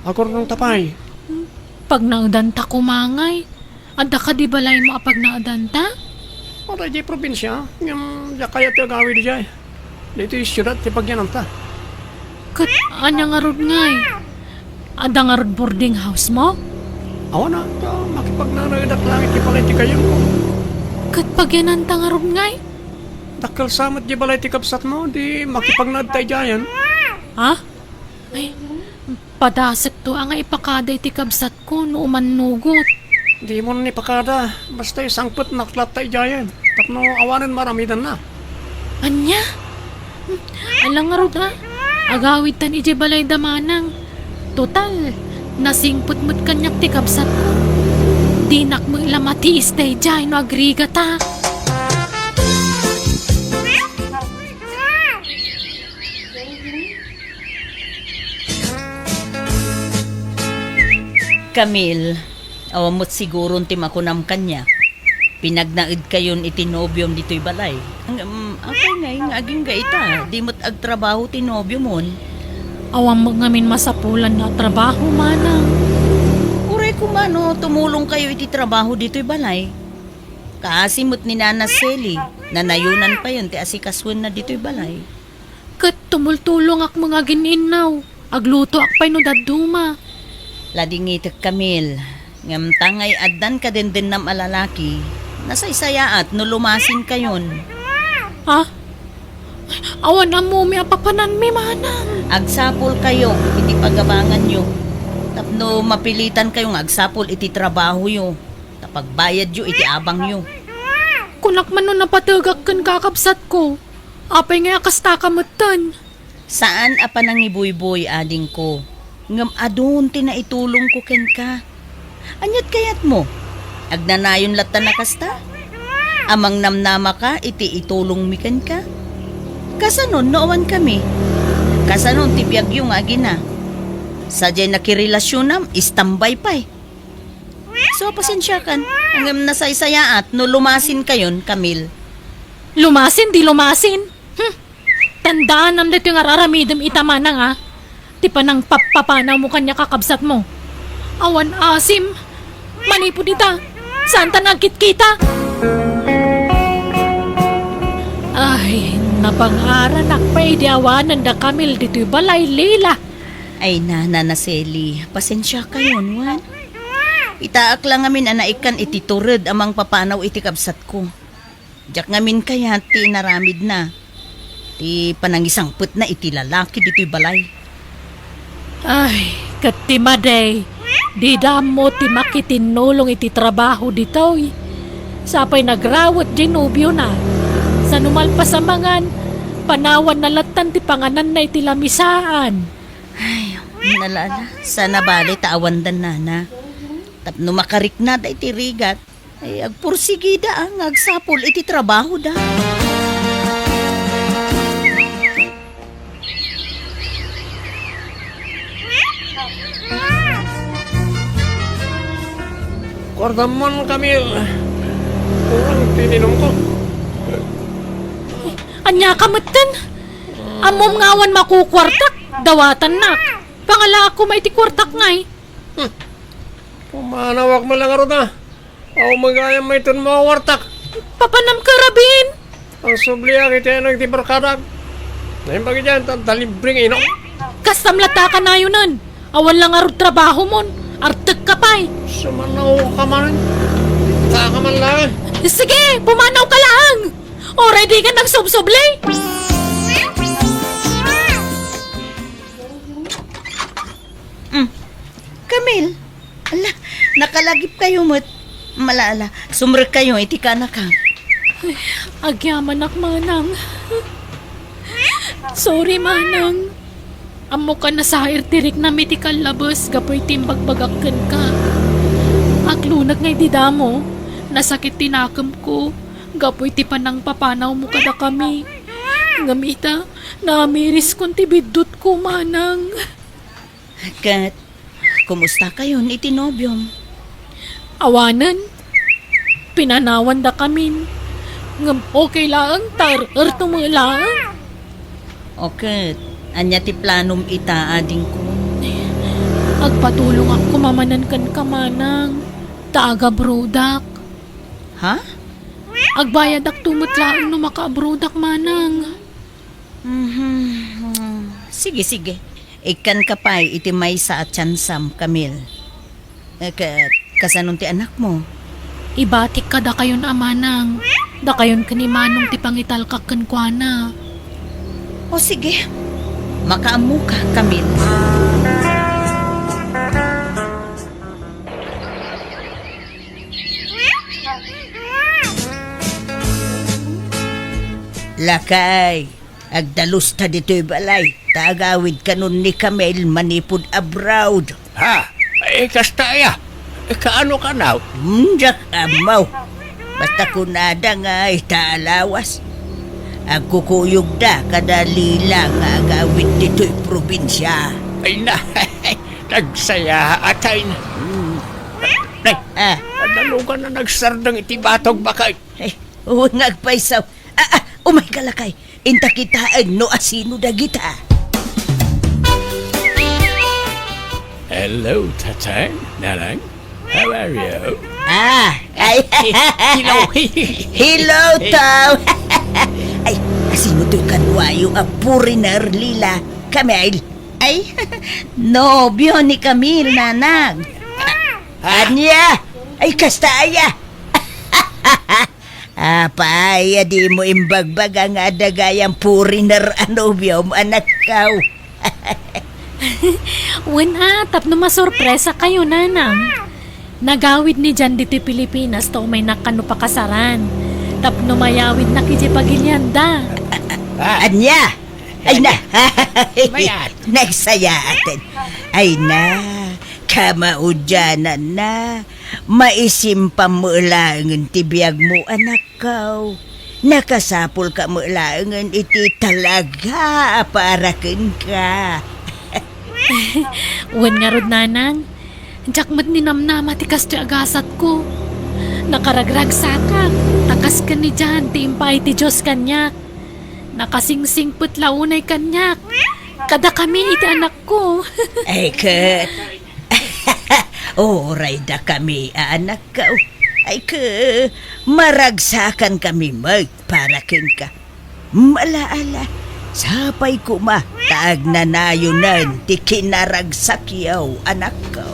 Agurnongta pay. Pagnaedanta koma ngay. Adda kadi balaymo a pagnaedanta? Adda idiay probinsia, ngem diak kayat ti agawid idiay. Ditoy siudad ti pagyananta. Ket ania ngarud ngay? Adda ngarud boarding housemo? Awan a, ta makipagnaedak laeng iti balay ti kayemko. Ket pagyananta ngarud ngay? Dakkel sa met diay balay ti kabsatmo, di makipagnaedta idiayen. Ha? Ay, padasekto a nga ipakada iti kabsatko no umannugot. Dimon ipakada, basta isangpetnak latta idiayen tapno awanen maaramidanna. Ania? Ala ngarud a, agawidtan idiay balay da manang. Total, nasingpet met kaniak ti kabsatko. Dinak met la matiis daydiay no agrigata. Camille, awan met siguron ti makunam kaniak. Pinagnaedkayon iti nobiom ditoy balay. Ngem, apay ngay nga agingga ita? Di met agtrabaho ti nobiomon. Awan met ngamin masapulan a trabaho, manang. Uray koma no tumulongkayo iti trabaho ditoy balay. Kaasi met ni Nana Sally, nanayonan payen ti asikasoenna ditoy balay. Ket tumultulongak met nga agin-innaw. Aglutoak pay no dadduma. Ladingitek, Camille. Ngem ta ngay addan kadendennam a lalaki, nasaysayaat no lumasinkayon. Ha? Awan ammomi a papananmi, manang. Agsapulkayo iti pagabanganyo tapno mapilitankayo nga agsapul iti trabahoyo, ta pagbayadyo iti abangyo. Kunak man no napategak ken kakabsatko, apay nga kasta ka metten? Saan a panangibuyboy, adingko, ngem adun ti naitulongko kenka. Aniat kayatmo? Agnanayon latta a kasta? Amangnamnamaka iti itulongmi kenka? Kasanon no awankami? Kasanon ti biagyo nga agina? Sadiay nakirelasionam, istambay pay. So, pasensiakan, ngem nasaysayaat no lumasinkayon, Camille. Lumasin, di lumasin? Hmm. Tandaanam daytoy nga ar-aramidem ita, manang, a. Ti panangpappapanawmo kaniak a kabsatmo. Awan asim. Manipud ita, saanta nga agkitkita. Ay, napang-aranak pay idi awanen da Camille ditoy balay, Lila. Ay, nana, Nana Selly, pasensiakayon, wen? Itaak la ngamin a naikkan iti tured a mangpapanaw iti kabsatko. Diak ngamin kayat ti inaramidna, ti panangisangpetna iti lalaki ditoy balay. Ay, ket ti madi, dida ammo ti makitinnulong iti trabaho ditoy. Sapay nagrawet diay nobiona. Saan no malpas a mangan, panawanna lattan ti pangananna iti lamisaan. Ay, nalala, saan a bale ta awandan, nana. Tapno makariknada iti rigat. Ay, agpursigida, a, nga agsapul iti trabahoda. Kuartam man, Camille. Kurang ti ininumko. Ania ka metten? Ammom nga awan makukuartak, dawatannak. Pangalaak koma iti kuartak ngay. Hmm. Pumanawak man la ngarud, a. Aw, magayam mayton mawartak. Papanam ka, Rabin? Ang subliak iti ano iti barkadak. Naimbag idiay, ta, ta libre nga inom. Kastam latta kanayonen. Awan la ngarud trabahomon. Artek ka pay. Sumanaw ka man. Ta ka man lang. Sige, pumanaw ka lang. Oray di ka nagsubsubli. Mm. Camille, ala, nakalagipkayo met. Ala, ala, sumrekkayo iti kanaka. Ay, agyamanak, manang. Sorry, manang. Ammok a nasair ti riknam iti kallabes gapu iti imbagbagak kenka. Aklonek nga idi damo, nasakit ti nakemko gapu iti panangpapanawmo kadakami. Ngem ita, namiriskon ti biddutko, manang. Ket, kumustakayon iti nobiom? Awanen. Pinanawandakamin. Ngem okay laeng ta er-erto met laeng. O ket, ania ti planom ita, adingko? Agpatulongak koma manen kenka, manang, ta agabrodak. Ha? Agbayadakto met laeng no makaabrodak, manang. Mhm. Sige, sige. Ikkanka pay iti maysa a tiansam, Camille. Eh, ka-, kasanon ti anakmo? Ibatik kadakayon a manang. Dakayon ken ni Manong ti pangitalkak kenkuana. O sige. Makaammoka, Camille. Lakay, agdalusta ditoy balay, ta agawidkanon ni Camille manipud abroad. Ha? Eh, kasta aya? Eh, kaano kano? Hmm, diak ammo. Basta kunada nga ita a lawas, agkukuyogda kada Lila nga agawid ditoy probinsia. Ay na, nagsayaat ay na. Hmm. Nay, ah, adalugan na nagsardeng iti batog bakay. Eh, uy nga agpayso. Ah, ah, umayka, lakay. Inta kitaen no asino dagita. Hello, Tatang, Nanang. How are you? Ah, ay. Hello. Hello, Tom. Ay, asino toy kaduayo a foreigner, Lila? Camille? Ay, nobio ni Camille, nanang. Ania? Ay, kasta aya. Apay a dimo imbagbaga nga adda gayam foreigner a nobiom, anakko? Wen a, tapno masorpresakayo, nanang. Nagawidna idiay Pilipinas ta umaynak kano pakasaran. Tapno mayawidnak idiay pagilianda. Ah. Ania? Ay na. Mayat. Nagsayaaten. Ay na. Kamaudiananna. Maisimpam met laengen ti biagmo, anakko. Nakasapulka met laengen iti talaga a para kenka. Wen ngarud, nanang. Diak met ninamnama ti kastoy a gasatko. Nakaragragsakak, ta kas ken ni Jan ti impaay ti Dios kaniak. Nakasingsingpet la unay kaniak. Kadakami iti anakko. Ay, ket. Uray dakami a anakko. Ay, ket, maragsakankami met para kenka. Ala, ala, sapay koma ta agnanayonen ti kinaragsakyo, anakko.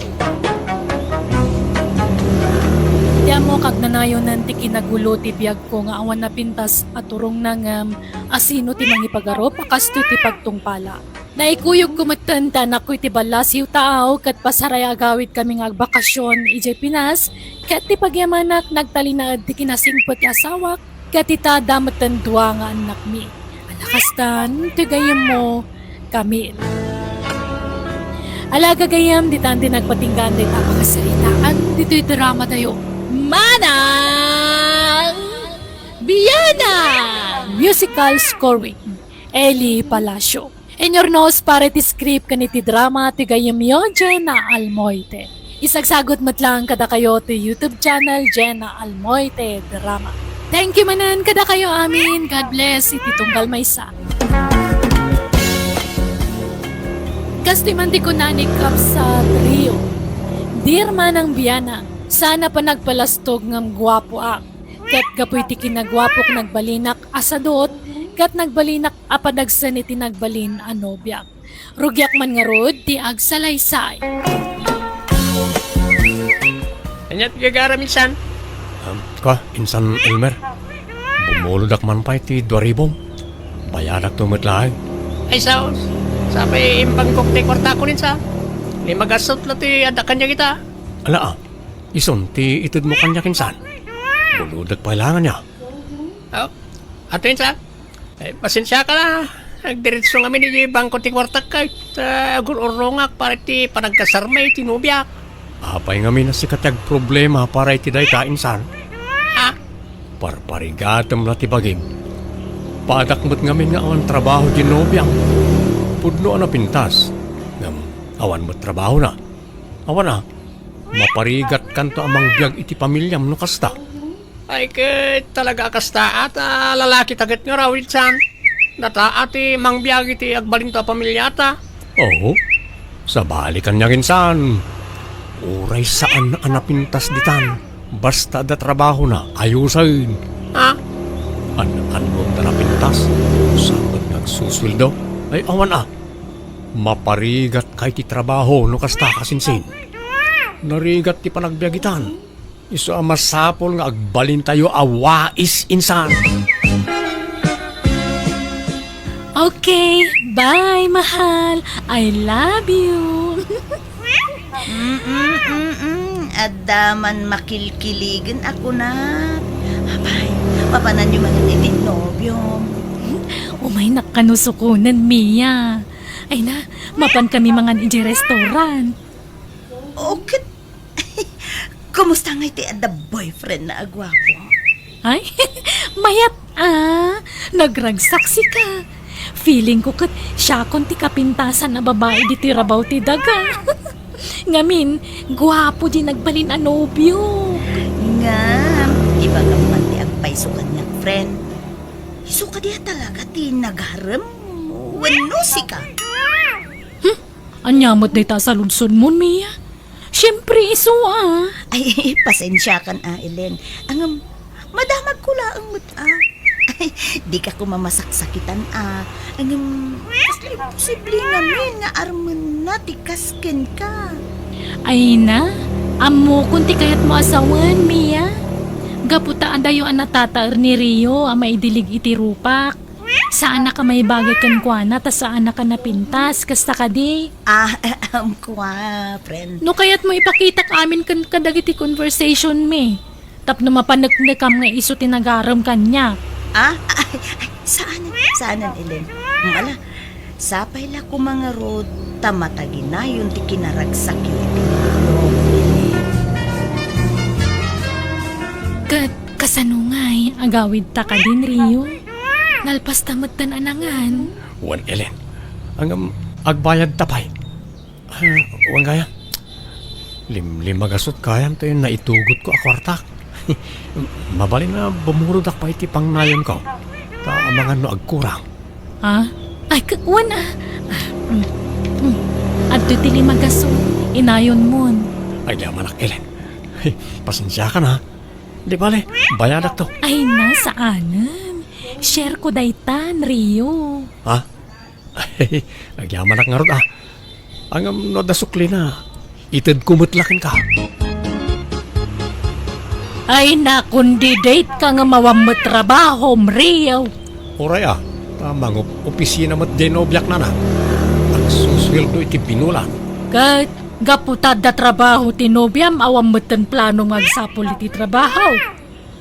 Ti ammok, agnanayonen ti kinagulo ti biagko nga awan napintas a turongna ngem asino ti mangipagarup a kastoy ti pagtungpala. Naikuyogko metten ti anakko iti ballasiw taaw ket pasaray a agawidkami nga agbakasion idiay Pinas, ket ti pagyamanak nagtalinaed ti kinasingpet ti asawak, ket ita adda metten dua nga annakmi. Ala kastan ti gayyemmo, Camille. Ala gagayyem, ditan ti nagpatinggaan dayta a pakasaritaan ditoy dramatayo. Manang Biana! Musical scoring, Eli Palacio. Inyurnos para iti script ken iti drama ti gayyemyo, Jenna Almoite. Isagsagut met laeng kadakayo ti YouTube channel, Jenna Almoite Drama. Thank you manen kadakayo amin. God bless iti tunggal maysa. Kastoy man ti kuna ni Kapsa Trio, Dear Manang Biana, sana panagpalastog ngem guapoak. Ket gapu iti kinaguapok nagbalinak a sadut, ket nagbalinak a padagsen iti nagbalin a nobiak. Rugiak man ngarud ti agsalaysay. Ania ti gagaram, insan? Um, kua, Insan Elmer. Bumulodak man pay ti dua ribu. Bayadakto met laeng. Ay, sao. Sapay imbangkok ti kuartakon, insan. Ni magasut la ti adda kaniak ita. Ala, ah. Isun ti itedmo kaniak, insan. Bulodek pay laeng ania. Oh, ato, insan. Eh, pasensiaka la. Agdiretso ngamin iti bangko ti kuartak, kay ta agur-urrongak para iti panagkasarmi iti nobiak. Apay ngamin a sika ti agproblema para iti dayta, insan? Ah? Parparigatem la ti bagim. Padak met ngamin nga awan trabaho ti nobiam. Pudno a napintas. Ngem awan met trabahona. Awan a, maparigatkanto a mangbiag iti pamiliam no kasta. Ay, ket talaga a kasta, a ta lalaki ta ket nga raw, insan. Data a ti mangbiag iti agbalinto a pamiliata. Oo. Sabali kaniak, insan. Uray saan a napintas ditan. Basta adda trabahona, ayusen. Ha? An-annuam ta napintas. Saan met nga agsusueldo? Ay, awan a. Maparigatka iti trabaho no kasta, kasinsin. Narigat ti panagbiagitan. Isu a masapul nga agbalintayo a wais, insan. Okay, bye, mahal. I love you. Mm-mm, mm-mm. Adda man makilkiligen a kunak. Apay, mapananyo man iti nobiom. Umaynak kano sukonen, Mia. Ay na, mapan kami mangan idiay restaurant. O ket, kumusta ngay ti adda boyfriend na a guapo? Ay, mayat a, nagragsaksika. Feeling ko ket siakon ti kapintasan a babai ditoy rabaw ti daga. Ngamin, guapo di nagbalin a nobio. Ngem, ibagam man ti agpayso kaniak, friend. Isu kadi a talaga ti nagharem wenno sika? Hmm? Ania met dayta a saludsodmon, Mia? Siempre, isu a. Ay, pasensiakan a, Ellen. Ngem, madamagko laeng met a. Dika koma masaksakitan a. Ngem, kasla imposible ngamin nga armenna ti kas kenka. Ay na, ammokon ti kayatmo a sawen, Mia. Gapu ta adayo a natataer ni Rio a maidilig iti rupak. Saanak a maibagay kenkuana ta saanak a napintas, kasta kadi? Ah, um, kua, friend. No kayatmo ipakitak amin ken kadagiti conversation mi. Tapno mapaneknekam nga isu ti nagarem kaniak. Ah? Ay, ay, saanen, saanen, Ellen. Mala, sapay la koma ngarud ta mataginayon ti kinaragsak iti mundo. Ket kasano ngay agawid ta kadin, Rio? Nalpas ta metten a nangan. Wen, Ellen. Ngem agbayad ta pay. Ah, wen gayam. Limlimagasut gayam ta naitugotko a kuartak. Mabalin a bumurodak pay iti pangnayonko. Ta amangan no agkurang. Ha? Ay, k-, wen, ah. Ah, mm, mm. Adtoy ti limagaso. Inayonmon. Ay, di amanak, Ellen. Ay, pasensiakan, ha? Di bale, bayadakto. Ay, na, saanen. Share ko daytan, Rio. Ha? Agyamanak ngarud, ah. Ngem no adda suklina, itedko met la kenka. Ay, na, kundi date ka nga awan met trabahom, Rio. Uray, ah, ta mangup-opisina met diay nobiak, Nanang. Agsusueldo iti binulan. Ket gapu ta adda trabaho ti nobiam, awan metten planom nga agsapul iti trabaho.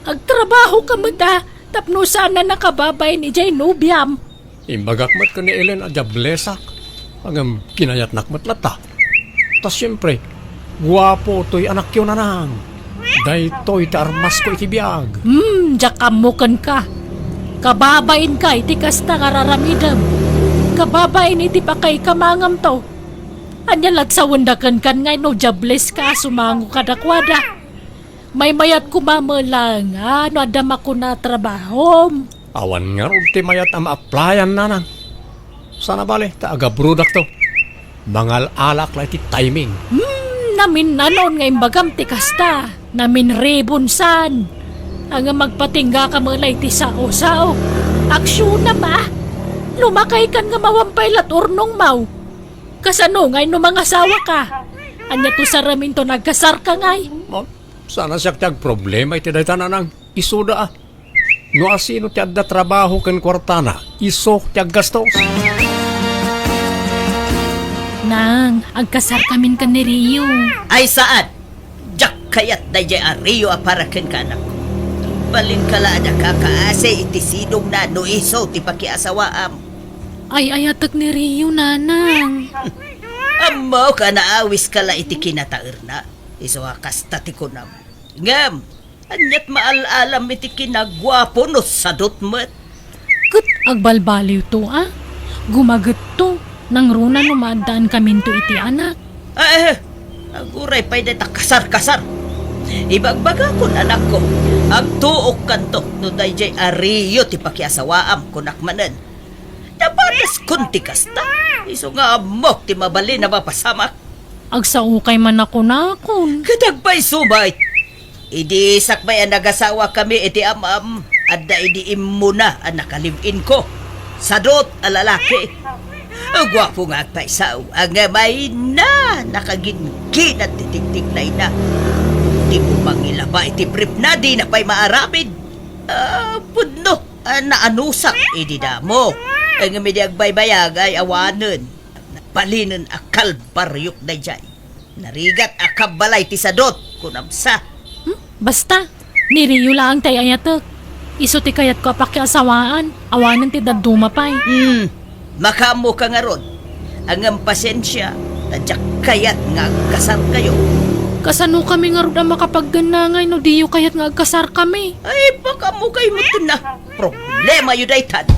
Agtrabaho ka met, ah, tapno saan a nakababain idiay nobiam. Imbagak met ken ni Ellen a diablesak. Ngem kinayatnak met latta. Ta siempre, guapo toy anakyo, Nanang. Daytoy ti armasko iti biag. Hmm, diak ammo kenka. Kababainka iti kasta nga ar-aramidem. Kababain iti pakaikamangam to. Ania la ti sawenda kenka ngay no diableska a sumango kadakuada? Maymayat koma met laeng a no adda makuna a trabahom. Awan ngarud ti mayat a ma-applyan, Nanang. Sana bale ta agabrodakto. Mangal-alak la iti timing. Hmm, naminnanon nga imbagam ti kasta. Naminribon san. Ngem agpatinggaka met la iti sao-sao. Aksionam a. Lumakaykan ngem awan pay la ti urnongmo. Kasano ngay no mangasawaka? Ania ti sareminto no agkasarka ngay? Ma-, Sana siak ti agproblema iti dayta, Nanang. Isuda, ah. No asino ti adda trabaho ken kuartana, isu ti aggastos. Nang, agkasarkamin ken ni Rio. Ay, saan? Diak kayat daydiay a Rio a para kenka, anakko. Balinka la a daka kaasi iti sidongna no isu ti pakiasawaam. Ay-ayatek ni Rio, Nanang. Ammok a naawiska la iti kinataerna. Isu a kasta ti kunam. Ngem, aniat maal-alam iti kinaguapo no sadot met? Ket agbalbaliwto a, gumagetto, nangruna no maaddaankaminto iti anak. Ah, eh, aguray pay dayta kasar-kasar. Ibagbagakon, anakko, agtuokkanto no daydiay a Rio ti pakiasawaam, kunak manen. Napatas kun ti kasta. Isu nga ammok ti mabalin a mapasamak. Agsaokay man a kunakon. Ket agpayso met. Idi sakbay a nagasawakami iti am-am, adda idi immuna a nakalive-in ko. Sadot a lalaki. Guapo nga agpayso, ngem ay na, nakagingginat ti tiktiknayna. Di mo mangilaba iti briefna, dina pay maaramid. Ah, pudno. Ah, naanusak idi damo. Ngem idi agbaybayag ay awanen. Nabalinen a kalbariok daydiay. Narigat a kabbalay ti sadot, kunam sa. Hmm? Basta, ni Rio laeng ti ay-ayatek. Isu ti kayatko a pakiasawaan, awanen ti dadduma pay. Hmm. Makaammoka ngarud. Ngem pasensia, ta diak kayat nga agkasarkayo. Kasanokami ngarud a makapaggennangay no diyo kayat nga agkasarkami? Ay, pakaammokayo met ken na. Problemayo daytan.